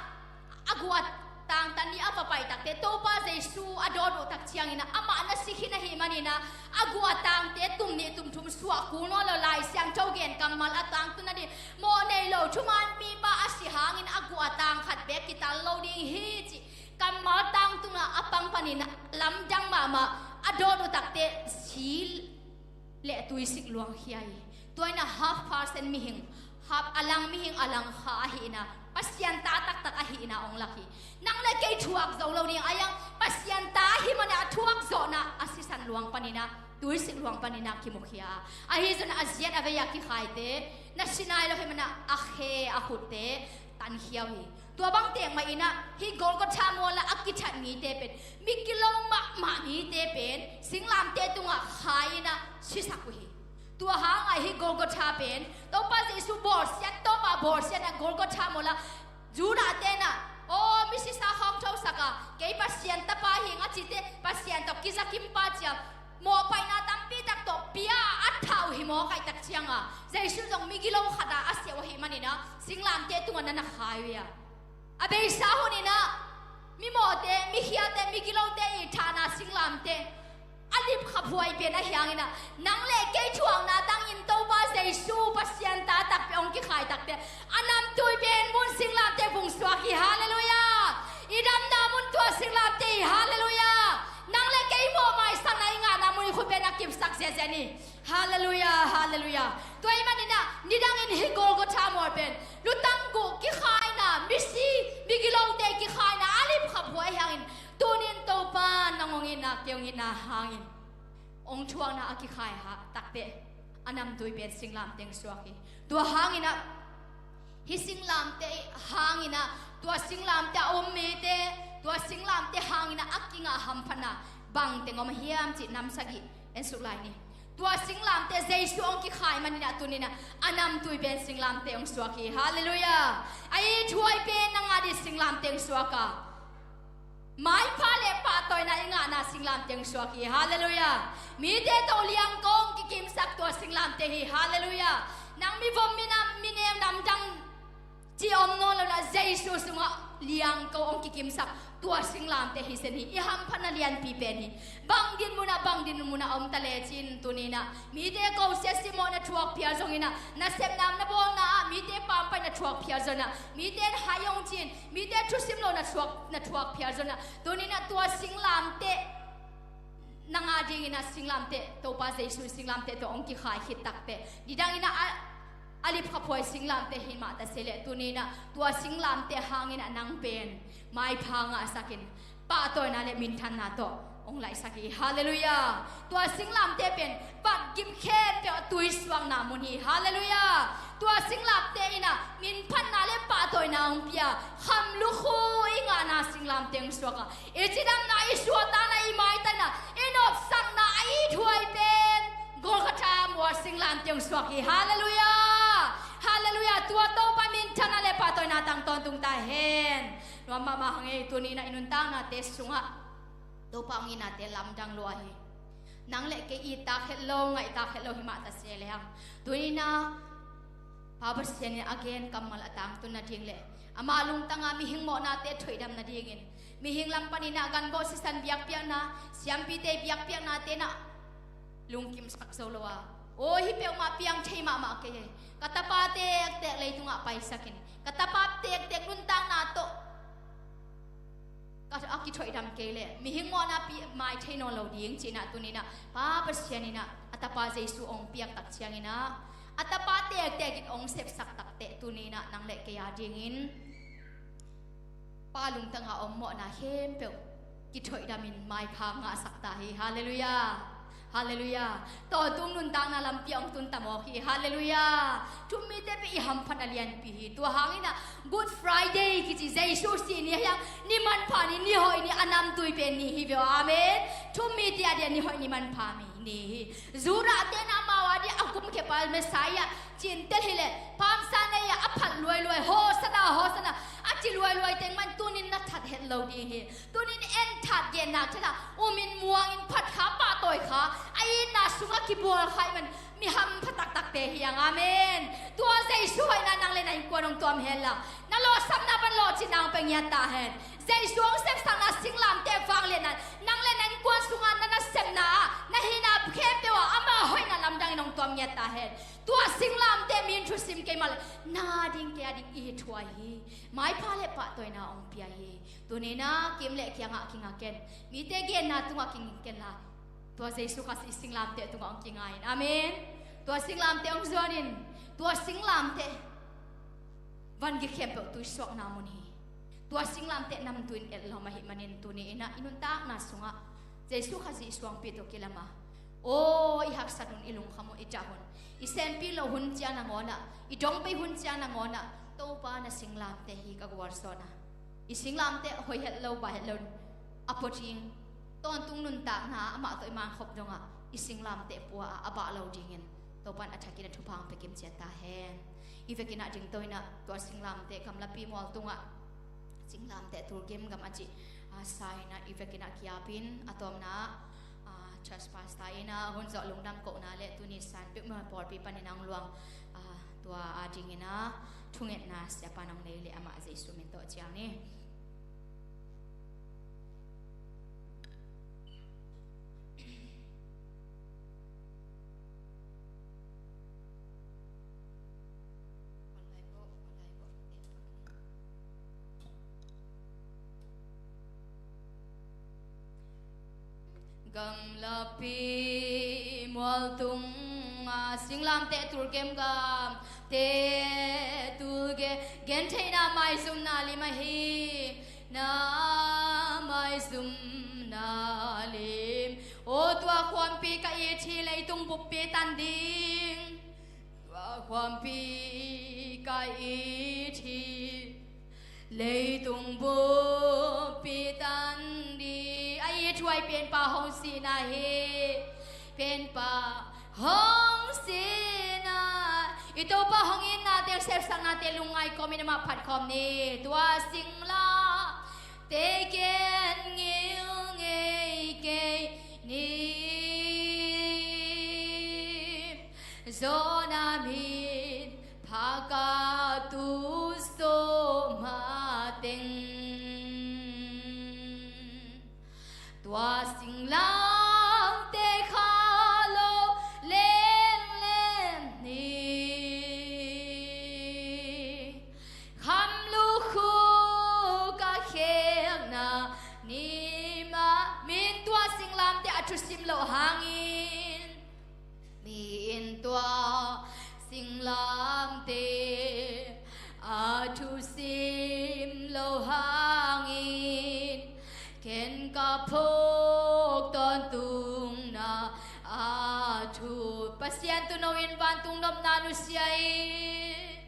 a guh a tang tan ni a va pai takte, Topa Jesu a dawt uh tak ciangin ah amah na si khin ahih manin ah a guh a tangte tum nih tum thum suah kul nawn lo, Lai Siangtho gen kammal a tangtun nading, mawh nei lo thuman mipa a si hangin a guh a tang khat beek kitan lo ding hi cih kammal tangtun a, a pang panin ah lamdang mahmah, a dawt uh takte si le tuisik luangkhia hi. Tua in ah half person mihing, half, a lang mihing, a lang kha ahih in ah Pasian ta taktak ahih in ah hong lak hi. Nang le kei thuak zo lo ding, ahi hang Pasian ta ahih manin ah a thuak zawhna a sisan luang panin ah, tuisik luang panin ah kimukhia. Ahi zongin a ziat a vei-a kikhaite na si nai lo ahih manin ah a khe a khutte tankhia uh hi. Tua bang tek mah in ah hih Golgotha mual ah a kithat mite pen, migilo mahmah mite pen singlamteh tungah khai in ah sisak uh hi. Tua hangah hih Golgotha pen Topa Jesu bawlsiat, Topa bawlsiatna Golgotha mual ah Judah te in ah, aw, misisa khawng thosak a, kei Pasian Tapa hi ing a cite, Pasian tawh kizakim pa ci a, mawhpaihna tampi tak tawh pia a thah uh hi mawk ahih tak ciangin ah, Jesu zong migilo khat a a siah uh ahih manin ah singlamteh tungah na na khai uh hi a. A beisa hun in ah mimawhte, mikhialte, migilote i thahna singlamteh a lipkhaphuai pen ahi hangin ah, nang le kei thuakna tangin Topa Jesu Pasian ta takpi hong kikhai takte, a namtui pen mun singlamteh vung suak hi. Halleluiah. I damna mun tua singlamteh hi. Halleluiah. Nang le kei mawh maisakna i ngahna mun i khut pen a kipsak ziazia ni. Halleluiah, halleluiah. Tua ahih manin ah nidangin hih Golgotha mual pen lutang guh kikhaina, misi, migilote kikhaina a lipkhaphuai hangin, tunin Topa nang hong itna, kei hong itna hangin hong thuakna a kikhai ha takte, a namtui pen singlamteh hong suak hi. Tua hangin ah hih singlamteh hangin ah, tua singlamteh a um mite, tua singlamteh hangin ah a kingah hamphatna bangteng om hiam cih nam sagih en suk lai ni. Tua singlamteh Jesu hong kikhai manin ah tunin ah a namtui pen singlamteh hong suak hi. Halleluiah. A ithuai pen nang a ding singlamteh hong suak a, maipha le pahtawina i ngahna singlamteh hong suak hi. Halleluiah. Mite tawh liangko hong kikimsak tua singlamteh hi. Halleluiah. Nang mivom, minam, mineu, namdang cih om nawn lo in ah Jesu sungah liangko hong kikimsak tua singlamteh hi sen hi. I hamphatna lianpi pen hi. Bang dinmun ah, bang dinmun ah om ta lecin tunin ah mite kosia simmawh na thuak phial zongin ah, nasepna na bawlna ah mite pampai na thuak phial zongin ah, mite hai hong cin, mite thusim lo na thuak, na thuak phial zongin ah, tunin ah tua singlamteh nang a dingin ah singlamteh, Topa Jesu singlamteh tawh hong kikhai khit takte, nidangin ah a, a lipkhaphuai singlamteh hi mah ta se leh, tunin ah tua singlamteh hangin ah nang pen maipha ngahsakin, pahtawina le minthanna tawh hong laihsak hi. Halleluiah. Tua singlamteh pen vatgim khempeuh a tuisuakna mun hi. Halleluiah. Tua singlamteh in ah minphatna le pahtawina hong pia, kham lukhu i ngahna singlamteh hong suak a, i cidamna, i suahtakna, i maitana, i nopsakna a ithuai pen Golgotha mual singlamteh hong suak hi. Halleluiah. Halleluiah. Tua Topa minthanna le pahtawina tang tawntung ta hen. Nuam mahmah hang ei, tunin ah i nuntaknate sungah Topa hong itnate lamdang lua hi. Nang le kei it tak het lo, ngaih tak het lo hi mah ta se leh, tunin ah Pa Pasian in a gen kammal a tangtun nading le ama lungtang a mihing mawhnate thoihdam nadingin, mihing lam panin ah ganbawh sisan biakpiakna, siampite biakpiaknate in ah lungkimsak zo lo a, aw, hih peuhmah piang thei mahmah kei hi. Ka tapa tektek leitungah paisakin, ka tapa tektek nuntakna tawh ka, a kithoihdam kei leh, mihing mawhna pi-, mai thei nawn lo ding ci-in ah tunin ah Pa Pasian in ah a tapa Jesu hong piak tak ciangin ah, a tapa tektek in hong sepsak takteh, tunin ah nang le kei a dingin Pa lungtang a om mawhna khempeuh kithoihdamin maipha ngahsak ta hi. Halleluiah. Halleluiah. Tawntung nuntakna lampi ah hong tun ta mawk hi. Halleluiah. Thummite pen i hamphatna lianpi hi. Tua hangin ah Good Friday kici Jesu sih ni ahi a, ni manpha ni, ni hoih ni, a namtui pen ni hi ve aw. Amen. Thummite a dia ni hoih ni manpha mi ni hi. Judahte in amau a dia a kumkhia pa Messiah ci-in tel hi leh, Palm Sunday ah a phat luailuai, Hosanna, Hosanna a ci luailuai teng mah in tunin na that het lo ding hi. Tunin en that, gen nak, that a, um in, muang in, phat kha, pahtawi kha, a itna sungah kibual kha ahih man mi hampha taktakte hi hang. Amen. Tua Jesu hoihna nang le na innkuan hong tuam hen la, na lawhsamna pan lawhcinna hong pia ngiat ta hen. Jesu hong sepsakna singlamteh vangliatna nang le na innkuan sungah na nasepna ah, na hihna khempeuh ah ama hoihna lamdangin hong tuam ngiat ta hen. Tua singlamteh min thusim keimah le na ding, kei a ding i thuai hi. Maipha le pahtawina hong pia hi. Tuni in ah kim le kiangah kinga ken. Mite genna tungah kinging ken la, tua Jesu Khazih singlamteh tungah hong kinga in. Amen. Tua singlamteh hong zuan in. Tua singlamteh vangik khempeuh tuisuakna mun hi. Tua singlamteh namtui in etlawm ahih manin tuni in ah i nuntakna sungah Jesu Khazih suangpi tawh kilam a, aw, i haksat hun, i lungkham hun, i cah hun, i senpi loh hun ciang nangawn ah, i dong bei hun ciang nangawn ah, Topa na singlamteh hi ka gualzawhna. I singlamteh hoih het lo, bai het lo in a pua ding, tawntung nuntakna amah tawh i mankhop dongah i singlamteh pua a, a bah lo dingin Topa in a thakin a thupha hong pia kim ciat ta hen. I vekin ah dingto in ah tua singlamteh gamlapi mual tungah singlamteh tulkim gam a cih, ah, sa in ah i vekin ah kiapin a tawpna ah, ah, church pastor in ah hun zawh lungdam kohna le tuni san peuhmah pawlpi panin a hong luang, ah, tua a dingin ah thungetna siapa in hong nei le amah Jesu min tawh cial ni. Gamlapi mualtung a singlamteh tulkem, gamteh tulkem, gentheihna maizumna lim ahi, na maizumna lim. Aw, tua khuampi ka it hi, leitung buppi tan ding. Tua khuampi ka it hi, leitung buppi tan ding. A ithuai Penpa hong sihna hi, Penpa hong sihna. I Topa hong itnate, sepsaknate lungngai kawmin amah phat khawm ni. Tua singlamteh ken ngil ngei kei ni. Zawhna min pha ka tu zawh mateng. Tua singlamteh kha lo lenlen ni. Kham lukhu ka khekna ni mah. Min tua singlamteh a thusim loh hangin, min tua singlamteh a thusim loh hangin, ken ka phawk tawntungna a thu. Pasian tuuno in vantung nopna nusia in,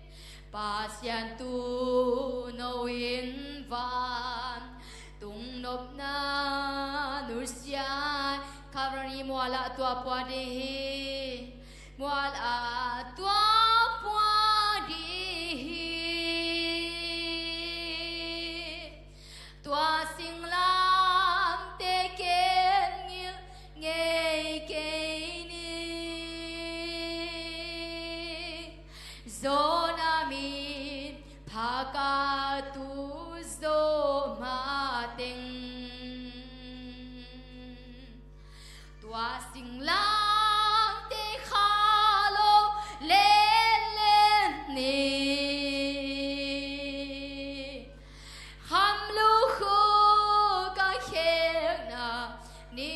Pasian tuuno in vantung nopna nusia in, Calvary mualah tua pua ding hi, mualah tua pua ding hi. Tua singlamteh ken ngil ngei kei ni. Zawhna min pha ka tu zawh mateng. Tua singlamteh kha lo lenlen ni. Kham lukhu ka khekna ni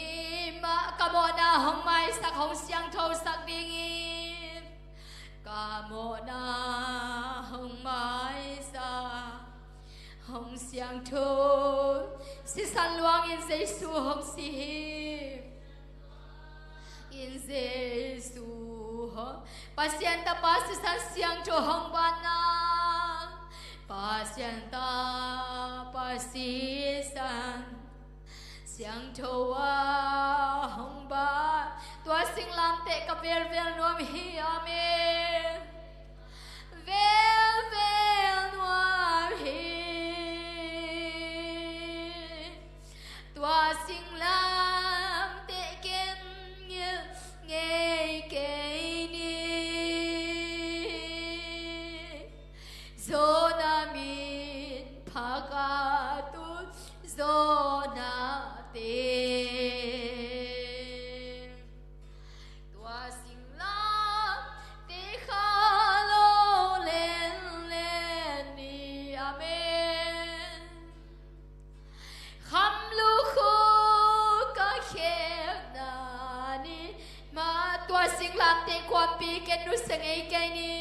mah. Ka mawhna hong maisak, hong siangthosak dingin, ka mawhna hong maisak, hong siangtho. Sisan luangin Jesu hong si hi. In Jesu hong, Pasian Tapa, Sisan, Siangtho hong banna, Pasian Tapa, Sisan, Siangtho a hong ban. Tua singlamteh ka velvel nuam hi. Amen. Velvel nuam hi. Tua singlamteh ken ngil ngei kei ni. Zona min pha ka tun, Zona te. Tua singlamteh kha lo lenlen ni. Amen. Kham lukhu ka khekna ni mah. Tua singlamteh khuampi ken nusia ngei kei ni.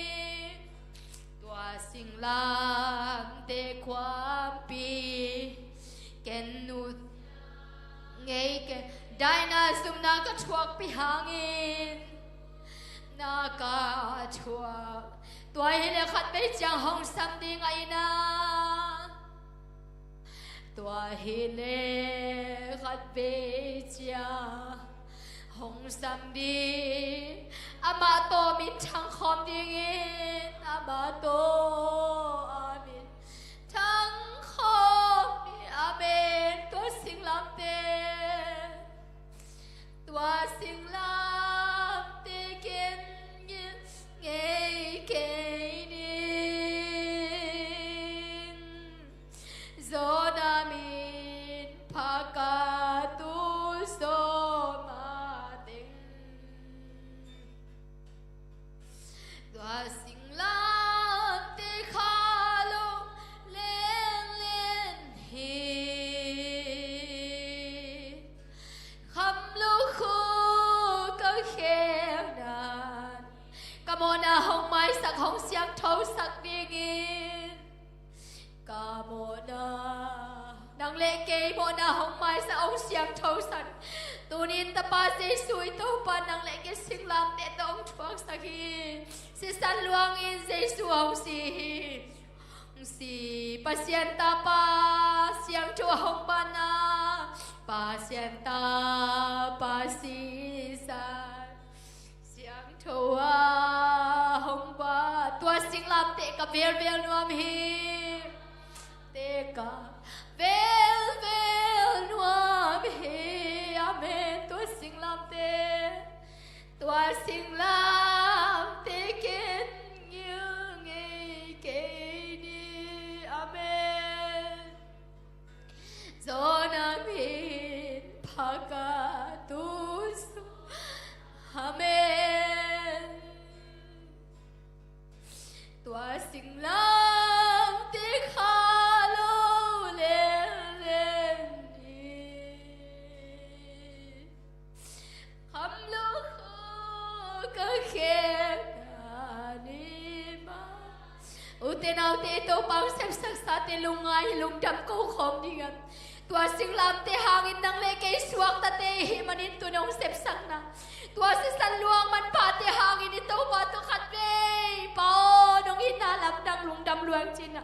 Tua singlamteh khuampi ken nusia ngei kei. Daina zumna ka thuakpih hangin na ka thuak. Tua hileh khatvei ciang hong sam ding a ina. Tua hileh khatvei ciang hong sam ding. Amah tawh min thang khawm dingin, amah tawh a min thang khawm ding. Amen. Tua singlamteh, tua singlamteh ken ngil ngei kei ni. Zona min pha ka tun, Zona teng. Tua singlamteh kha lo lenlen hi. Kham lukhu ka khekna ni. Ka mawhna hong maisak, hong siangthosak dingin. Ka mawhna, nang le kei mawhna hong maisak, hong siangthosak. Tunin Tapa Jesu i Topa, nang le kei singlamteh tawh hong thuaksak hi. Sisan luangin Jesu hong si hi. Hong si Pasian Tapa, Siangtho a hong banna, Pasian Tapa, Sisan, Siangtho a hong ban. Tua singlamteh ka velvel nuam hi. Te ka velvel nuam hi. Amen. Tua singlamteh, tua singlamteh ken ngil ngei kei ni. Amen. Zona min pha ka tun, Zona. Amen. Tua singlamteh kha lo lenlen ni. Kham lukhu ka khekna ni mah. Ute naute, Topa hong sepsaksate lungngai, lungdam ko khawm ding a. Tua singlamteh hangin nang le kei suaktate i hih manin tu nong sepsakna, tua sisan luang manphate hangin i Topa tawh khatvei, Pa aw, nong itna lamdang lungdam lua ing ci-in a,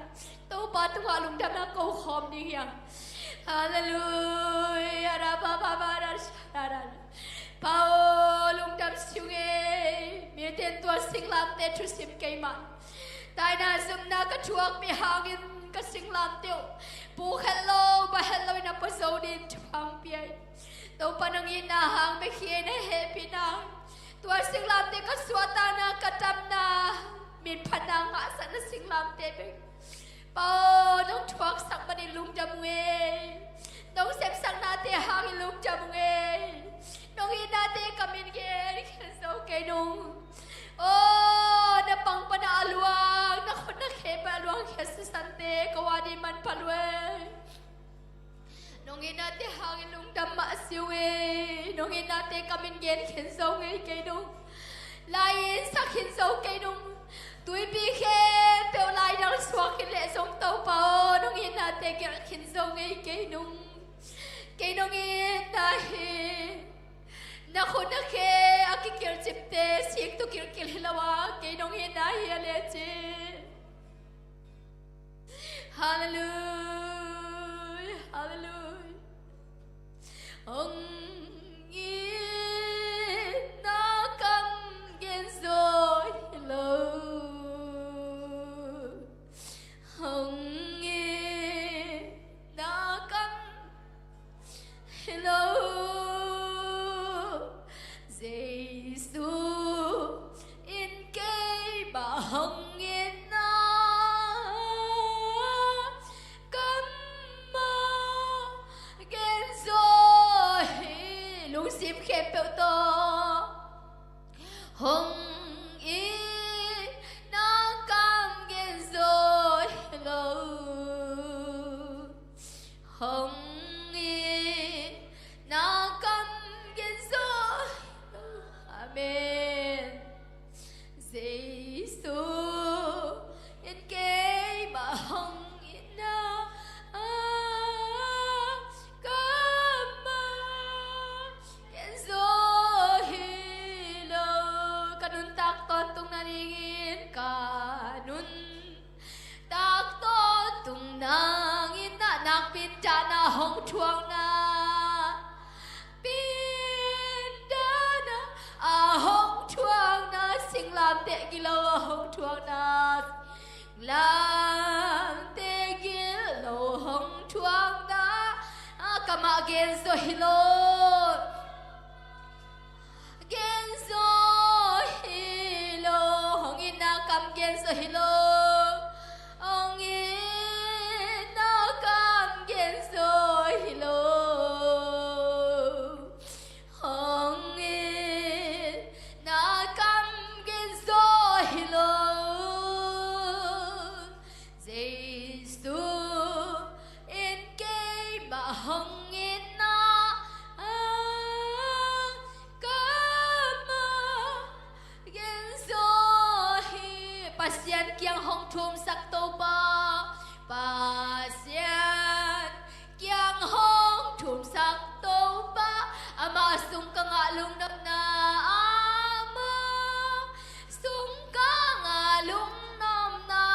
Topa tungah lungdamna ko khawm ding hi hang. Halleluia. Ra, ba, ba, ba, ra, sha, ra, ra, ra. Pa aw, lungdam si ung ei. Mite in tua singlamteh thusim kei mah. Daina zumna ka thuakpih hangin ka singlamteh uh puk het lo, bah het lo in a pua zo dingin thupha hong pia in. Topa nong itna hang bek hi ei, na hehpihna hang. Tua singlamteh ka suahtakna, ka damna, minphatna ngahsakna singlamteh bek. Pa aw, nong thuaksak manin lungdam ung ei. Nong sepsaknate hangin lungdam ung ei. Nong itnate ka min gen khin zo kei nung. Aw, na pang pan a luang, na khut na khe pan a luang khia sisante ka uah ding manpha lua ei. Nong itnate hangin lungdam mah si ung ei. Nong itnate ka min gen khin zo ngei kei nung. Lai-in sak khin zo kei nung. Tuipi khempeuh laidang suak khin leh zong Topa aw, nong itnate gelh khin zo ngei kei nung. Kei nong itna hi. Na khut na khe Kilkilhte sik tawh kilkilh hi lo a, kei nong itna hi a lecin. Halleluia, halleluia. Hong itna kam genzaw hi lo. Hong itna kam hi lo. Jesu in keimah hong itna kam ah genzaw hi. Lungsim khempeuh tawh. Hong itna kam genzaw hi lo. Hong itna kam genzaw hi lo. Amen. Jesu in keimah hong itna kam ah genzaw hi lo. Ka nuntak tawntung nadingin ka nuntak tawntung nang itna, nakpi in dahna hong thuakna, pi in dahna a hong thuakna, singlamteh gilo a hong thuakna, singlamteh gilo hong thuakna a kam ah genzaw hi lo. Genzaw hi lo. Hong itna kam genzaw hi lo. Hong itna kam genzaw hi lo. Hong itna kam genzaw hi lo. Jesu in keimah hong itna kam ah genzaw hi. Pasian kiang hong thumsak Topa, Pasian kiang hong thumsak Topa, amah sung ka ngah lungnuamna, amah sung ka ngah lungnuamna,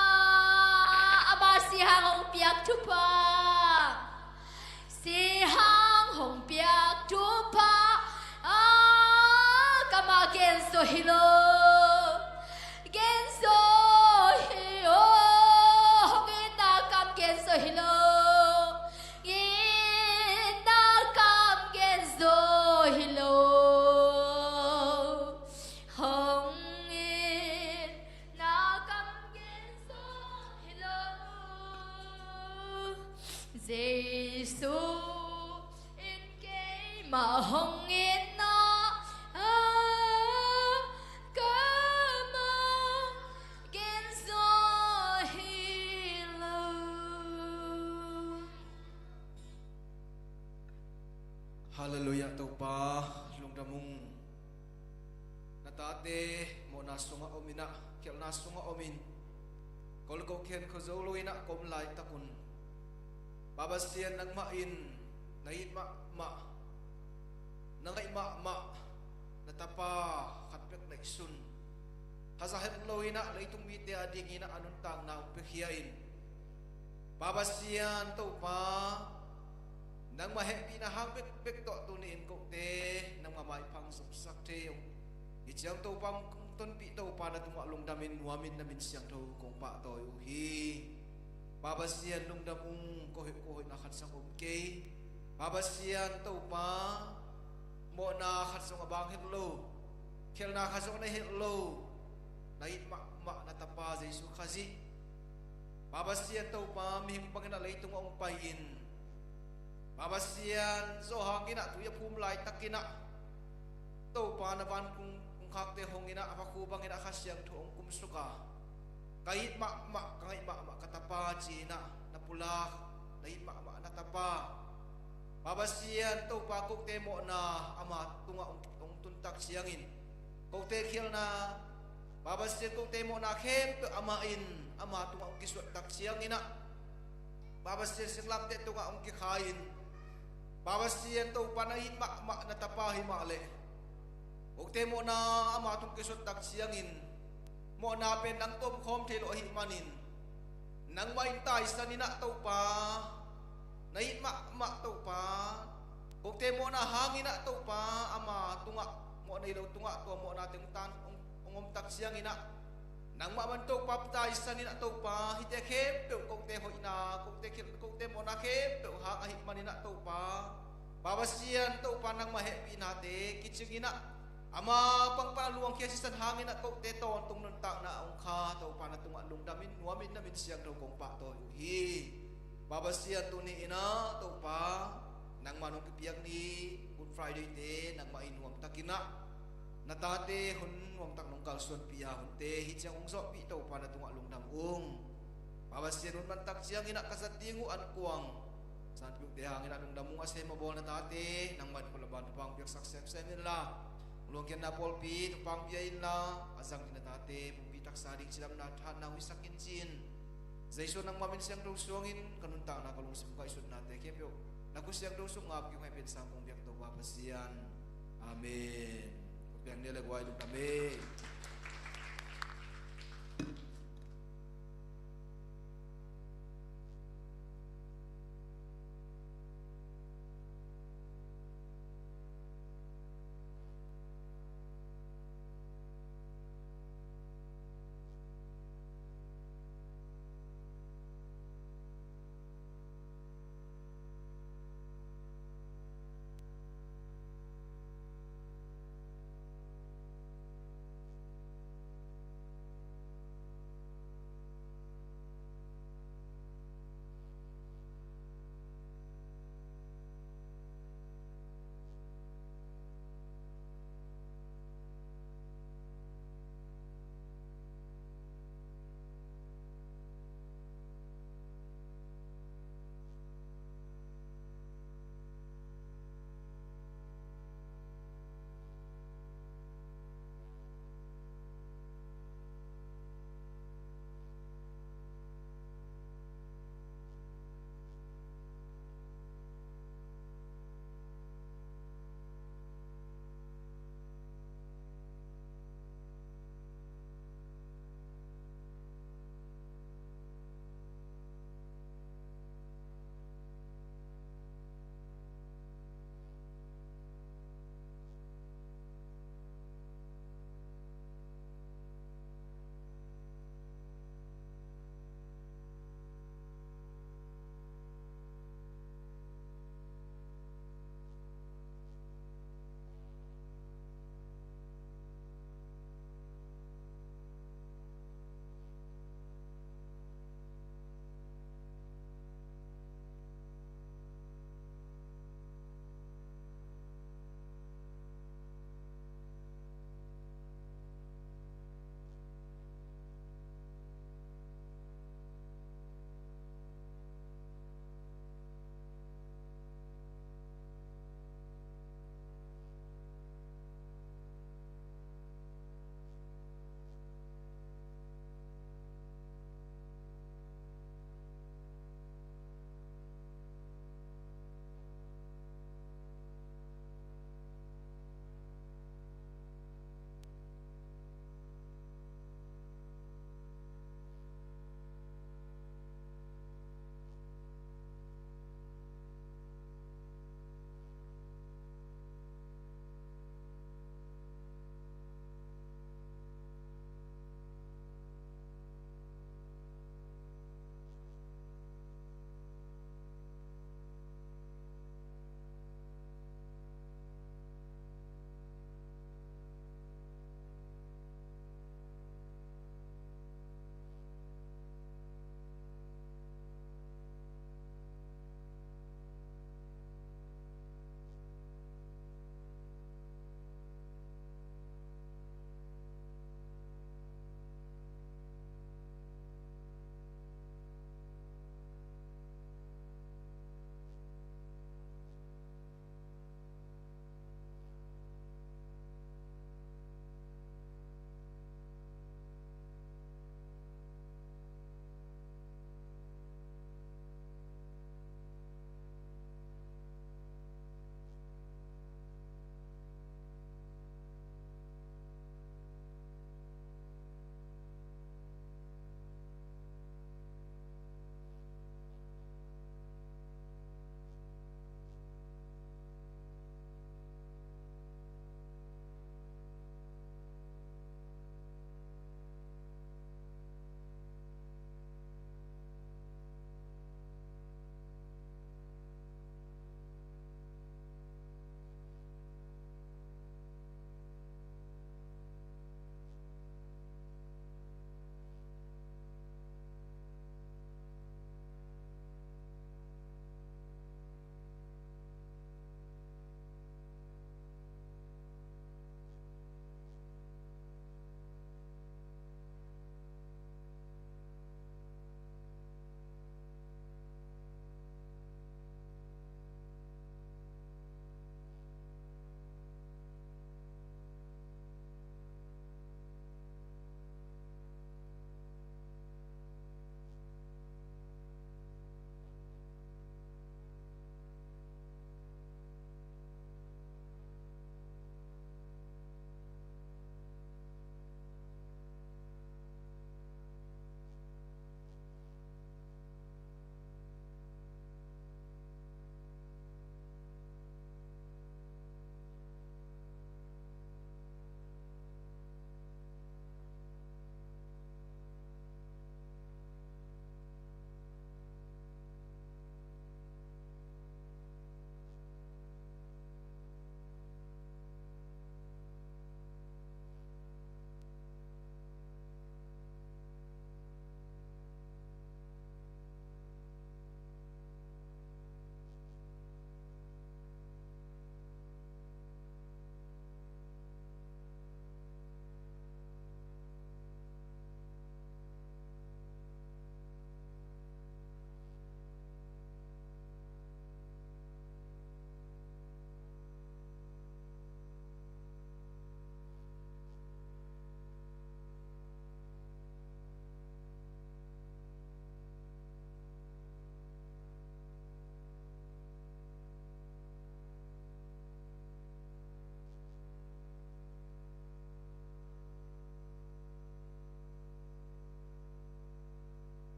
amah sihang hong piak thupha, sihang hong piak thupha a kam ah genzaw hi lo. Genzaw hi lo. Hong itna kam genzaw hi lo. Itna kam genzaw hi lo. Hong itna kam genzaw hi lo. Jesu in keimah hong itna kam ah genzaw hi lo. Halleluia, Topa, lungdam ung. Na tate mawhna sungah om in ah, khialhna sungah om in, kolko khen kho zo lo in ah ka om laitak un, Pa Pasian, nangmah in na it mahmah, na ngaih mahmah na tapa khat bek neihsun, haza het lo in ah leitung mite adingin ah a nuntakna hong piakhia in, Pa Pasian Topa, nangmah hehpihna hang bekbek tawh tuni-in kote nangmah maipha hong zopsak thei ung. Hih ciang Topa, kong tonpih Topa, na tungah lungdamin nuamin na min siangtho kong pahtawi uh hi. Pa Pasian, lungdam ung. Ko hoih, ko hoihna khat zong om kei. Pa Pasian Topa, mawhna khat zong a bang het lo, khialhna khat zong a nei het lo, na it mahmah na tapa Jesu Khazih, Pa Pasian Topa, mihing bangin ah leitungah hong pai-in, Pa Pasian, zawhang in ah tui a phum laitakin ah, Topa, na van kung, kungkhakte hong in ah, a vakhu bangin ah Kha Siangtho hong kumsuk a, ka it mahmah, ka ngaih mahmah ka tapa ci-in ah na pulak, na it mahmah na tapa, Pa Pasian Topa, kote mawhna ama tungah hong, hong tuntak ciangin, kote khialhna, Pa Pasian, kote mawhna khempeuh amah in ama tungah hong kisuahtak ciangin ah, Pa Pasian, singlamteh tungah hong kikhai-in, Pa Pasian Topa, na it mahmah na tapa hi mah leh, Kote mawhna ama tung kisuan tak ciangin mawhna pen nang tawh om khawm thei lo ahih manin nangmah in taisan in ah Topa, na it mahmah Topa, kote mawhna hangin ah Topa, ama tungah mawh nei lo tungah tua mawhna teng tan hong om tak ciangin ah nangmah man Topa taisan in ah Topa, hihte khempeuh kote hoihna, kote khem, kote mawhna khempeuh hang ahih manin ah Topa, Pa Pasian Topa nangmah hehpihnate kicing in ah ama pangpang a luangkhia sisan hangin ah kote tawntung nuntakna a ong kha Topa na tungah lungdam in nuam in na min siangtho kong pahtawi uh hi. Pa Pasian tuni in ah Topa nangmah nong kipiak ni Good Friday te nangmah in nuamtak in ah na tate hun nuamtak nong kalsuanpih a hunte hi ciang hong zawhpih Topa na tungah lungdam ung. Pa Pasian hun mantak ciangin ah ka zat ding uh an kuang sanpiukte hangin ah lungdam ung. A sem a bawl na tate nangmah in khut le ban thupha hong piaksak semsem inla luangkhiatna pawlpi thupha hong pia inla a zang ding na tate pumpi taksa ding cidamna thahatna huisak in ci-in Jesu nangmah min siangtho suangin ka nuntakna ka lungsim ka isutnate khempeuh na khut siangtho sung ngap kik hong hehpihna sang kong biak Topa Pasian. Amen. Ka piang nia le guai lungdam e.